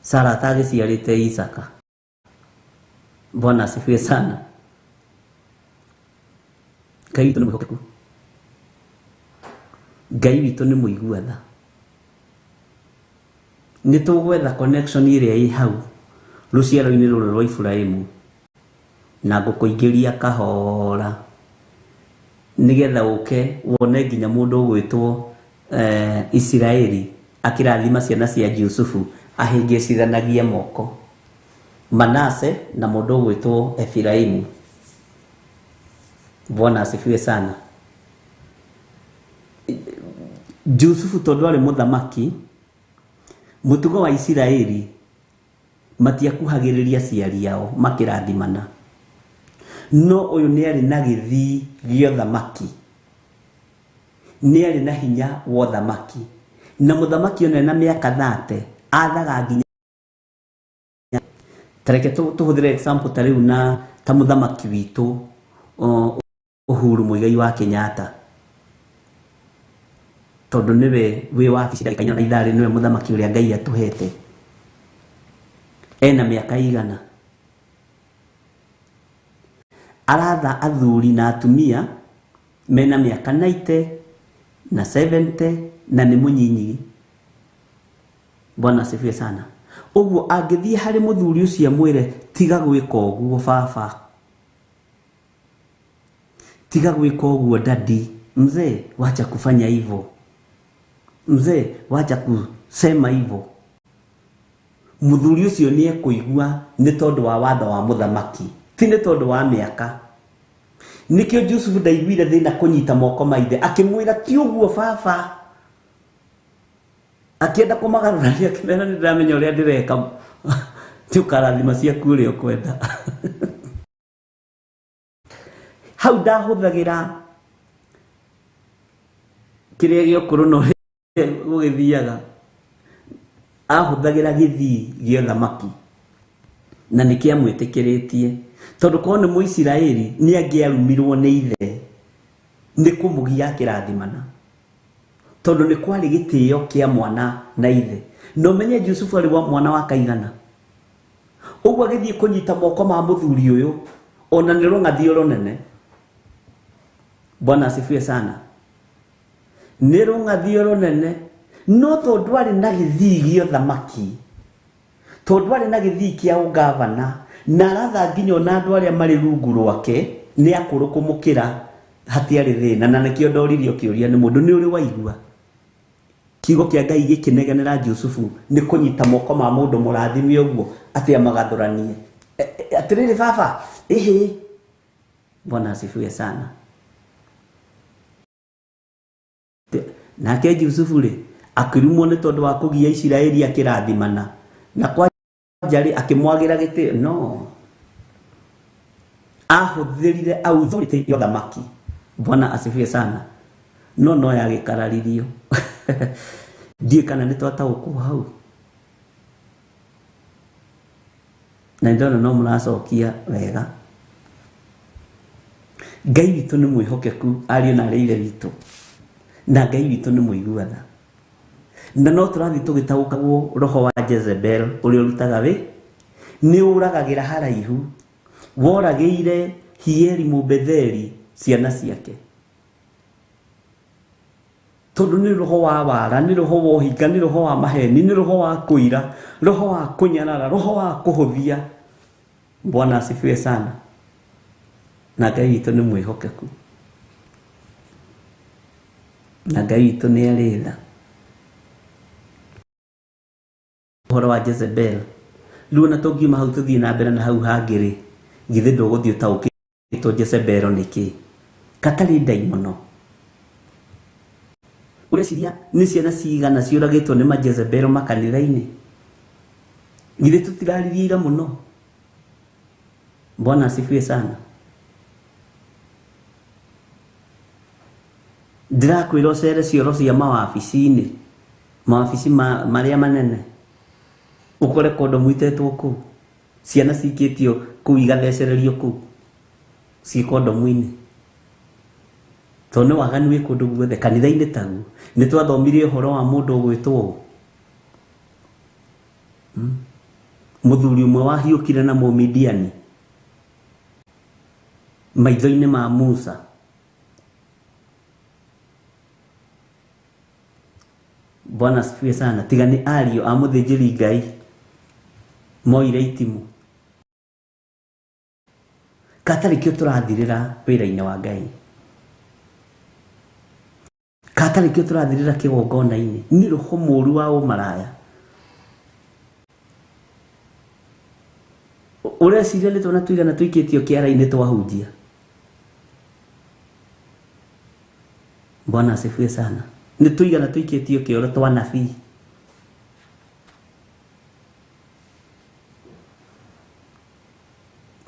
Speaker 1: Sara atagĩciarĩte Isaka. Bwana asifiwe sana. Ngai witũ nĩ mwĩhokeku. Ngai witũ nĩ mũigua tha. Nĩ tũgwetha connection ĩrĩa ĩ hau rũciaro-inĩ rũrũ rwa Iburahĩmu na ngũkũingĩria kahora nĩgetha ũke wone nginya mũndũ ũgwĩtwo Isiraeli akĩrathima ciana cia Jusufu ahĩngĩcithanagie moko, Manase na mũndũ ũgwĩtwo Efiraimu. Bwana asifiwe sana. Jusufu tondũ arĩ mũthamaki, mũtugo wa Isiraeli matiakuhagĩrĩria aciari ao makĩrathimana. No ũyũ nĩ arĩ na gĩthii gĩa ũthamaki, nĩ arĩ na hinya wa ũthamaki, na mũthamaki ona ena mĩaka 30 athaga nginya. Tareke tũhũthĩre example ta rĩu na ta mũthamaki witũ Uhuru Muigai wa Kenyatta, tondũ nĩwe wĩ wabici ndagĩka inya na ithaa rĩ, nĩwe mũthamaki ũrĩa Ngai atũhete. Ena mĩaka igana, aratha athuri na atumia mena mĩaka 90 na 70 na nĩ mũnyinyi. Bwana asifiwe sana. Ũguo angĩthiĩ harĩ mũthuri ũcio amwĩre tiga gwĩka ũguo baba, tiga gwĩka ũguo dadi, mzee wacha kufanya hivyo, mzee wacha kusema hivyo, mũthuri ũcio nĩ ekũigua nĩ tondũ wa watho wa mũthamaki, ti nĩ tondũ wa mĩaka. Nĩkĩo Jusufu ndaiguire thĩna kũnyita moko ma ithe, akĩmwĩra ti ũguo baba, akĩenda kũmagarũrania, akĩmera nĩ ndĩramenya ũrĩa ndĩreka, ti ũkarathima ciaku ũrĩa ũkwenda. Hau ndahũthagĩra kĩrĩa gĩa ũkũrũ na ũrĩa gũgĩthiaga, ahũthagĩra gĩthii gĩa ũthamaki na nĩ kĩamwĩtĩkĩrĩtie. Tondũ korwo nĩ Mũisiraeli nĩ angĩarumirwo nĩ ithe nĩ kũmũgia akĩrathimana. Tondũ nĩ kwarĩ gĩtĩo kĩa mwana na ithe. Na ũmenye Jusufu arĩ wa mwana wa kaigana. Ũguo agĩthiĩ kũnyita moko ma mũthuri ũyũ ona nĩ rũng'athio rũnene. Bwana asifiwe sana. Nĩ rũng'athio rũnene no tondũ arĩ na gĩthii gĩa ũthamaki, tondũ arĩ na gĩthii kĩa ũgavana na aratha nginya ona andũ arĩa marĩ rungu rwake nĩ akũrũ kũmũkĩra, hatiarĩ thĩna. Na nĩkĩo ndoririo kĩũria nĩ mũndũ, nĩ ũrĩ waigua kiugo kĩa Ngai gĩkĩnegenera Jusufu nĩ kũnyita moko ma mũndũ mũrathime ũguo atĩ amagathũranie. Atĩrĩrĩ baba, ĩhĩ. Bwana asifiwe sana. Nake Jusufu rĩ akĩrumwo nĩ tondũ wa kũgia Isiraeli akĩrathimana na kwanja rĩ akĩmwagĩra gĩtĩo. No ahũthĩrire authority ya ũthamaki. Bwana asifiwe sana. No no yagĩkararirio. Ndiũĩ kana nĩ twataũkwo hau. Na ndona no mũracokia wega. Ngai witũ nĩ mwĩhokeku ariũ na arĩ ithe witũ, na Ngai witũ nĩ mũigua tha. Na no tũrathiĩ tũgĩtaũkagwo roho wa Jezebel ũrĩa ũrutaga wĩ nĩ ũragagĩra haraihu, woragĩire Hieli Mũbetheli ciana ciake. Tondũ nĩ roho wa wara, nĩ roho wa ũhinga, nĩ roho wa maheni, nĩ roho wa kũira, roho wa kũnyarara, roho wa kũhũthia. Bwana asifiwe sana. Na Ngai witũ nĩ mwĩhokeku, na Ngai witũ nĩ arĩ tha. Ũhoro wa Jezebel rĩu ona tũngiuma hau tũthiĩ na mbere na hau hangĩ rĩ, githĩ ndũgũthiĩ ũtaũkĩtwo Jezebel nĩ kĩ? Katarĩ ndaimono. Ũreciria nĩ ciana cigana ciũragĩtwo nĩ majezebel makanitha-inĩ? Githĩ tũtiraririe ira mũno? Bwana asifiwe sana. Ndĩrakwĩra ũcere cioro cia mawabici-inĩ, mawabici marĩa manene, ũkore kondomu itetwo kũu, ciana cikĩtio kũu igathecererio kũu ciĩ kondomu-inĩ. Tondũ nĩ waganu wĩ kũndũ guothe, kanitha-inĩ taguo. Nĩ twathomire ũhoro wa mũndũ ũgwĩtwo mũthuri ũmwe wahiũkire na Mũmidiani maitho-inĩ ma Musa. Bwana asifiwe sana. Tiga nĩ ariũ a mũthĩnjĩri Ngai moire itimũ. Katarĩ kĩo tũrathirĩra wĩra-inĩ wa Ngai, katarĩ kĩo tũrathirĩra kĩgongona-inĩ, nĩ roho mũũru wa ũmaraya. Ũreciria nĩ twana tũigana tũikĩtio kĩara-inĩ twahunjia? Bwana asifiwe sana. Nĩ tũigana tũikĩtio kĩoro twa nabii.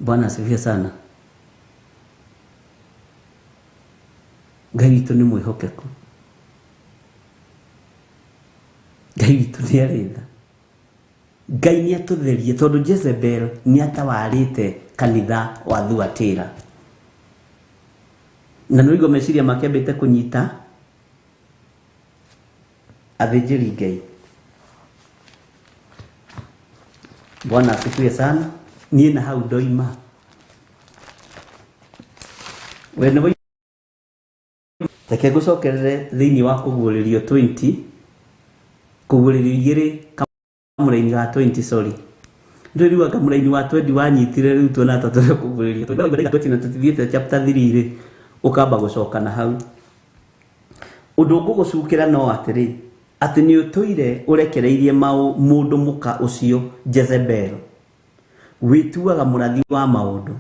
Speaker 1: Bwana asifiwe sana. Ngai witũ nĩ mwĩhokeku, Ngai witũ nĩ arĩ tha. Ngai nĩ atũtherie tondũ Jezebel nĩ atawarĩte kanitha wa Thuatira. Na nĩ ũigua meciria make ambĩte kũnyita athĩnjĩri Ngai. Bwana asifiwe sana. Niĩ na hau ndoima. We nĩ reke ngũcokerere thĩinĩ wa kũguũrĩrio 20, kũguũrĩrio igĩrĩ kamũraini ga 20, sorry. Ndũĩ rĩu anga mũraini wa 20 wanyitire rĩu tuona ta tũrĩ kũguũrĩrio 20 na tũtithiĩte chapter 3 rĩ, ũkamba gũcoka na hau. Ũndũ ngũgũcukĩra no atĩrĩ, atĩ nĩ ũtũire ũrekereirie mũndũ mũka ũcio Jezebel, wĩtuaga mũrathi wa maũndũ,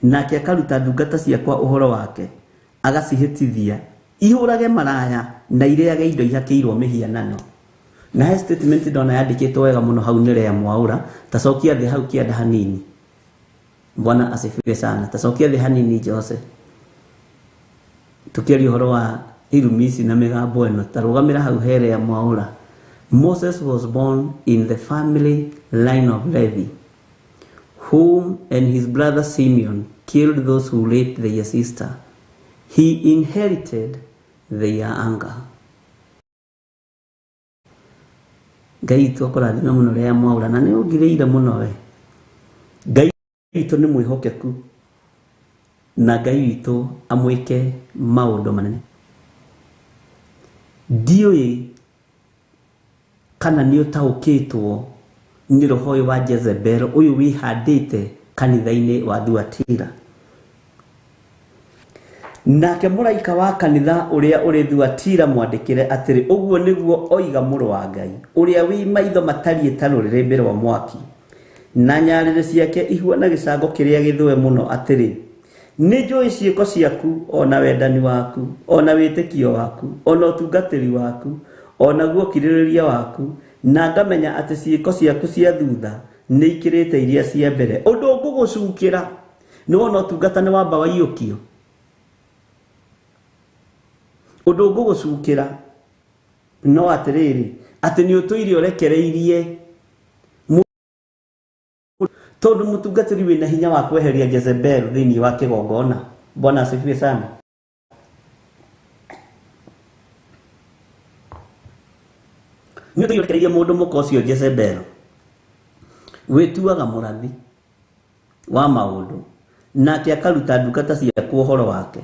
Speaker 1: nake akaruta ndungata ciakwa ũhoro wake, agacihĩtithia ihũrage maraya na irĩage indo ihakĩirwo mĩhianano. Na he statement ndona yandĩkĩtwo wega mũno hau nĩ Lea Mwaura, tacokia thĩ hau kĩanda hanini. Bwana asifiwe sana. Tacokia thĩ hanini Jose. Tũkĩaria ũhoro wa irumi ici na mĩgambo ĩno, tarũgamĩra hau he Lea Mwaura. Moses was born in the family line of Levi, whom and his brother Simeon killed those who raped their sister. He inherited their anger. Ngai witũ akũrathime mũno rĩa mwaura na nĩ ũngirĩire mũno we. Ngai witũ nĩ mwĩhokeku na Ngai witũ amwĩke maũndũ manene. Ndiũĩ kana nĩ ũtaũkĩtwo nĩ roho ũyũ wa Jezebel ũyũ wĩhandĩte kanitha-inĩ wa Thuatira. Nake mũraika wa kanitha ũrĩa ũrĩ Thuatira mwandĩkĩre atĩrĩ, ũguo nĩguo oiga mũrũ wa Ngai, ũrĩa wĩ maitho matariĩ ta rũrĩrĩmbĩ rwa mwaki, na nyarĩrĩ ciake ihuana gĩcango kĩrĩa gĩthũe mũno, atĩrĩ, nĩ njũĩ ciĩko ciaku, o na wendani waku, o na wĩtĩkio waku, o na ũtungatĩri waku, o naguo ũkirĩrĩria waku, na ngamenya atĩ ciĩko ciaku cia thutha nĩ ikĩrĩte iria cia mbere. Ũndũ ngũgũcukĩra nĩ wona ũtungata nĩ wamba waiyũkio. Ũndũ ngũgũcukĩra no atĩrĩrĩ, atĩ nĩ ũtũire ũrekereirie tondũ mũtungatĩri wĩna hinya wa kweheria Jezebel thĩinĩ wa kĩgongona. Bwana asifiwe sana. Nĩ ũtũire ũrekereirie mũndũ mũka ũcio Jezebel wĩtuaga mũrathi wa maũndũ, nake akaruta ndungata ciaku ũhoro wake,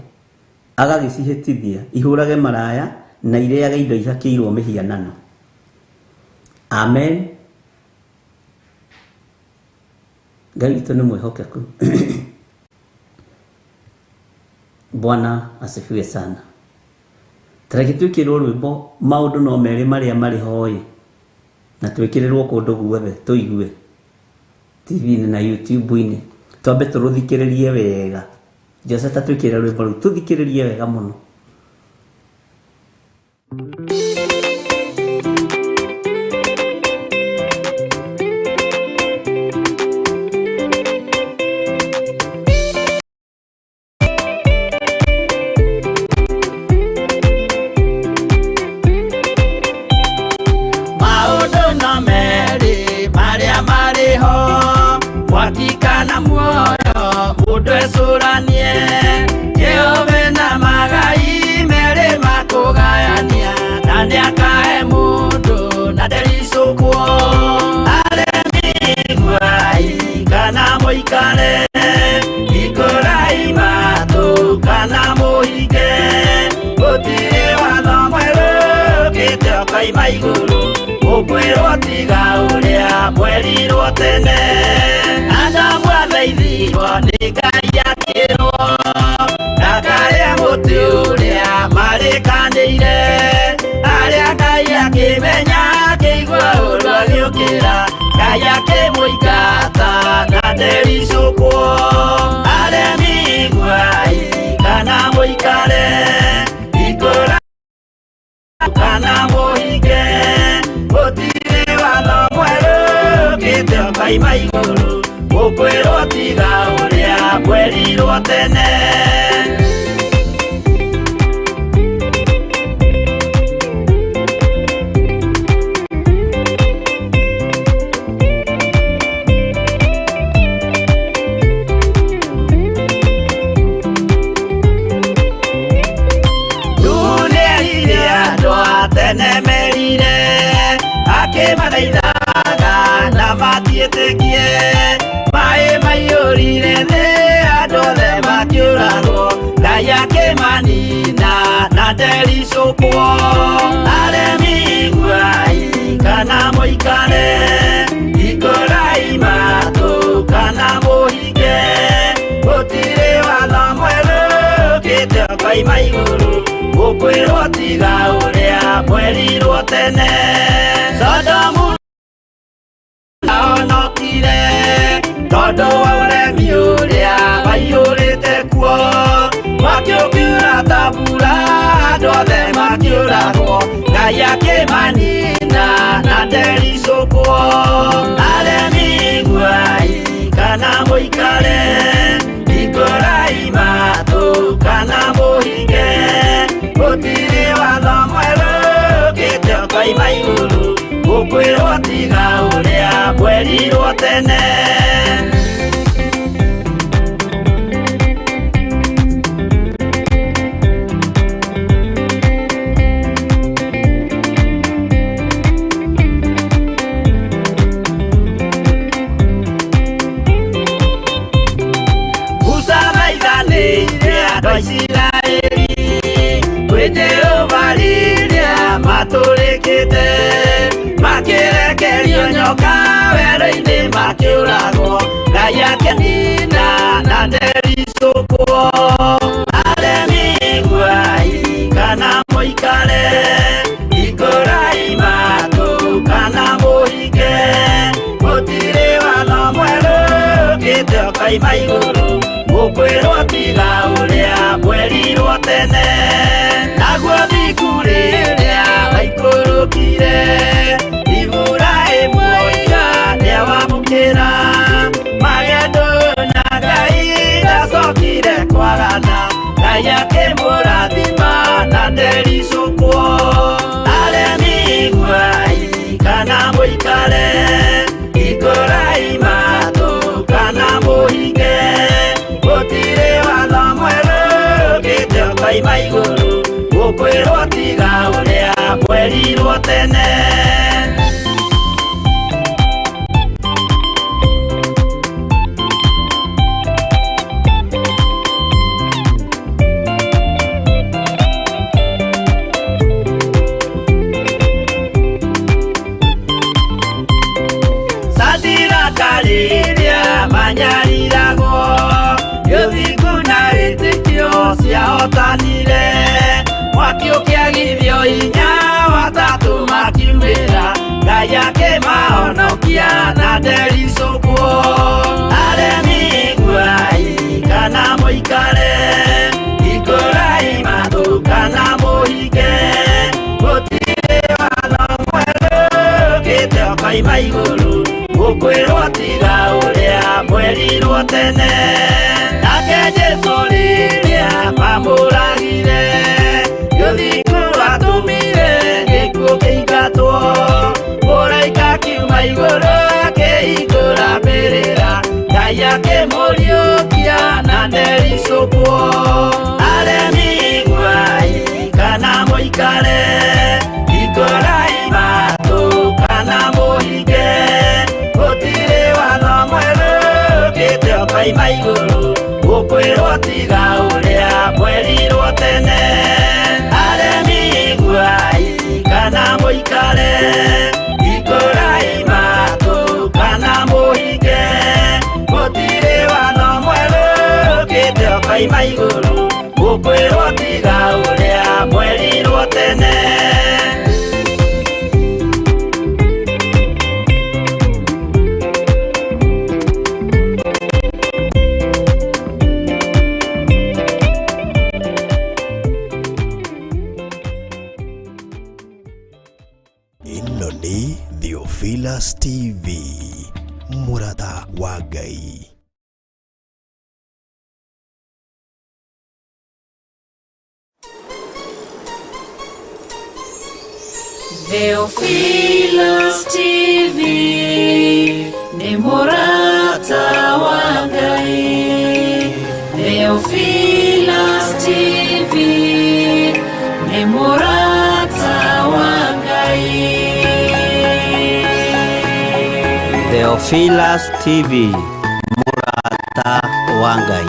Speaker 1: agagĩcihĩtithia ihũrage maraya na irĩage indo ihakĩirwo mĩhianano. Amen. Ngai witũ nĩ mwĩhokeku. Bwana asifiwe sana. Tareke twĩkĩrwo rwĩmbo maũndũ no merĩ marĩa marĩ ho ĩ, na twĩkĩrĩrwo kũndũ guothe tũigue TV-inĩ na YouTube-inĩ, twambe tũrũthikĩrĩrie wega. Jose ta twĩkĩrĩre rwĩmbo rũu tũthikĩrĩrie wega mũno.
Speaker 6: Maũndũ no merĩ marĩa marĩ ho, mwaki kana muoyo, mũndũ ecũranie. Jehova na magai merĩ makũgayania, na nĩakahe mũndũ na ndericũkwo. Aremi iguai kana mũikare, hingũrai matũ kana mũhinge, gũtirĩ watho mwerũ ũkĩte ũkoima igũrũ, ũkwĩrwo tiga ũrĩa mwerirwo tene. Adamu athaithirwo nĩ Ngai akĩrwo ndakarĩa mũtĩ ũrĩa marĩkanĩire, arĩa Ngai akĩmenya akĩigua ũru agĩũkĩra, Ngai akĩmũingata na ndericũkwo. Aremi iguai kana mũikare, hingũra kana mũhinge, gũtirĩ watho mwerũ ũkĩte ũkoima igũrũ, ũkwĩrwo tiga ũrĩa mwerirwo tene. Nĩerire andũ a tene merire, akĩmathaithaga na matiĩtĩkie. Maĩ maiyũrire thĩ, andũ othe makĩũragwo, Ngai akĩmanina na ndericũkwo. Aremi iguai kana mũikare, hingũrai matũ kana mũhinge, gũtirĩ watho mwerũ ũkĩte ũkoima igũrũ, ũkwĩrwo tiga ũrĩa mwerirwo tene. Sodomu ndaonokire tondũ wa ũremi ũrĩa waiyũrĩte kuo, mwaki ũkiura ta mbura, andũ othe makĩũragwo, Ngai akĩmanina na ndericũkwo. Aremi iguai kana mũikare, hingũrai matũ kana mũhinge, gũtirĩ watho mwerũ ũkĩte ũkoima igũrũ, ũkwĩrwo tiga ũrĩa mwerirwo tene. matũrĩkĩte makĩrekerio nyoka werũ-inĩ makĩũragwo Ngai akĩnina na ndericũkwo aremi iguai kana mũikare ikũrai matũ kana mũhinge gũtirĩ watho mwerũ ũkĩte ũkoima igũrũ mũkwĩrwo tiga ũrĩa mwerirwo tene naguo thiku rĩrĩa waikũrũkire Iburahĩmu oiga nĩawamũkĩra magendo na Ngai ndacokire kwagana Ngai akĩmũrathima na ndericũkwo aremi iguai kana mũikare ikũrai matũ kana mũhinge gũtirĩ watho mwerũ ũkĩte ũkoima igũrũ mũkwĩrwo tiga ũrĩa mwerirwo tene. Rĩrĩa manyariragwo gĩthingu na wĩtĩkio ciahotanire mwaki ũkĩagithio hinya watatũ makiumĩra Ngai akĩmahonokia na ndericũkwo aremi iguai kana mũikare ikũrai matũ kana mũhinge gũtirĩ watho mwerũ ũkĩte ũkoima igũrũ mũkwĩrwo tiga ũrĩa mwerirwo tene nake Jesũ rĩrĩa mamũragire gĩthingu atũmire gĩkuũ kĩingatwo mũraika akiuma igũrũ akĩhingũra mbĩrĩra Ngai akĩmũriũkia na ndericũkwo aremi iguai kana mũikare ikũrai matũ kana mũhinge gũtirĩ watho mwerũ ũkĩte ũkoima igũrũ mũkwĩrwo tiga ũrĩa mwerirwo tene aremi iguai kana mũikare ikũrai matũ kana mũhinge gũtirĩ watho mwerũ ũkĩte ũkoima igũrũ mũkwĩrwo tiga ũrĩa mwerirwo tene.
Speaker 2: Ĩno nĩ Theophilus TV, mũrata wa Ngai.
Speaker 3: Theophilus TV nĩ mũrata wa Ngai. Theophilus TV nĩ mũrata wa Ngai.
Speaker 1: Theophilus TV, mũrata wa Ngai.